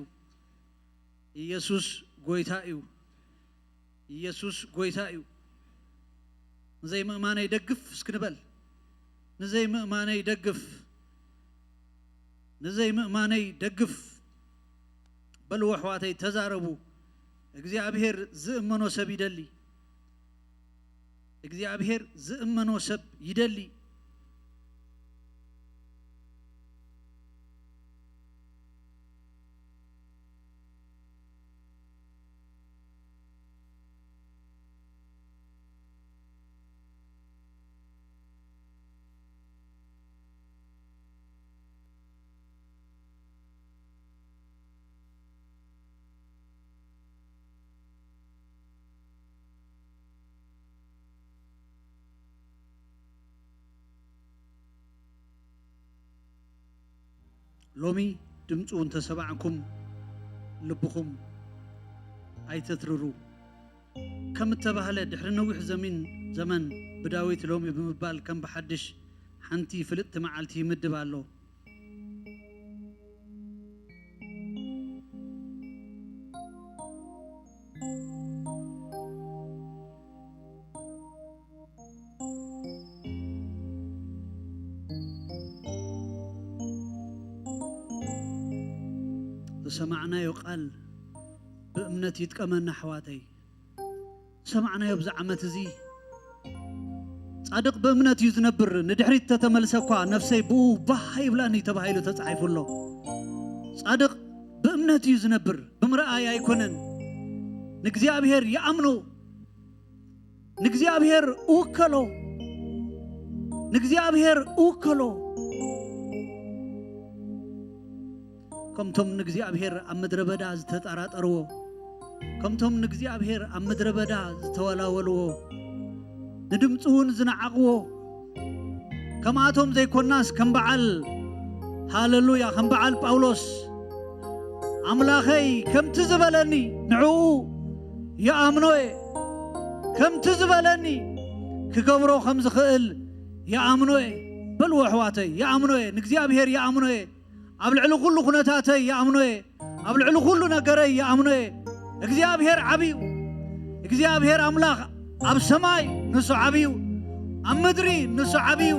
ኢየሱስ ጎይታ እዩ። ኢየሱስ ጎይታ እዩ። ንዘይምእማነይ ደግፍ እስኪ ንበል። ንዘይምእማነይ ደግፍ። ንዘይምእማነይ ደግፍ። በልዎ ኣሕዋተይ፣ ተዛረቡ። እግዚኣብሔር ዝእመኖ ሰብ ይደሊ። እግዚኣብሔር ዝእመኖ ሰብ ይደሊ። ሎሚ ድምፁ እንተሰማዕኩም ልብኹም ኣይተትርሩ። ከም እተባህለ ድሕሪ ነዊሕ ዘሚን ዘመን ብዳዊት ሎሚ ብምባል ከም ብሓድሽ ሓንቲ ፍልጥቲ መዓልቲ ይምድብ ኣሎ። ዝሰማዕናዮ ቃል ብእምነት ይጥቀመና ኣሕዋተይ። ዝሰማዕናዮ ኣብዚ ዓመት እዚ ጻድቕ ብእምነት እዩ ዝነብር፣ ንድሕሪት ተተመልሰ እኳ ነፍሰይ ብኡ ባህ ኣይብላን እዩ ተባሂሉ ተጻሒፉ ኣሎ። ጻድቕ ብእምነት እዩ ዝነብር፣ ብምርኣይ ኣይኮነን። ንእግዚኣብሔር ይኣምኖ፣ ንእግዚኣብሔር እውከሎ፣ ንእግዚኣብሔር እውከሎ። ከምቶም ንእግዚኣብሔር ኣብ ምድረ በዳ ዝተጠራጠርዎ፣ ከምቶም ንእግዚኣብሔር ኣብ ምድረ በዳ ዝተወላወልዎ፣ ንድምፂ እውን ዝነዓቕዎ፣ ከምኣቶም ዘይኮናስ ከም በዓል፣ ሃለሉያ፣ ከም በዓል ጳውሎስ፣ ኣምላኸይ ከምቲ ዝበለኒ ንዕኡ ይኣምኖ እየ፣ ከምቲ ዝበለኒ ክገብሮ ከም ዝኽእል ይኣምኖ እየ። በልዎ ኣሕዋተይ፣ ይኣምኖ እየ፣ ንእግዚኣብሔር ይኣምኖ እየ። ኣብ ልዕሊ ኩሉ ኩነታተይ ይኣምኖ እየ። ኣብ ልዕሊ ኩሉ ነገረይ ይኣምኖ እየ። እግዚኣብሔር ዓብዩ። እግዚኣብሔር ኣምላኽ ኣብ ሰማይ ንሱ ዓብዩ፣ ኣብ ምድሪ ንሱ ዓብዩ።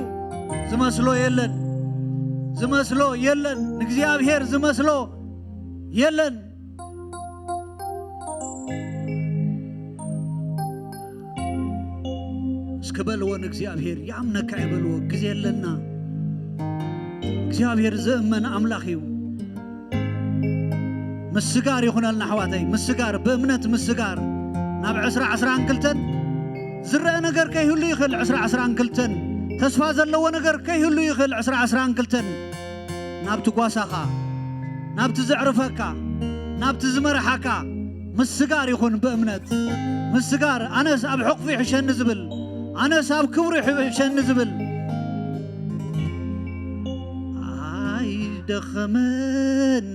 ዝመስሎ የለን። ዝመስሎ የለን። ንእግዚኣብሔር ዝመስሎ የለን። እስኪ በልዎ፣ ንእግዚኣብሔር ይኣምነካ እየ በልዎ። ግዜ ኣለና። እግዚኣብሔር ዝእመን ኣምላኽ እዩ። ምስጋር ይኹነልና ኣሕዋተይ፣ ምስጋር፣ ብእምነት ምስጋር። ናብ ዕስራ ዕስራን ክልተን ዝረአ ነገር ከይህሉ ይኽእል፣ ዕስራ ዕስራን ክልተን ተስፋ ዘለዎ ነገር ከይህሉ ይኽእል፣ ዕስራ ዕስራን ክልተን ናብቲ ጓሳኻ፣ ናብቲ ዘዕርፈካ፣ ናብቲ ዝመርሓካ ምስጋር ይኹን ብእምነት። ምስጋር፣ ኣነስ ኣብ ሕቑፉ ይሕሸኒ ዝብል፣ ኣነስ ኣብ ክብሩ ይሕሸኒ ዝብል። ኣይደኸመን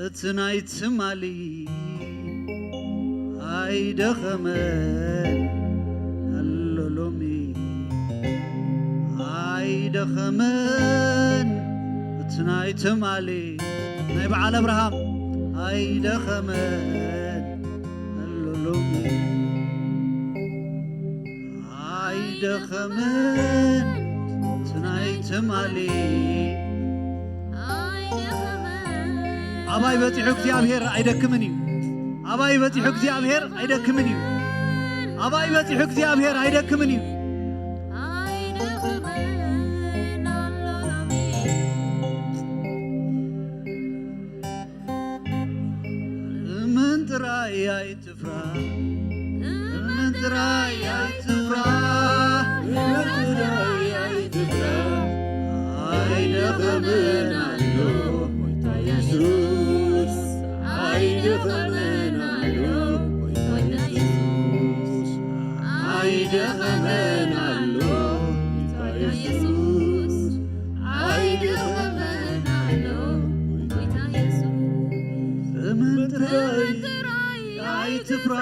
እቲ ናይ ትማሊ፣ ኣይደኸመን ኣሎ ሎሚ። ኣይደኸመን እቲ ናይ ትማሊ፣ ናይ በዓል ኣብርሃም። ኣይደኸመን ኣሎ ሎሚ። ኣይደኸመን እቲ ናይ ትማሊ። ኣባይ በጺሑ እግዚኣብሔር ኣይደክምን እዩ። ኣባይ በጺሑ እግዚኣብሔር ኣይደክምን እዩ። ኣባይ በጺሑ እግዚኣብሔር ኣይደክምን እዩ። እመን ጥራይ ኣይትፍራ፣ እመን ጥራይ ኣይትፍራ፣ እመን ጥራይ ኣይትፍራ። ኣይደኸመን ኣሎ ጎይታ የሱስ፣ ኣይደኸመን ኣሎ ጎይታ የሱስ፣ ኣይደኸመን ኣሎ ጎይታ የሱስ፣ ኣይደኸመን ኣሎ ጎይታ የሱስ። እመን ጥራይ ኣይትፍራ፣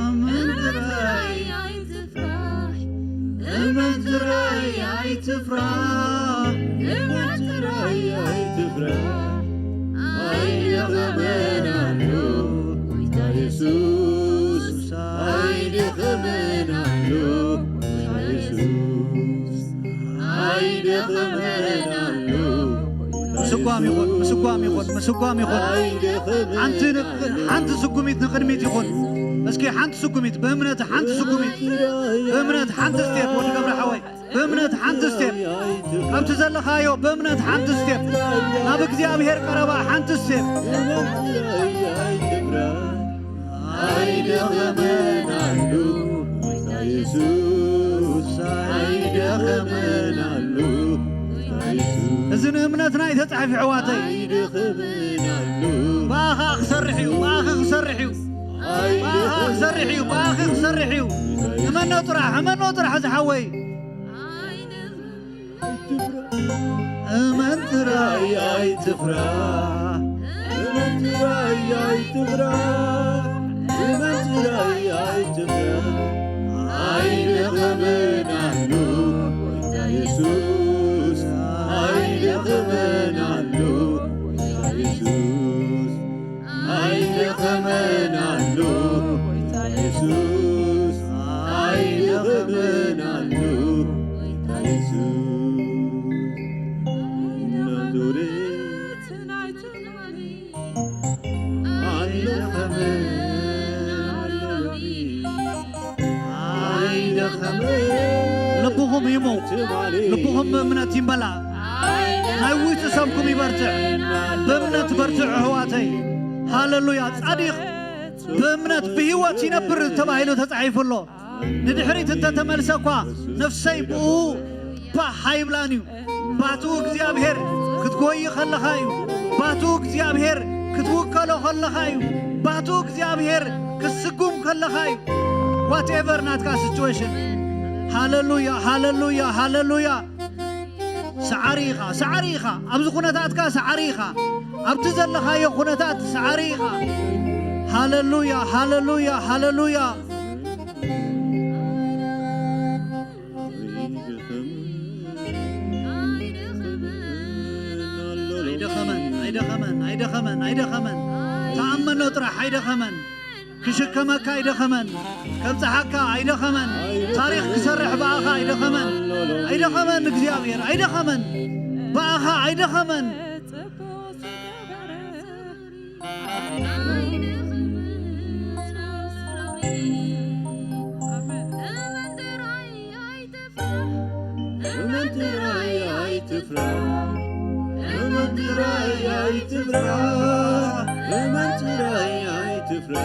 እመን ጥራይ ኣይትፍራ፣ እመን ጥራይ ኣይትፍራ፣ እመን ጥራይ ኣይትፍራ። ኣይደኸመን ኣሎ ጎይታ የሱስ፣ ኣይደኸመን ኣሎ ጎይታ የሱስ፣ ኣይደኸመን ኣሎ። ምስጓም ይኹን፣ ምስጓም ይኹን፣ ምስጓም ይኹን። ሓንቲ ን-፣ ሓንቲ ስጉሚት ንቕድሚት ይኹን። እስኪ ሓንቲ ስጉሚት ብእምነት፣ ሓንቲ ስጉሚት ብእምነት፣ ሓንቲ ስቴፕ ወዲ ገብረ ሓወይ፣ ብእምነት ሓንቲ ስቴፕ ካብቲ ዘለኻዮ፣ ብእምነት ሓንቲ ስቴፕ ናብ እግዚኣብሔር ቀረባ፣ ሓንቲ ስቴፕ። ኣይደኸመን ኣሉ ጎይታ የሱስ፣ ኣይደኸመን ኣሉ ጎይታ የሱስ። እዚ ንእምነትና እዩ ተጻሒፉ፣ ኣሕዋተይ። ኣይደኸመን ኣሉ ብኣኻ ክሰርሕ እዩ፣ ብኣኺ ክሰርሕ እዩ፣ ብኣኻ ክሰርሕ እዩ፣ ብኣኺ ክሰርሕ እዩ። እመኖ ጥራሕ፣ እመኖ ጥራሕ ዝሓወይ። እመን ጥራይ ኣይትፍራ፣ እመን ጥራይ ኣይትፍራ፣ እመን ጥራይ ኣይትፍራ። ኣይደኸመን ኣሎ ጎይታ የሱስ፣ ኣይደኸመን ኣሎ ጎይታ የሱስ። ኣይደኸመን ኣሎ ጎይታ የሱስ፣ ኣይደኸመን ኣሎ ጎይታ የሱስ። ናቱሬ ኣይደኸመን ኣሎ ሎሚ። ኣይደኸመን። ልብኹም ይመው። ልብኹም ብእምነት ይመላእ። ናይ ውሽጢ ሰብኩም ይበርትዕ። ብእምነት በርትዑ ኣሕዋተይ። ሃለሉያ። ጻዲቕ ብእምነት ብህይወት ይነብር ተባሂሉ ተጻሒፉ ኣሎ። ንድሕሪት እንተተመልሰ እኳ ነፍሰይ ብኡ ባህ ኣይብላን እዩ። ባቱ እግዚኣብሔር ክትጎይ ከለኻ እዩ። ባቱ እግዚኣብሔር ክትውከሎ ከለኻ እዩ። ባቱ እግዚኣብሔር ክትስጉም ከለኻ እዩ። ዋትኤቨር ናትካ ሲቹዌሽን። ሃለሉያ፣ ሃለሉያ፣ ሃለሉያ። ሰዓሪ ኢኻ፣ ሰዓሪ ኢኻ። ኣብዚ ኩነታትካ ሰዓሪ ኢኻ። ኣብቲ ዘለኻዮ ኩነታት ሰዓሪ ኢኻ። ሃለሉያ፣ ሃለሉያ፣ ሃለሉያ። ኣይደኸመን፣ ኣይደኸመን፣ ኣይደኸመን፣ ኣይደኸመን። ተኣመኖ ጥራሕ፣ ኣይደኸመን። ክሽከመካ ኣይደኸመን። ከብጽሓካ ኣይደኸመን። ታሪኽ ክሰርሕ ብኣኻ ኣይደኸመን። ኣይደኸመን እግዚኣብሔር፣ ኣይደኸመን። ብኣኻ ኣይደኸመን። እመን ጥራይ ኣይትፍራ፣ እመን ጥራይ ኣይትፍራ፣ እመን ጥራይ ኣይትፍራ።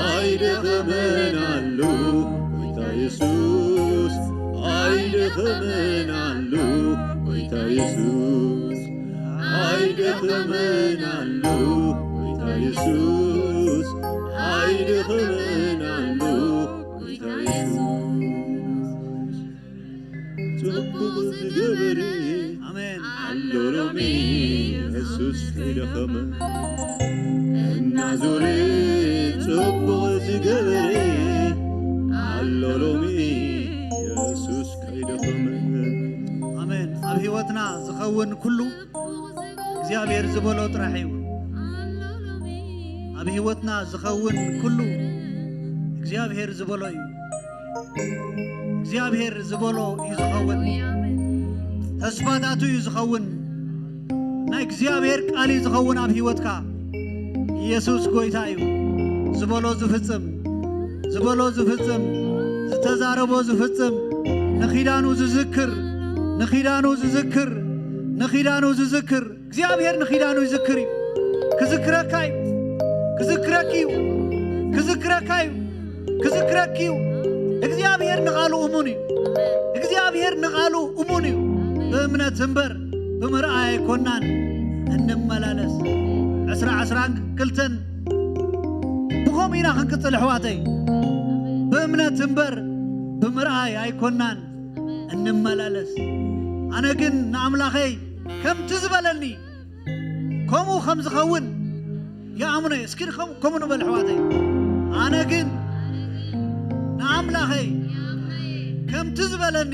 ኣይደኸመን ኣሎ ጎይታ የሱስ፣ ኣይደኸመን ኣሎ ጎይታ ጌታ ኢየሱስ ኣይደኽምን ኣሎ፣ ጌታ ኢየሱስ ኣይደኽምን ኣሎ፣ ጌታ ኢየሱስ ጽቡቕ ዝገበረ ኣሜን። ኣሎ ሎሚ ኢየሱስ ከይደኸመ እናዞረ ጽቡቕ ዝገበረ ኣሎ ሎሚ ኢየሱስ ከይደኸመ። ኣሜን። ኣብ ህይወትና ዝኸውን ኩሉ እግዚኣብሔር ዝበሎ ጥራሕ እዩ። ኣብ ህይወትና ዝኸውን ኩሉ እግዚኣብሔር ዝበሎ እዩ። እግዚኣብሔር ዝበሎ እዩ ዝኸውን። ተስፋታቱ እዩ ዝኸውን። ናይ እግዚኣብሔር ቃል እዩ ዝኸውን ኣብ ህይወትካ። ኢየሱስ ጎይታ እዩ። ዝበሎ ዝፍጽም፣ ዝበሎ ዝፍጽም፣ ዝተዛረቦ ዝፍጽም፣ ንኺዳኑ ዝዝክር፣ ንኺዳኑ ዝዝክር፣ ንኺዳኑ ዝዝክር። እግዚኣብሔር ንኺዳኑ ይዝክር እዩ። ክዝክረካ እዩ። ክዝክረኪ እዩ። ክዝክረካ እዩ። ክዝክረኪ እዩ። እግዚኣብሔር ንቓሉ እሙን እዩ። እግዚኣብሔር ንቓሉ እሙን እዩ። ብእምነት እምበር ብምርኣይ ኣይኮናን እንመላለስ። ዕስራ ዕስራን ክልተን ብኸምኡ ኢና ክንቅጽል ኣሕዋተይ። ብእምነት እምበር ብምርኣይ ኣይኮናን እንመላለስ። ኣነ ግን ንኣምላኸይ ከምቲ ዝበለኒ ከምኡ ከም ዝኸውን ይኣምኖ እየ። እስኪ ከም-፣ ከምኡ ንበል ኣሕዋተይ። ኣነ ግን ንኣምላኸይ ከምቲ ዝበለኒ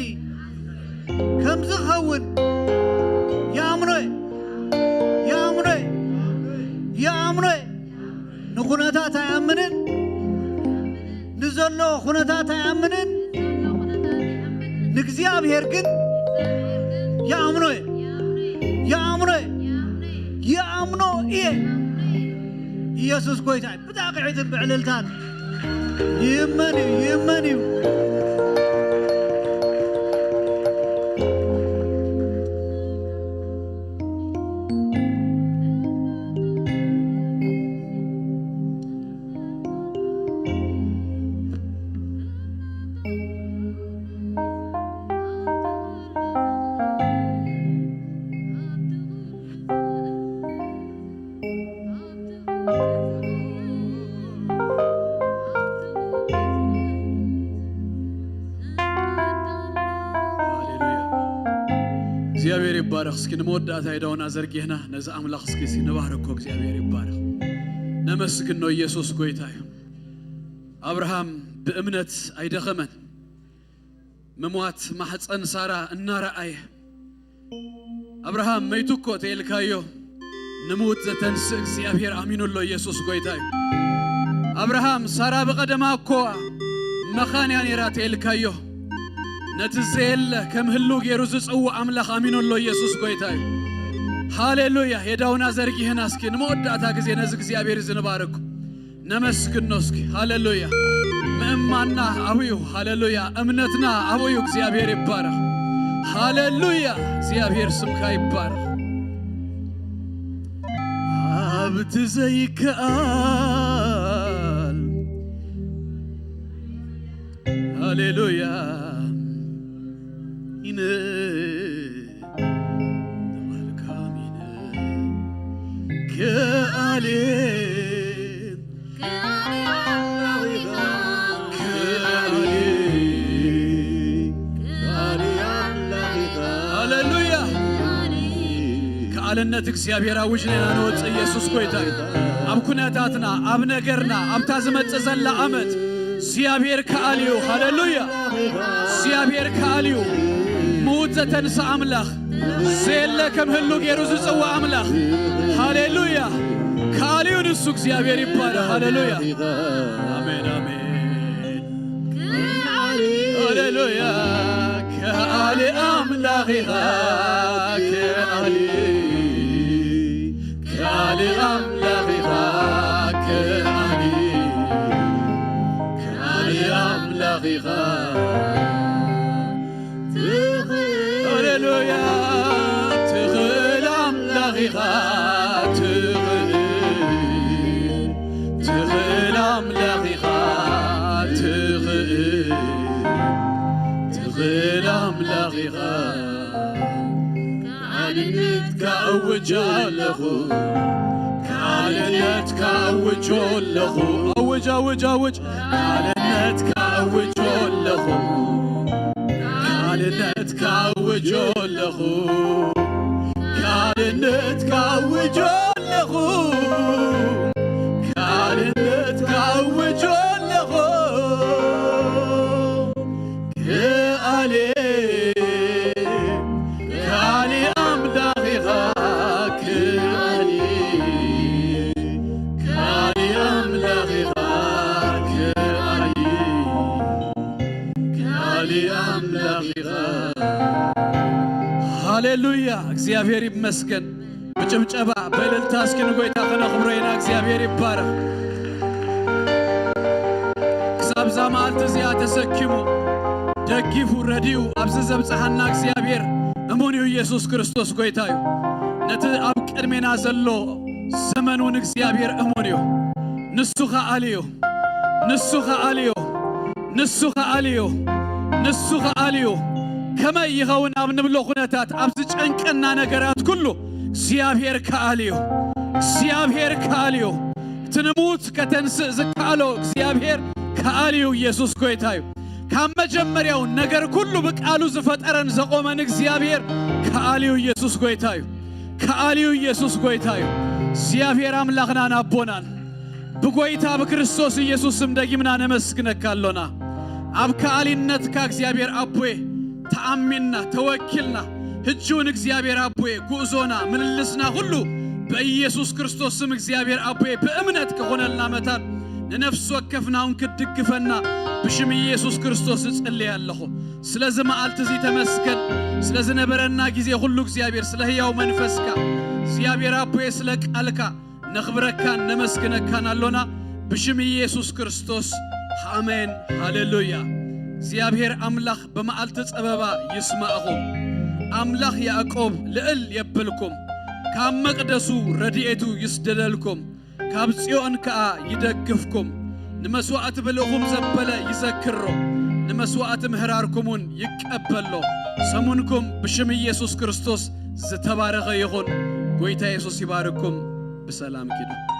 ከም ዝኸውን ይኣምኖ እየ። ይኣምኖ እየ። ይኣምኖ እየ። ንኹነታት ኣይኣምንን፣ ንዘሎ ኹነታት ኣይኣምንን። ንእግዚኣብሔር ግን ይኣምኖ እየ። ይኣምኖ እየ። ይኣምኖ እየ። ኢየሱስ ጎይታ እዩ። ብጣቕዒትን ብዕልልታን ይእመን እዩ፣ ይእመን እዩ። ሃሌሉያ። እግዚኣብሔር ይባረኽ። እስኪ ንመወዳእታ የዳውና ዘርጊሕና ነዚ ኣምላኽ እስኪ፣ እስኪ ንባርኮ። እግዚኣብሔር ይባረኽ። ነመስግኖ። ኢየሱስ ጎይታ እዩ። ኣብርሃም ብእምነት ኣይደኸመን። ምሟት ማሕፀን ሳራ እናረኣየ፣ ኣብርሃም መይቱ እኮ ተይልካዮ፣ ንምዉት ዘተንስእ እግዚኣብሔር ኣሚኑ ኣሎ። ኢየሱስ ጎይታ እዩ። ኣብርሃም ሳራ ብቐደማ እኮ መኻን እያ ነይራ ተይልካዮ፣ ነቲ ዘየለ ከም ህሉ ገይሩ ዝጸውዕ ኣምላኽ ኣሚኑ ኣሎ። ኢየሱስ ጎይታ እዩ። ሃሌሉያ። የዳውና ዘርጊህና እስኪ ንመወዳእታ ግዜ ነዚ እግዚኣብሔር እዚ ንባርኩ። ነመስግኖ እስኪ። ሃሌሉያ። ምእማንና ኣብኡ እዩ። ሃሌሉያ። እምነትና ኣብኡ እዩ። እግዚኣብሔር ይባረኽ። ሃሌሉያ። እግዚኣብሔር ስምካ ይባረኽ። ኣብቲ ዘይከኣል፣ ሃሌሉያ፣ ኢነ ተባልካም ኢነ ክኣል እየ። ክኣል እየ። ክኣል እየ። ክኣል እየ ኣምላኽ ኢኻ። ሃሌሉያ። ክኣልነት እግዚኣብሔር ኣውጅና ኢና ንወፅእ። ኢየሱስ ጎይታ እዩ። ኣብ ኩነታትና፣ ኣብ ነገርና፣ ኣብታ ዝመፅእ ዘላ ዓመት እግዚኣብሔር ከኣል እዩ። ሃሌሉያ። እግዚኣብሔር ከኣል እዩ። ምዉት ዘተንሳ ኣምላኽ፣ ዘየለ ከም ህሉ ገይሩ ዝጸውዕ ኣምላኽ። ሃሌሉያ። ከኣል እዩ ንሱ። እግዚኣብሔር ይባረኽ። ሃሌሉያ። ኣሜን፣ ኣሜን። ሃሌሉያ። ከኣሊ ኣምላኽ ኢኻ፣ ከኣሊ፣ ከኣሊ ኣምላኽ ኢኻ፣ ከኣሊ፣ ከኣሊ ኣምላኽ ኢኻ። ሃሌሉያ። ትኽእል ኣምላኽ ኢኻ፣ ትኽእል፣ ትኽእል ኣምላኽ ኢኻ፣ ትኽእል፣ ትኽእል ኣምላኽ ኢኻ። ኣውጅ ኣለኹ፣ ካልእነትካ ኣውጅ ኣለኹ። ኣውጅ፣ ኣውጅ፣ ኣውጅ። ካልእነትካ ኣውጅ ኣለኹ፣ ካልእነትካ ኣውጅ ኣለኹ፣ ካልእነትካ ኣውጅ ኣለኹ፣ ካልእነትካ ኣውጅ ኣለኹ። ክኣሌ፣ ካሊ ኣምላኽ ኢኻ፣ ክኣሊ፣ ካሊ ኣምላኽ ኢኻ፣ ክኣሊ፣ ካሊ ኣምላኽ ኢኻ። ሃሌሉያ፣ እግዚኣብሔር ይመስገን። ብጭብጨባ፣ ብእልልታ እስኪ ንጎይታ ከነኽብሮ ኢና። እግዚኣብሔር ይባረኽ። ክሳብ እዛ መዓልቲ እዚኣ ተሰኪሙ፣ ደጊፉ፣ ረዲኡ ኣብዚ ዘብጽሓና እግዚኣብሔር እሙን እዩ። ኢየሱስ ክርስቶስ ጎይታ እዩ። ነቲ ኣብ ቅድሜና ዘሎ ዘመን እውን እግዚኣብሔር እሙን እዩ። ንሱ ከኣሊ እዩ። ንሱ ከኣሊ እዩ። ንሱ ከኣሊ እዩ። ንሱ ከኣሊ እዩ። ከመይ ይኸውን ኣብ ንብሎ ኩነታት፣ ኣብ ዝጨንቀና ነገራት ኩሉ እግዚኣብሔር ከኣሊ እዩ። እግዚኣብሔር ከኣሊ እዩ። እቲ ንሙት ከተንስእ ዝከኣሎ እግዚኣብሔር ከኣሊ እዩ። ኢየሱስ ጎይታ እዩ። ካብ መጀመርያው ነገር ኩሉ ብቃሉ ዝፈጠረን ዘቆመን እግዚኣብሔር ከኣሊ እዩ። ኢየሱስ ጎይታ እዩ። ከኣሊ እዩ። ኢየሱስ ጎይታ እዩ። እግዚኣብሔር ኣምላኽናን ኣቦናን ብጎይታ ብክርስቶስ ኢየሱስ ስም ደጊምና ነመስግነካ ኣሎና። ኣብ ከኣሊነትካ እግዚኣብሔር ኣቦየ ተኣሚንና፣ ተወኪልና። ሕጂ እውን እግዚኣብሔር ኣቦየ ጉዕዞና፣ ምልልስና ኩሉ ብኢየሱስ ክርስቶስ ስም እግዚኣብሔር ኣቦየ ብእምነት ክኾነልና መታን ንነፍሲ ወከፍና እውን ክትድግፈና ብሽም ኢየሱስ ክርስቶስ እጽልይ ኣለኹ። ስለዚ መዓልቲ እዚ ተመስገን። ስለ ዝነበረና ግዜ ኩሉ እግዚኣብሔር፣ ስለ ህያው መንፈስካ እግዚኣብሔር ኣቦየ፣ ስለ ቃልካ ነኽብረካን ነመስግነካን ኣሎና ብሽም ኢየሱስ ክርስቶስ። ኣሜን። ሃሌሉያ። እግዚኣብሔር ኣምላኽ ብመዓልቲ ጸበባ ይስማዕኹም። ኣምላኽ ያዕቆብ ልዕል የብልኩም። ካብ መቕደሱ ረድኤቱ ይስደደልኩም። ካብ ጽዮን ከኣ ይደግፍኩም። ንመስዋዕቲ ብልእኹም ዘበለ ይዘክሮ። ንመስዋዕቲ ምህራርኩም እውን ይቀበሎ። ሰሙንኩም ብሽም ኢየሱስ ክርስቶስ ዝተባረኸ ይኹን። ጎይታ የሱስ ይባርኩም። ብሰላም ኪዱ።